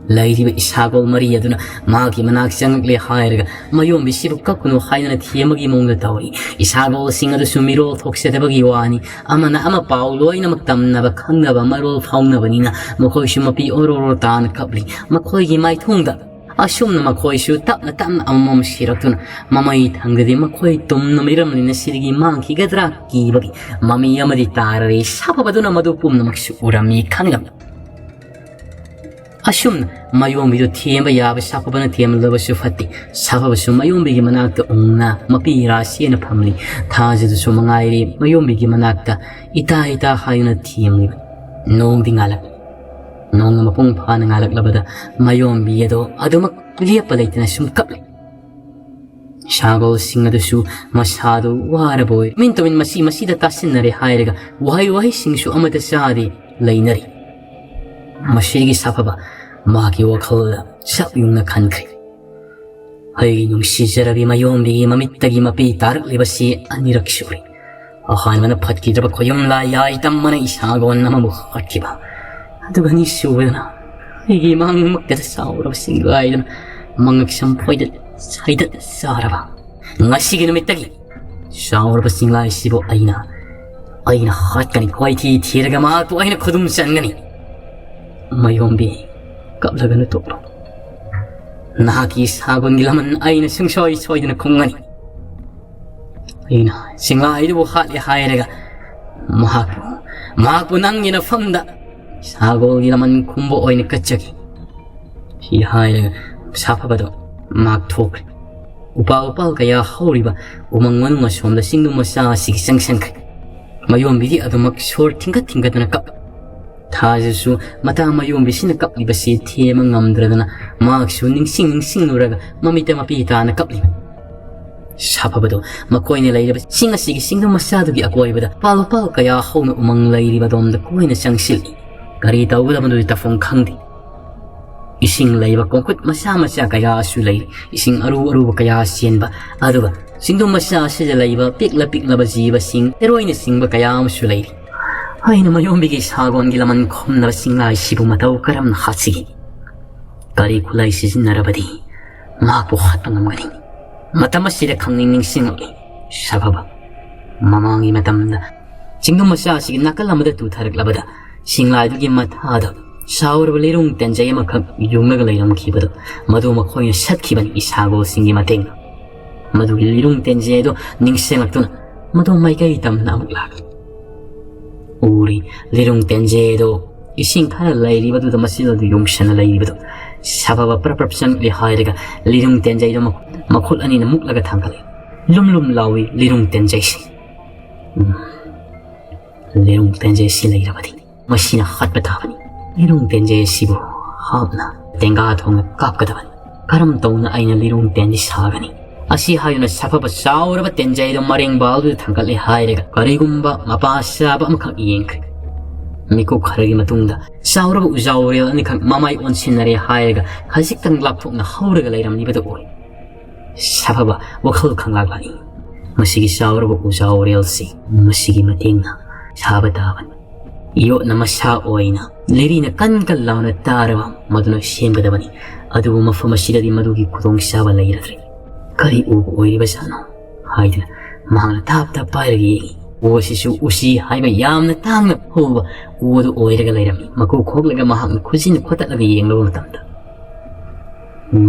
ꯂꯩꯔꯤꯕ ꯏꯁꯥꯒꯣꯜ ꯃꯔꯤ ꯑꯗꯨꯅ ꯃꯍꯥꯛꯀꯤ ꯃꯅꯥꯛ ꯆꯪꯂꯛꯂꯦ ꯍꯥꯏꯔꯒ ꯃꯌꯣꯝꯕꯤꯁꯤꯕꯨ ꯀꯞꯀꯅꯨ ꯍꯥꯏꯗꯨꯅ ꯊꯦꯝꯕꯒꯤ ꯃꯑꯣꯡꯗ ꯇꯧꯔꯤ꯫ ꯏꯁꯥꯒꯣꯜꯁꯤꯡ ꯑꯗꯨꯁꯨ ꯃꯤꯔꯣꯜ ꯊꯣꯛꯆꯗꯕꯒꯤ ꯋꯥꯅꯤ꯫ ꯑꯃꯅ ꯑꯃ ꯄꯥꯎ ꯂꯣꯏꯅꯃꯛ ꯇꯝꯅꯕ ꯈꯪꯅꯕ ꯃꯔꯣꯜ ꯐꯥꯎꯅꯕꯅꯤꯅ ꯃꯈꯣꯏꯁꯨ ꯃꯄꯤ ꯑꯣꯔꯣꯔꯣ ꯇꯥꯅ ꯀꯞꯂꯤ꯫ ꯃꯈꯣꯏꯒꯤ ꯃꯥꯏꯊꯣꯡꯗ ꯑꯁꯨꯝꯅ ꯃꯈꯣꯏꯁꯨ ꯇꯞꯅ ꯇꯞꯅ ꯑꯃꯃꯝ ꯁꯤꯔꯛꯇꯨꯅ ꯃꯃꯩ ꯊꯪꯗꯗꯤ ꯃꯈꯣꯏ ꯇꯨꯝꯅ ꯃꯤꯔꯝꯅꯤꯅ ꯁꯤꯗꯒꯤ ꯃꯥꯡꯈꯤꯒꯗ꯭ꯔꯥ ꯀꯤꯕꯒꯤ ꯃꯃꯤ ꯑꯃꯗꯤ ꯇꯥꯔꯔꯦ꯫ ꯁꯥꯐꯕꯗꯨꯅ ꯃꯗꯨ ꯄꯨꯝꯅꯃꯛꯁꯨ ꯎꯔꯝꯃꯤ ꯈꯪꯂꯝꯃꯤ꯫ ꯑꯁꯨꯝꯅ ꯃꯌꯣꯝꯕꯤꯗꯨ ꯊꯦꯝꯕ ꯌꯥꯕ ꯁꯥꯐꯕꯅ ꯊꯦꯝꯂꯕꯁꯨ ꯐꯠꯇꯦ꯫ ꯁꯥꯐꯕꯁꯨ ꯃꯌꯣꯝꯕꯤꯒꯤ ꯃꯅꯥꯛꯇ ꯎꯪꯅ ꯃꯄꯤ ꯔꯥꯁꯤ ꯑꯣꯏꯅ ꯐꯝꯂꯤ꯫ ꯊꯥꯖꯗꯨꯁꯨ ꯃꯉꯥꯏꯔꯦ ꯃꯌꯣꯝꯕꯤꯒꯤ ꯃꯅꯥꯛꯇ ꯏꯇꯥ ꯏꯇꯥ ꯍꯥꯏꯗꯨꯅ ꯊꯦꯝꯂꯤꯕ꯫ ꯅꯣꯡꯗꯤ ꯉꯥꯜꯂꯛꯂꯤ꯫ ꯅꯣꯡꯅ ꯃꯄꯨꯡ ꯐꯥꯅ ꯉꯥꯜꯂꯛꯂꯕꯗ ꯃꯌꯣꯝꯕꯤ ꯑꯗꯣ ꯑꯗꯨꯃꯛ ꯂꯦꯞꯄ ꯂꯩꯇꯅ ꯁꯨꯝ ꯀꯞꯂꯤ꯫ ꯁꯥꯒꯣꯜꯁꯤꯡ ꯑꯗꯨꯁꯨ ꯃꯁꯥꯗꯨ ꯋꯥꯔꯕ ꯑꯣꯏ꯫ ꯇꯨꯃꯤꯟ ꯇꯨꯃꯤꯟ ꯃꯁꯤ ꯃꯁꯤꯗ ꯇꯥꯁꯤꯟꯅꯔꯦ ꯍꯥꯏꯔꯒ ꯋꯥꯍꯩ ꯋꯥꯍꯩꯁꯤꯡꯁꯨ ꯑꯃꯠꯇ ꯆꯥꯗꯦ ꯂꯩꯅꯔꯤ꯫ ꯃꯁꯤꯒꯤ ꯁꯥꯐꯕ ꯃꯍꯥꯛꯀꯤ ꯋꯥꯈꯜꯗ ꯆꯞ ꯌꯨꯡꯅ ꯈꯟꯈ꯭ꯔꯦ꯫ ꯑꯩꯒꯤ ꯅꯨꯡꯁꯤꯖꯔꯕꯤ ꯃꯌꯣꯝꯕꯤꯒꯤ ꯃꯃꯤꯠꯇꯒꯤ ꯃꯄꯤ ꯇꯥꯔꯛꯂꯤꯕꯁꯤ ꯑꯅꯤꯔꯛ ꯁꯨꯔꯦ꯫ ꯑꯍꯥꯟꯕꯅ ꯐꯠꯈꯤꯗ꯭ꯔꯕ ꯈꯣꯌꯨꯝ ꯂꯥꯏ ꯌꯥꯏ ꯇꯝꯕꯅ ꯏꯁꯥꯒꯣꯟ ꯑꯃꯕꯨ ꯍꯥꯠꯈꯤꯕ꯫ ꯑꯗꯨꯒ ꯑꯅꯤꯁꯨꯕꯗꯅ ꯑꯩꯒꯤ ꯃꯥꯡꯃꯛꯇꯗ ꯆꯥꯎꯔꯕ ꯁꯤꯡꯒꯥꯏꯗꯨꯅ ꯃꯉꯛ ꯁꯝ ꯐꯣꯏꯗꯠ ꯁꯥꯏꯗꯠ ꯆꯥꯔꯕ꯫ ꯉꯁꯤꯒꯤ ꯅꯨꯃꯤꯠꯇꯒꯤ ꯆꯥꯎꯔꯕ ꯆꯤꯡꯂꯥꯏꯁꯤꯕꯨ ꯑꯩꯅ, ꯑꯩꯅ ꯍꯥꯠꯀꯅꯤ, ꯀꯣꯏꯊꯤ ꯊꯤꯔꯒ ꯃꯍꯥꯛꯄꯨ ꯑꯩꯅ ꯈꯨꯗꯨꯝ ꯆꯟꯒꯅꯤ꯫ ꯃꯌꯣꯝꯕꯤ, ꯀꯞꯂꯒꯅꯨ ꯇꯣꯛꯂꯣ꯫ ꯅꯍꯥꯛꯀꯤ ꯁꯥꯒꯣꯟꯒꯤ ꯂꯃꯟ ꯑꯩꯅ ꯁꯨꯡꯁꯣꯏ ꯁꯣꯏꯗꯅ ꯈꯨꯝꯒꯅꯤ꯫ ꯑꯩꯅ ꯆꯤꯡꯂꯥꯏꯗꯨꯕꯨ ꯍꯥꯠꯂꯦ ꯍꯥꯏꯔꯒ ꯃꯍꯥꯛꯄꯨ, ꯃꯍꯥꯛꯄꯨ ꯅꯪꯒꯤ ꯅꯐꯝꯗ ꯁꯥꯒꯣꯜꯒꯤ ꯂꯃꯟ ꯈꯨꯝꯕ ꯑꯣꯏꯅ ꯀꯠꯆꯒꯦ꯫ ꯁꯤ ꯍꯥꯏꯔꯒ ꯁꯥꯐꯕꯗꯣ ꯃꯍꯥꯛ ꯊꯣꯛꯈ꯭ꯔꯦ꯫ ꯎꯄꯥꯜ ꯎꯄꯥꯜ ꯀꯌꯥ ꯍꯧꯔꯤꯕ ꯎꯃꯪ ꯃꯅꯨꯡ ꯑꯁꯣꯝꯗ ꯆꯤꯡꯗꯨ ꯃꯆꯥ ꯑꯁꯤꯒꯤ ꯆꯪꯁꯤꯟꯈ꯭ꯔꯦ꯫ ꯃꯌꯣꯝꯕꯤꯗꯤ ꯑꯗꯨꯃꯛ ꯁꯣꯔ ꯊꯤꯡꯒꯠ ꯊꯤꯡꯒꯠꯇꯅ ꯀꯞ꯫ ꯊꯥꯖꯁꯨ ꯃꯇꯥ ꯃꯌꯣꯝꯕꯤꯁꯤꯅ ꯀꯞꯂꯤꯕꯁꯤ ꯊꯦꯝꯕ ꯉꯝꯗ꯭ꯔꯗꯅ ꯃꯍꯥꯛꯁꯨ ꯅꯤꯡꯁꯤꯡ ꯅꯤꯡꯁꯤꯡꯂꯨꯔꯒ ꯃꯃꯤꯠꯇ ꯃꯄꯤ ꯇꯥꯅ ꯀꯞꯂꯤ꯫ ꯁꯥꯐꯕꯗꯣ ꯃꯈꯣꯏꯅ ꯂꯩꯔꯤꯕ ꯆꯤꯡ ꯑꯁꯤꯒꯤ ꯆꯤꯡꯗꯨ ꯃꯆꯥꯗꯨꯒꯤ ꯑꯀꯣꯏꯕꯗ ꯄꯥꯜ ꯄꯥꯜ ꯀꯌꯥ ꯍꯧꯅ ꯎꯃꯪ ꯂꯩꯔꯤꯕ ꯑꯗꯣꯝꯗ ꯀꯣꯏꯅ ꯆꯪꯁꯤꯜꯂꯤ꯫ ꯀꯔꯤ ꯇꯧꯒꯗꯕꯅꯣꯗꯤ ꯇꯧꯐꯝ ꯈꯪꯗꯦ꯫ ꯏꯁꯤꯡ ꯂꯩꯕ ꯀꯣꯡꯈꯨꯠ ꯃꯆꯥ ꯃꯆꯥ ꯀꯌꯥꯁꯨ ꯂꯩ꯫ ꯏꯁꯤꯡ ꯑꯔꯨ ꯑꯔꯨꯕ ꯀꯌꯥ ꯆꯦꯟꯕ, ꯑꯗꯨꯒ ꯆꯤꯡꯗꯨ ꯃꯆꯥ ꯑꯁꯤꯗ ꯂꯩꯕ ꯄꯤꯛꯂ ꯄꯤꯛꯂꯕ ꯖꯤꯕꯁꯤꯡ, ꯇꯦꯔꯣꯏꯅꯆꯤꯡꯕ ꯀꯌꯥ ꯑꯃꯁꯨ ꯂꯩꯔꯤ꯫ ꯑꯩꯅ ꯃꯌꯣꯝꯕꯤꯒꯤ ꯁꯥꯒꯣꯟꯒꯤ ꯂꯃꯟ ꯈꯨꯝꯅꯕ ꯆꯤꯡꯂꯥꯏꯁꯤꯕꯨ ꯃꯇꯧ ꯀꯔꯝꯅ ꯍꯥꯠꯁꯤꯒꯦ? ꯀꯔꯤ ꯈꯨꯠꯂꯥꯏ ꯁꯤꯖꯤꯟꯅꯔꯕꯗꯤ ꯃꯍꯥꯛꯄꯨ ꯍꯥꯠꯄ ꯉꯝꯒꯅꯤ? ꯃꯇꯝ ꯑꯁꯤꯗ ꯈꯪꯅꯤꯡ ꯅꯤꯡꯁꯤꯡꯂꯛꯏ꯫ ꯁꯥꯐꯕ ꯃꯃꯥꯡꯒꯤ ꯃꯇꯝꯗ ꯆꯤꯡꯗꯨ ꯃꯆꯥ ꯑꯁꯤꯒꯤ ꯅꯥꯀꯜ ꯑꯃꯗ ꯇꯨꯊꯔꯛꯂꯕꯗ ꯆꯤꯡꯂꯥꯏꯗꯨꯒꯤ ꯃꯊꯥꯗ ꯆꯥꯎꯔꯕ ꯂꯤꯔꯨꯡ ꯇꯦꯟꯖꯩ ꯑꯃꯈꯛ ꯌꯨꯡꯂꯒ ꯂꯩꯔꯝꯈꯤꯕꯗꯨ ꯃꯗꯨ ꯃꯈꯣꯏꯅ ꯁꯠꯈꯤꯕꯅꯤ ꯏꯁꯥꯒꯣꯜꯁꯤꯡꯒꯤ ꯃꯇꯦꯡꯅ꯫ ꯃꯗꯨꯒꯤ ꯂꯤꯔꯨꯡ ꯇꯦꯟꯖꯩ ꯑꯗꯨ ꯅꯤꯡꯁꯤꯡꯂꯛꯇꯨꯅ ꯃꯗꯨ ꯃꯥꯏꯀꯩ ꯇꯝꯅ ꯑꯃꯨꯛ ꯂꯥꯛꯂꯤ꯫ ꯎꯔꯤ ꯂꯤꯔꯨꯡ ꯇꯦꯟꯖꯩ ꯑꯗꯨ ꯏꯁꯤꯡ ꯈꯔ ꯂꯩꯔꯤꯕꯗꯨꯗ ꯃꯆꯤꯜ ꯑꯗꯨ ꯌꯨꯡꯁꯟꯅ ꯂꯩꯔꯤꯕꯗꯨ ꯁꯥꯐꯕ ꯄ꯭ꯔꯞ ꯄ꯭ꯔꯞ ꯆꯪꯂꯦ ꯍꯥꯏꯔꯒ ꯂꯤꯔꯨꯡ ꯇꯦꯟꯖꯩꯗꯣ ꯃꯈꯨꯠ ꯑꯅꯤꯅ ꯃꯨꯛꯂꯒ ꯊꯥꯡꯒꯠꯂꯦ꯫ ꯂꯨꯝ ꯂꯨꯝ ꯂꯥꯎꯏ ꯂꯤꯔꯨꯡ ꯇꯦꯟꯖꯩꯁꯤ꯫ ꯎꯝ꯫ ꯂꯤꯔꯨꯡ ꯇꯦꯟꯖꯩꯁꯤ ꯂꯩꯔꯕꯗꯤ ꯃꯁꯤꯅ ꯍꯥꯠꯄ ꯇꯥꯕꯅꯤ꯫ ꯂꯤꯔꯨꯡ ꯇꯦꯟꯖꯩ ꯑꯁꯤꯕꯨ ꯍꯥꯞꯅ ꯇꯦꯡꯒꯥ ꯊꯣꯡꯅ ꯀꯥꯞꯀꯗꯕꯅꯤ꯫ ꯀꯔꯝ ꯇꯧꯅ ꯑꯩꯅ ꯂꯤꯔꯨꯡ ꯇꯦꯟꯖꯩ ꯁꯥꯒꯅꯤ? ꯑꯁꯤ ꯍꯥꯏꯗꯨꯅ ꯁꯥꯐꯕ ꯆꯥꯎꯔꯕ ꯇꯦꯟꯖꯩꯗꯣ ꯃꯔꯦꯡꯕꯥꯜꯗꯨꯗ ꯊꯥꯡꯒꯠꯂꯦ ꯍꯥꯏꯔꯒ ꯀꯔꯤꯒꯨꯝꯕ ꯃꯄꯥ ꯆꯥꯕ ꯑꯃꯈꯛ ꯌꯦꯡꯈ꯭ꯔꯦ꯫ ꯃꯤꯀꯨꯞ ꯈꯔꯒꯤ ꯃꯇꯨꯡꯗ ꯆꯥꯎꯔꯕ ꯎꯖꯥꯎꯔꯦꯜ ꯑꯅꯤꯈꯛ ꯃꯃꯥꯏ ꯑꯣꯟꯁꯤꯟꯅꯔꯦ ꯍꯥꯏꯔꯒ ꯈꯖꯤꯛꯇꯪ ꯂꯥꯞꯊꯣꯛꯅ ꯍꯧꯔꯒ ꯂꯩꯔꯝꯂꯤꯕꯗꯨ ꯑꯣꯏ꯫ ꯁꯥꯐꯕ ꯋꯥꯈꯜ ꯈꯪꯂꯥꯛ ꯂꯥꯛꯏ꯫ ꯃꯁꯤꯒꯤ ꯆꯥꯎꯔꯕ ꯎꯖꯥꯎꯔꯦꯜꯁꯤ ꯃꯁꯤꯒꯤ ꯃꯇꯦꯡꯅ ꯁꯥꯕ ꯇꯥꯕꯅꯤ꯫ ꯌꯣꯠꯅ ꯃꯁꯥ ꯑꯣꯏꯅ ꯂꯤꯔꯤꯅ ꯀꯟ ꯀꯟ ꯂꯥꯎꯅ ꯇꯥꯔꯕ ꯃꯗꯨꯅ ꯁꯦꯝꯒꯗꯕꯅꯤ꯫ ꯑꯗꯨꯕꯨ ꯃꯐꯝ ꯑꯁꯤꯗꯗꯤ ꯃꯗꯨꯒꯤ ꯈꯨꯗꯣꯡꯆꯥꯕ ꯂꯩꯔꯗ꯭ꯔꯦ꯫ ꯀꯔꯤ ꯎꯕ ꯑꯣꯏꯔꯤꯕꯖꯥꯠꯅꯣ ꯍꯥꯏꯗꯨꯅ ꯃꯍꯥꯛꯅ ꯊꯥꯞ ꯊꯥꯞ ꯄꯥꯏꯔꯒ ꯌꯦꯡꯉꯤ꯫ ꯎ ꯑꯁꯤꯁꯨ ꯎꯆꯤ ꯍꯥꯏꯕ ꯌꯥꯝꯅ ꯇꯥꯡꯅ ꯍꯧꯕ ꯎ ꯑꯗꯨ ꯑꯣꯏꯔꯒ ꯂꯩꯔꯝꯃꯤ꯫ ꯃꯀꯨ ꯈꯣꯛꯂꯒ ꯃꯍꯥꯛꯅ ꯈꯨꯖꯤꯟ ꯈꯣꯠꯇꯠꯂꯒ ꯌꯦꯡꯂꯕ ꯃꯇꯝꯗ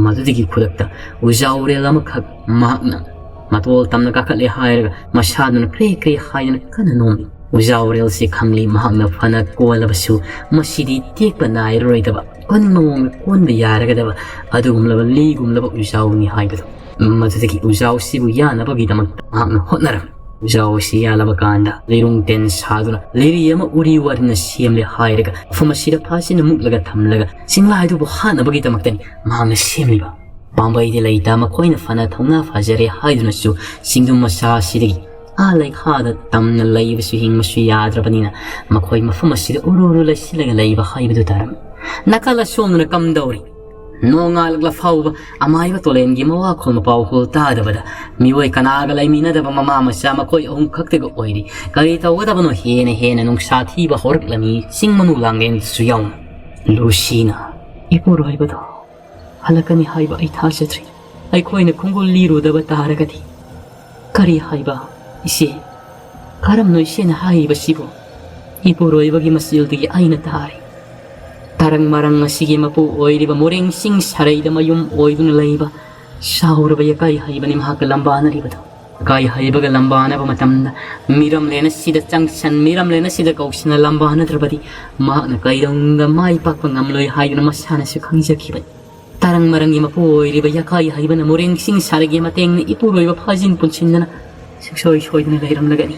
ꯃꯗꯨꯗꯒꯤ ꯈꯨꯗꯛꯇ ꯎꯖꯥꯎꯔꯦꯜ ꯑꯃꯈꯛ ꯃꯍꯥꯛꯅ ꯃꯇꯣꯜ ꯇꯝꯅ ꯀꯥꯈꯠꯂꯦ ꯍꯥꯏꯔꯒ ꯃꯁꯥꯗꯨꯅ ꯀ꯭ꯔꯦ ꯀ꯭ꯔꯦ ꯍꯥꯏꯗꯨꯅ ꯀꯟꯅ ꯅꯣꯝꯃꯤ꯫ ꯎꯖꯥꯎꯔꯦꯜꯁꯤ ꯈꯪꯂꯤ ꯃꯍꯥꯛꯅ ꯐꯅ ꯀꯣꯜꯂꯕꯁꯨ ꯃꯁꯤꯗꯤ ꯇꯦꯛꯄ ꯅꯥꯏꯔꯔꯣꯏꯗꯕ, ꯀꯣꯟ ꯃꯑꯣꯡꯗ ꯀꯣꯟꯕ ꯌꯥꯔꯒꯗꯕ ꯑꯗꯨꯒꯨꯝꯂꯕ ꯂꯤꯒꯨꯝꯂꯕ ꯎꯖꯥꯎꯅꯤ ꯍꯥꯏꯕꯗꯨ꯫ ꯃꯗꯨꯗꯒꯤ ꯎꯖꯥꯎꯁꯤꯕꯨ ꯌꯥꯅꯕꯒꯤꯗꯃꯛꯇ ꯃꯍꯥꯛꯅ ꯍꯣꯠꯅꯔꯝꯃꯤ꯫ ꯎꯖꯥꯎ ꯑꯁꯤ ꯌꯥꯜꯂꯕ ꯀꯥꯟꯗ ꯂꯩꯔꯨꯡ ꯇꯦꯟ ꯁꯥꯗꯨꯅ ꯂꯤꯔꯤ ꯑꯃ ꯎꯔꯤ ꯋꯥꯔꯤꯅ ꯁꯦꯝꯂꯦ ꯍꯥꯏꯔꯒ ꯃꯐꯝ ꯑꯁꯤꯗ ꯐꯥꯁꯤꯅ ꯃꯨꯛꯂꯒ ꯊꯝꯂꯒ ꯆꯤꯡꯂꯥꯏꯗꯨꯕꯨ ꯍꯥꯠꯅꯕꯒꯤꯗꯃꯛꯇꯅꯤ ꯃꯍꯥꯛꯅ ꯁꯦꯝꯂꯤꯕ꯫ ꯄꯥꯝꯕꯩꯗꯤ ꯂꯩꯇ ꯃꯈꯣꯏꯅ ꯐꯅ ꯊꯧꯅꯥ ꯐꯖꯔꯦ ꯍꯥꯏꯗꯨꯅꯁꯨ ꯆꯤꯡꯗꯨꯝ ꯃꯆꯥ ꯑꯁꯤꯗꯒꯤ ꯑꯥ ꯂꯩꯈꯥꯗ ꯇꯝꯅ ꯂꯩꯕꯁꯨ ꯍꯤꯡꯕꯁꯨ ꯌꯥꯗ꯭ꯔꯕꯅꯤꯅ ꯃꯈꯣꯏ ꯃꯐꯝ ꯑꯁꯤꯗ ꯎꯔꯨ ꯎꯔꯨ ꯂꯩꯁꯤꯜꯂꯒ ꯂꯩꯕ ꯍꯥꯏꯕꯗꯨ ꯇꯥꯔꯝꯃꯤ꯫ ꯅꯥꯀꯜ ꯑꯁꯣꯝꯗꯅ ꯀꯝꯗꯧꯔꯤ? ꯅꯣꯡꯉꯥꯜꯂꯛꯂ ꯐꯥꯎꯕ ꯑꯃꯥꯏꯕ ꯇꯣꯂꯦꯟꯒꯤ ꯃꯋꯥꯈꯣꯜ ꯃꯄꯥꯎ ꯍꯨꯜ ꯇꯥꯗꯕꯗ ꯃꯤꯑꯣꯏ ꯀꯅꯥꯒ ꯂꯩꯃꯤꯟꯅꯗꯕ ꯃꯃꯥ ꯃꯆꯥ ꯃꯈꯣꯏ ꯑꯍꯨꯝ ꯈꯛꯇꯒ ꯑꯣꯏꯔꯤ꯫ ꯀꯔꯤ ꯇꯧꯒꯗꯕꯅꯣ? ꯍꯦꯟꯅ ꯍꯦꯟꯅ ꯅꯨꯡꯁꯥ ꯊꯤꯕ ꯍꯧꯔꯛꯂꯝꯃꯤ꯫ ꯆꯤꯡ ꯃꯅꯨ ꯂꯥꯡꯂꯦꯟꯗꯁꯨ ꯌꯥꯎꯅ꯫ ꯂꯨꯁꯤꯅ, "ꯏꯄꯨꯔꯣꯏꯕꯗꯣ ꯍꯜꯂꯛꯀꯅꯤ ꯍꯥꯏꯕ ꯑꯩ ꯊꯥꯖꯗ꯭ꯔꯤ꯫ ꯑꯩꯈꯣꯏꯅ ꯈꯣꯡꯒꯨꯜ ꯂꯤꯔꯨꯗꯕ ꯇꯥꯔꯒꯗꯤ"꯫ "ꯀꯔꯤ ꯍꯥꯏꯕ, ꯏꯆꯦ? ꯀꯔꯝꯅꯣ ꯏꯆꯦꯅ ꯍꯥꯏꯔꯤꯕꯁꯤꯕꯨ?" "ꯏꯄꯨꯔꯣꯏꯕꯒꯤ ꯃꯆꯤꯜꯗꯒꯤ ꯑꯩꯅ ꯇꯥꯔꯤ꯫ ꯇꯔꯪ ꯃꯔꯪ ꯑꯁꯤꯒꯤ ꯃꯄꯨ ꯑꯣꯏꯔꯤꯕ ꯃꯣꯔꯦꯡ ꯆꯤꯡ ꯁꯔꯩꯗ ꯃꯌꯨꯝ ꯑꯣꯏꯗꯨꯅ ꯂꯩꯕ ꯆꯥꯎꯔꯕ ꯌꯥꯀꯥꯏ ꯍꯩꯕꯅꯤ ꯃꯍꯥꯛꯀ ꯂꯝꯕꯥꯅꯔꯤꯕꯗꯨ꯫ ꯌꯥꯀꯥꯏ ꯍꯩꯕꯒ ꯂꯝꯕꯥꯅꯕ ꯃꯇꯝꯗ ꯃꯤꯔꯝꯂꯦꯟ ꯑꯁꯤꯗ ꯆꯪꯁꯟ, ꯃꯤꯔꯝꯂꯦꯟ ꯑꯁꯤꯗ ꯀꯧꯁꯤꯟꯅ ꯂꯝꯕꯥꯅꯗ꯭ꯔꯕꯗꯤ ꯃꯍꯥꯛꯅ ꯀꯩꯗꯧꯅꯨꯡꯗ ꯃꯥꯏ ꯄꯥꯛꯄ ꯉꯝꯂꯣꯏ ꯍꯥꯏꯗꯨꯅ ꯃꯁꯥꯅꯁꯨ ꯈꯪꯖꯈꯤꯕꯅꯤ꯫ ꯇꯔꯪ ꯃꯔꯪꯒꯤ ꯃꯄꯨ ꯑꯣꯏꯔꯤꯕ ꯌꯥꯀꯥꯏ ꯍꯩꯕꯅ ꯃꯣꯔꯦꯡ ꯆꯤꯡ ꯁꯥꯔꯒꯤ ꯃꯇꯦꯡꯅ ꯏꯄꯨꯔꯣꯏꯕ ꯐꯥꯖꯤꯟ ꯄꯨꯟꯁꯤꯟꯗꯅ ꯁꯨꯡꯁꯣꯏ ꯁꯣꯏꯗꯅ ꯂꯩꯔꯝꯂꯒꯅꯤ꯫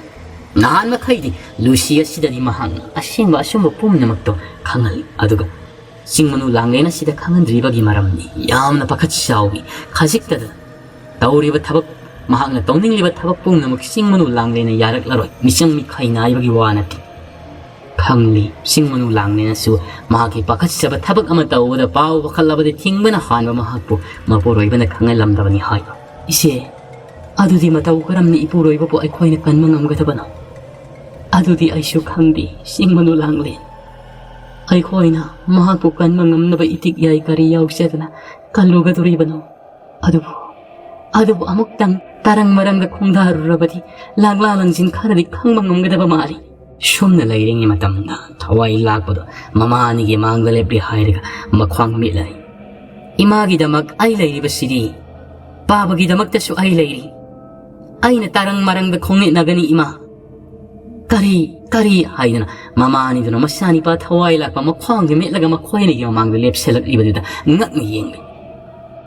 ꯅꯍꯥꯟ ꯃꯈꯩꯗꯤ ꯂꯨꯁꯤ ꯑꯁꯤꯗꯗꯤ ꯃꯍꯥꯛꯅ ꯑꯁꯦꯡꯕ ꯑꯆꯨꯝꯕ ꯄꯨꯝꯅꯃꯛꯇꯣ ꯈꯪꯍꯜꯂꯤ꯫ ꯑꯗꯨꯒ ꯆꯤꯡ ꯃꯅꯨ ꯂꯥꯡꯂꯦꯟ ꯑꯁꯤꯗ ꯈꯪꯍꯟꯗ꯭ꯔꯤꯕꯒꯤ ꯃꯔꯝꯗꯤ ꯌꯥꯝꯅ ꯄꯥꯈꯠ ꯆꯥꯎꯏ꯫ ꯈꯖꯤꯛꯇꯗ ꯇꯧꯔꯤꯕ ꯊꯕꯛ, ꯃꯍꯥꯛꯅ ꯇꯧꯅꯤꯡꯂꯤꯕ ꯊꯕꯛ ꯄꯨꯝꯅꯃꯛ ꯆꯤꯡ ꯃꯅꯨ ꯂꯥꯡꯂꯦꯟꯅ ꯌꯥꯔꯛꯂꯔꯣꯏ꯫ ꯃꯤꯆꯪ ꯃꯤꯈꯥꯏ ꯅꯥꯏꯕꯒꯤ ꯋꯥ ꯅꯠꯇꯦ꯫ ꯈꯪꯂꯤ, ꯆꯤꯡ ꯃꯅꯨ ꯂꯥꯡꯂꯦꯟꯅꯁꯨ ꯃꯍꯥꯛꯀꯤ ꯄꯥꯈꯠꯆꯕ ꯊꯕꯛ ꯑꯃ ꯇꯧꯕꯗ ꯄꯥꯎ ꯋꯥꯈꯠꯂꯕꯗꯤ ꯊꯤꯡꯕꯅ ꯍꯥꯟꯕ ꯃꯍꯥꯛꯄꯨ ꯃꯄꯨꯔꯣꯏꯕꯅ ꯈꯪꯍꯜꯂꯝꯗꯕꯅꯤ ꯍꯥꯏꯕ꯫ ꯏꯆꯦ, ꯑꯗꯨꯗꯤ ꯃꯇꯧ ꯀꯔꯝꯅ ꯏꯄꯨꯔꯣꯏꯕꯕꯨ ꯑꯩꯈꯣꯏꯅ ꯀꯟꯕ ꯉꯝꯒꯗꯕꯅꯣ? ꯑꯗꯨꯗꯤ ꯑꯩꯁꯨ ꯈꯪꯗꯦ꯫ ꯆꯤꯡ ꯃꯅꯨ ꯂꯥꯡꯂꯦꯟ, ꯑꯩꯈꯣꯏꯅ ꯃꯍꯥꯛꯄꯨ ꯀꯟꯕ ꯉꯝꯅꯕ ꯏꯇꯤꯛ ꯌꯥꯏ ꯀꯔꯤ ꯌꯥꯎꯖꯗꯅ ꯀꯜꯂꯨꯒꯗꯣꯔꯤꯕꯅꯣ? ꯑꯗꯨꯕꯨ, ꯑꯗꯨꯕꯨ ꯑꯃꯨꯛꯇꯪ ꯇꯔꯪ ꯃꯔꯪꯗ ꯈꯣꯡꯗꯥꯔꯨꯔꯕꯗꯤ ꯂꯥꯡꯂꯥ ꯂꯪꯖꯤꯟ ꯈꯔꯗꯤ ꯈꯪꯕ ꯉꯝꯒꯗꯕ ꯃꯥꯜꯂꯤ꯫ ꯁꯨꯝꯅ ꯂꯩꯔꯤꯉꯩ ꯃꯇꯝꯗ ꯊꯋꯥꯏ ꯂꯥꯛꯄꯗꯣ ꯃꯃꯥ ꯑꯅꯤꯒꯤ ꯃꯥꯡꯗ ꯂꯦꯞꯂꯤ ꯍꯥꯏꯔꯒ ꯃꯈ꯭ꯋꯥꯡ ꯃꯤꯠꯂꯔꯤ꯫ ꯏꯃꯥꯒꯤꯗꯃꯛ ꯑꯩ ꯂꯩꯔꯤꯕꯁꯤꯗꯤ ꯄꯥꯕꯒꯤꯗꯃꯛꯇꯁꯨ ꯑꯩ ꯂꯩꯔꯤ꯫ ꯑꯩꯅ ꯇꯔꯪ ꯃꯔꯪꯗ ꯈꯣꯡꯅꯦꯠꯅꯒꯅꯤ ꯏꯃꯥ꯫ ꯀꯔꯤ, ꯀꯔꯤ ꯍꯥꯏꯗꯅ ꯃꯃꯥ ꯑꯅꯤꯗꯨꯅ ꯃꯆꯥꯅꯤꯄꯥ ꯊꯋꯥꯏ ꯂꯥꯛꯄ ꯃꯈ꯭ꯋꯥꯡꯗ ꯃꯦꯠꯂꯒ ꯃꯈꯣꯏ ꯑꯅꯤꯒꯤ ꯃꯃꯥꯡꯗ ꯂꯦꯞꯁꯤꯜꯂꯛꯂꯤꯕꯗꯨꯗ ꯉꯛꯅ ꯌꯦꯡꯂꯤ꯫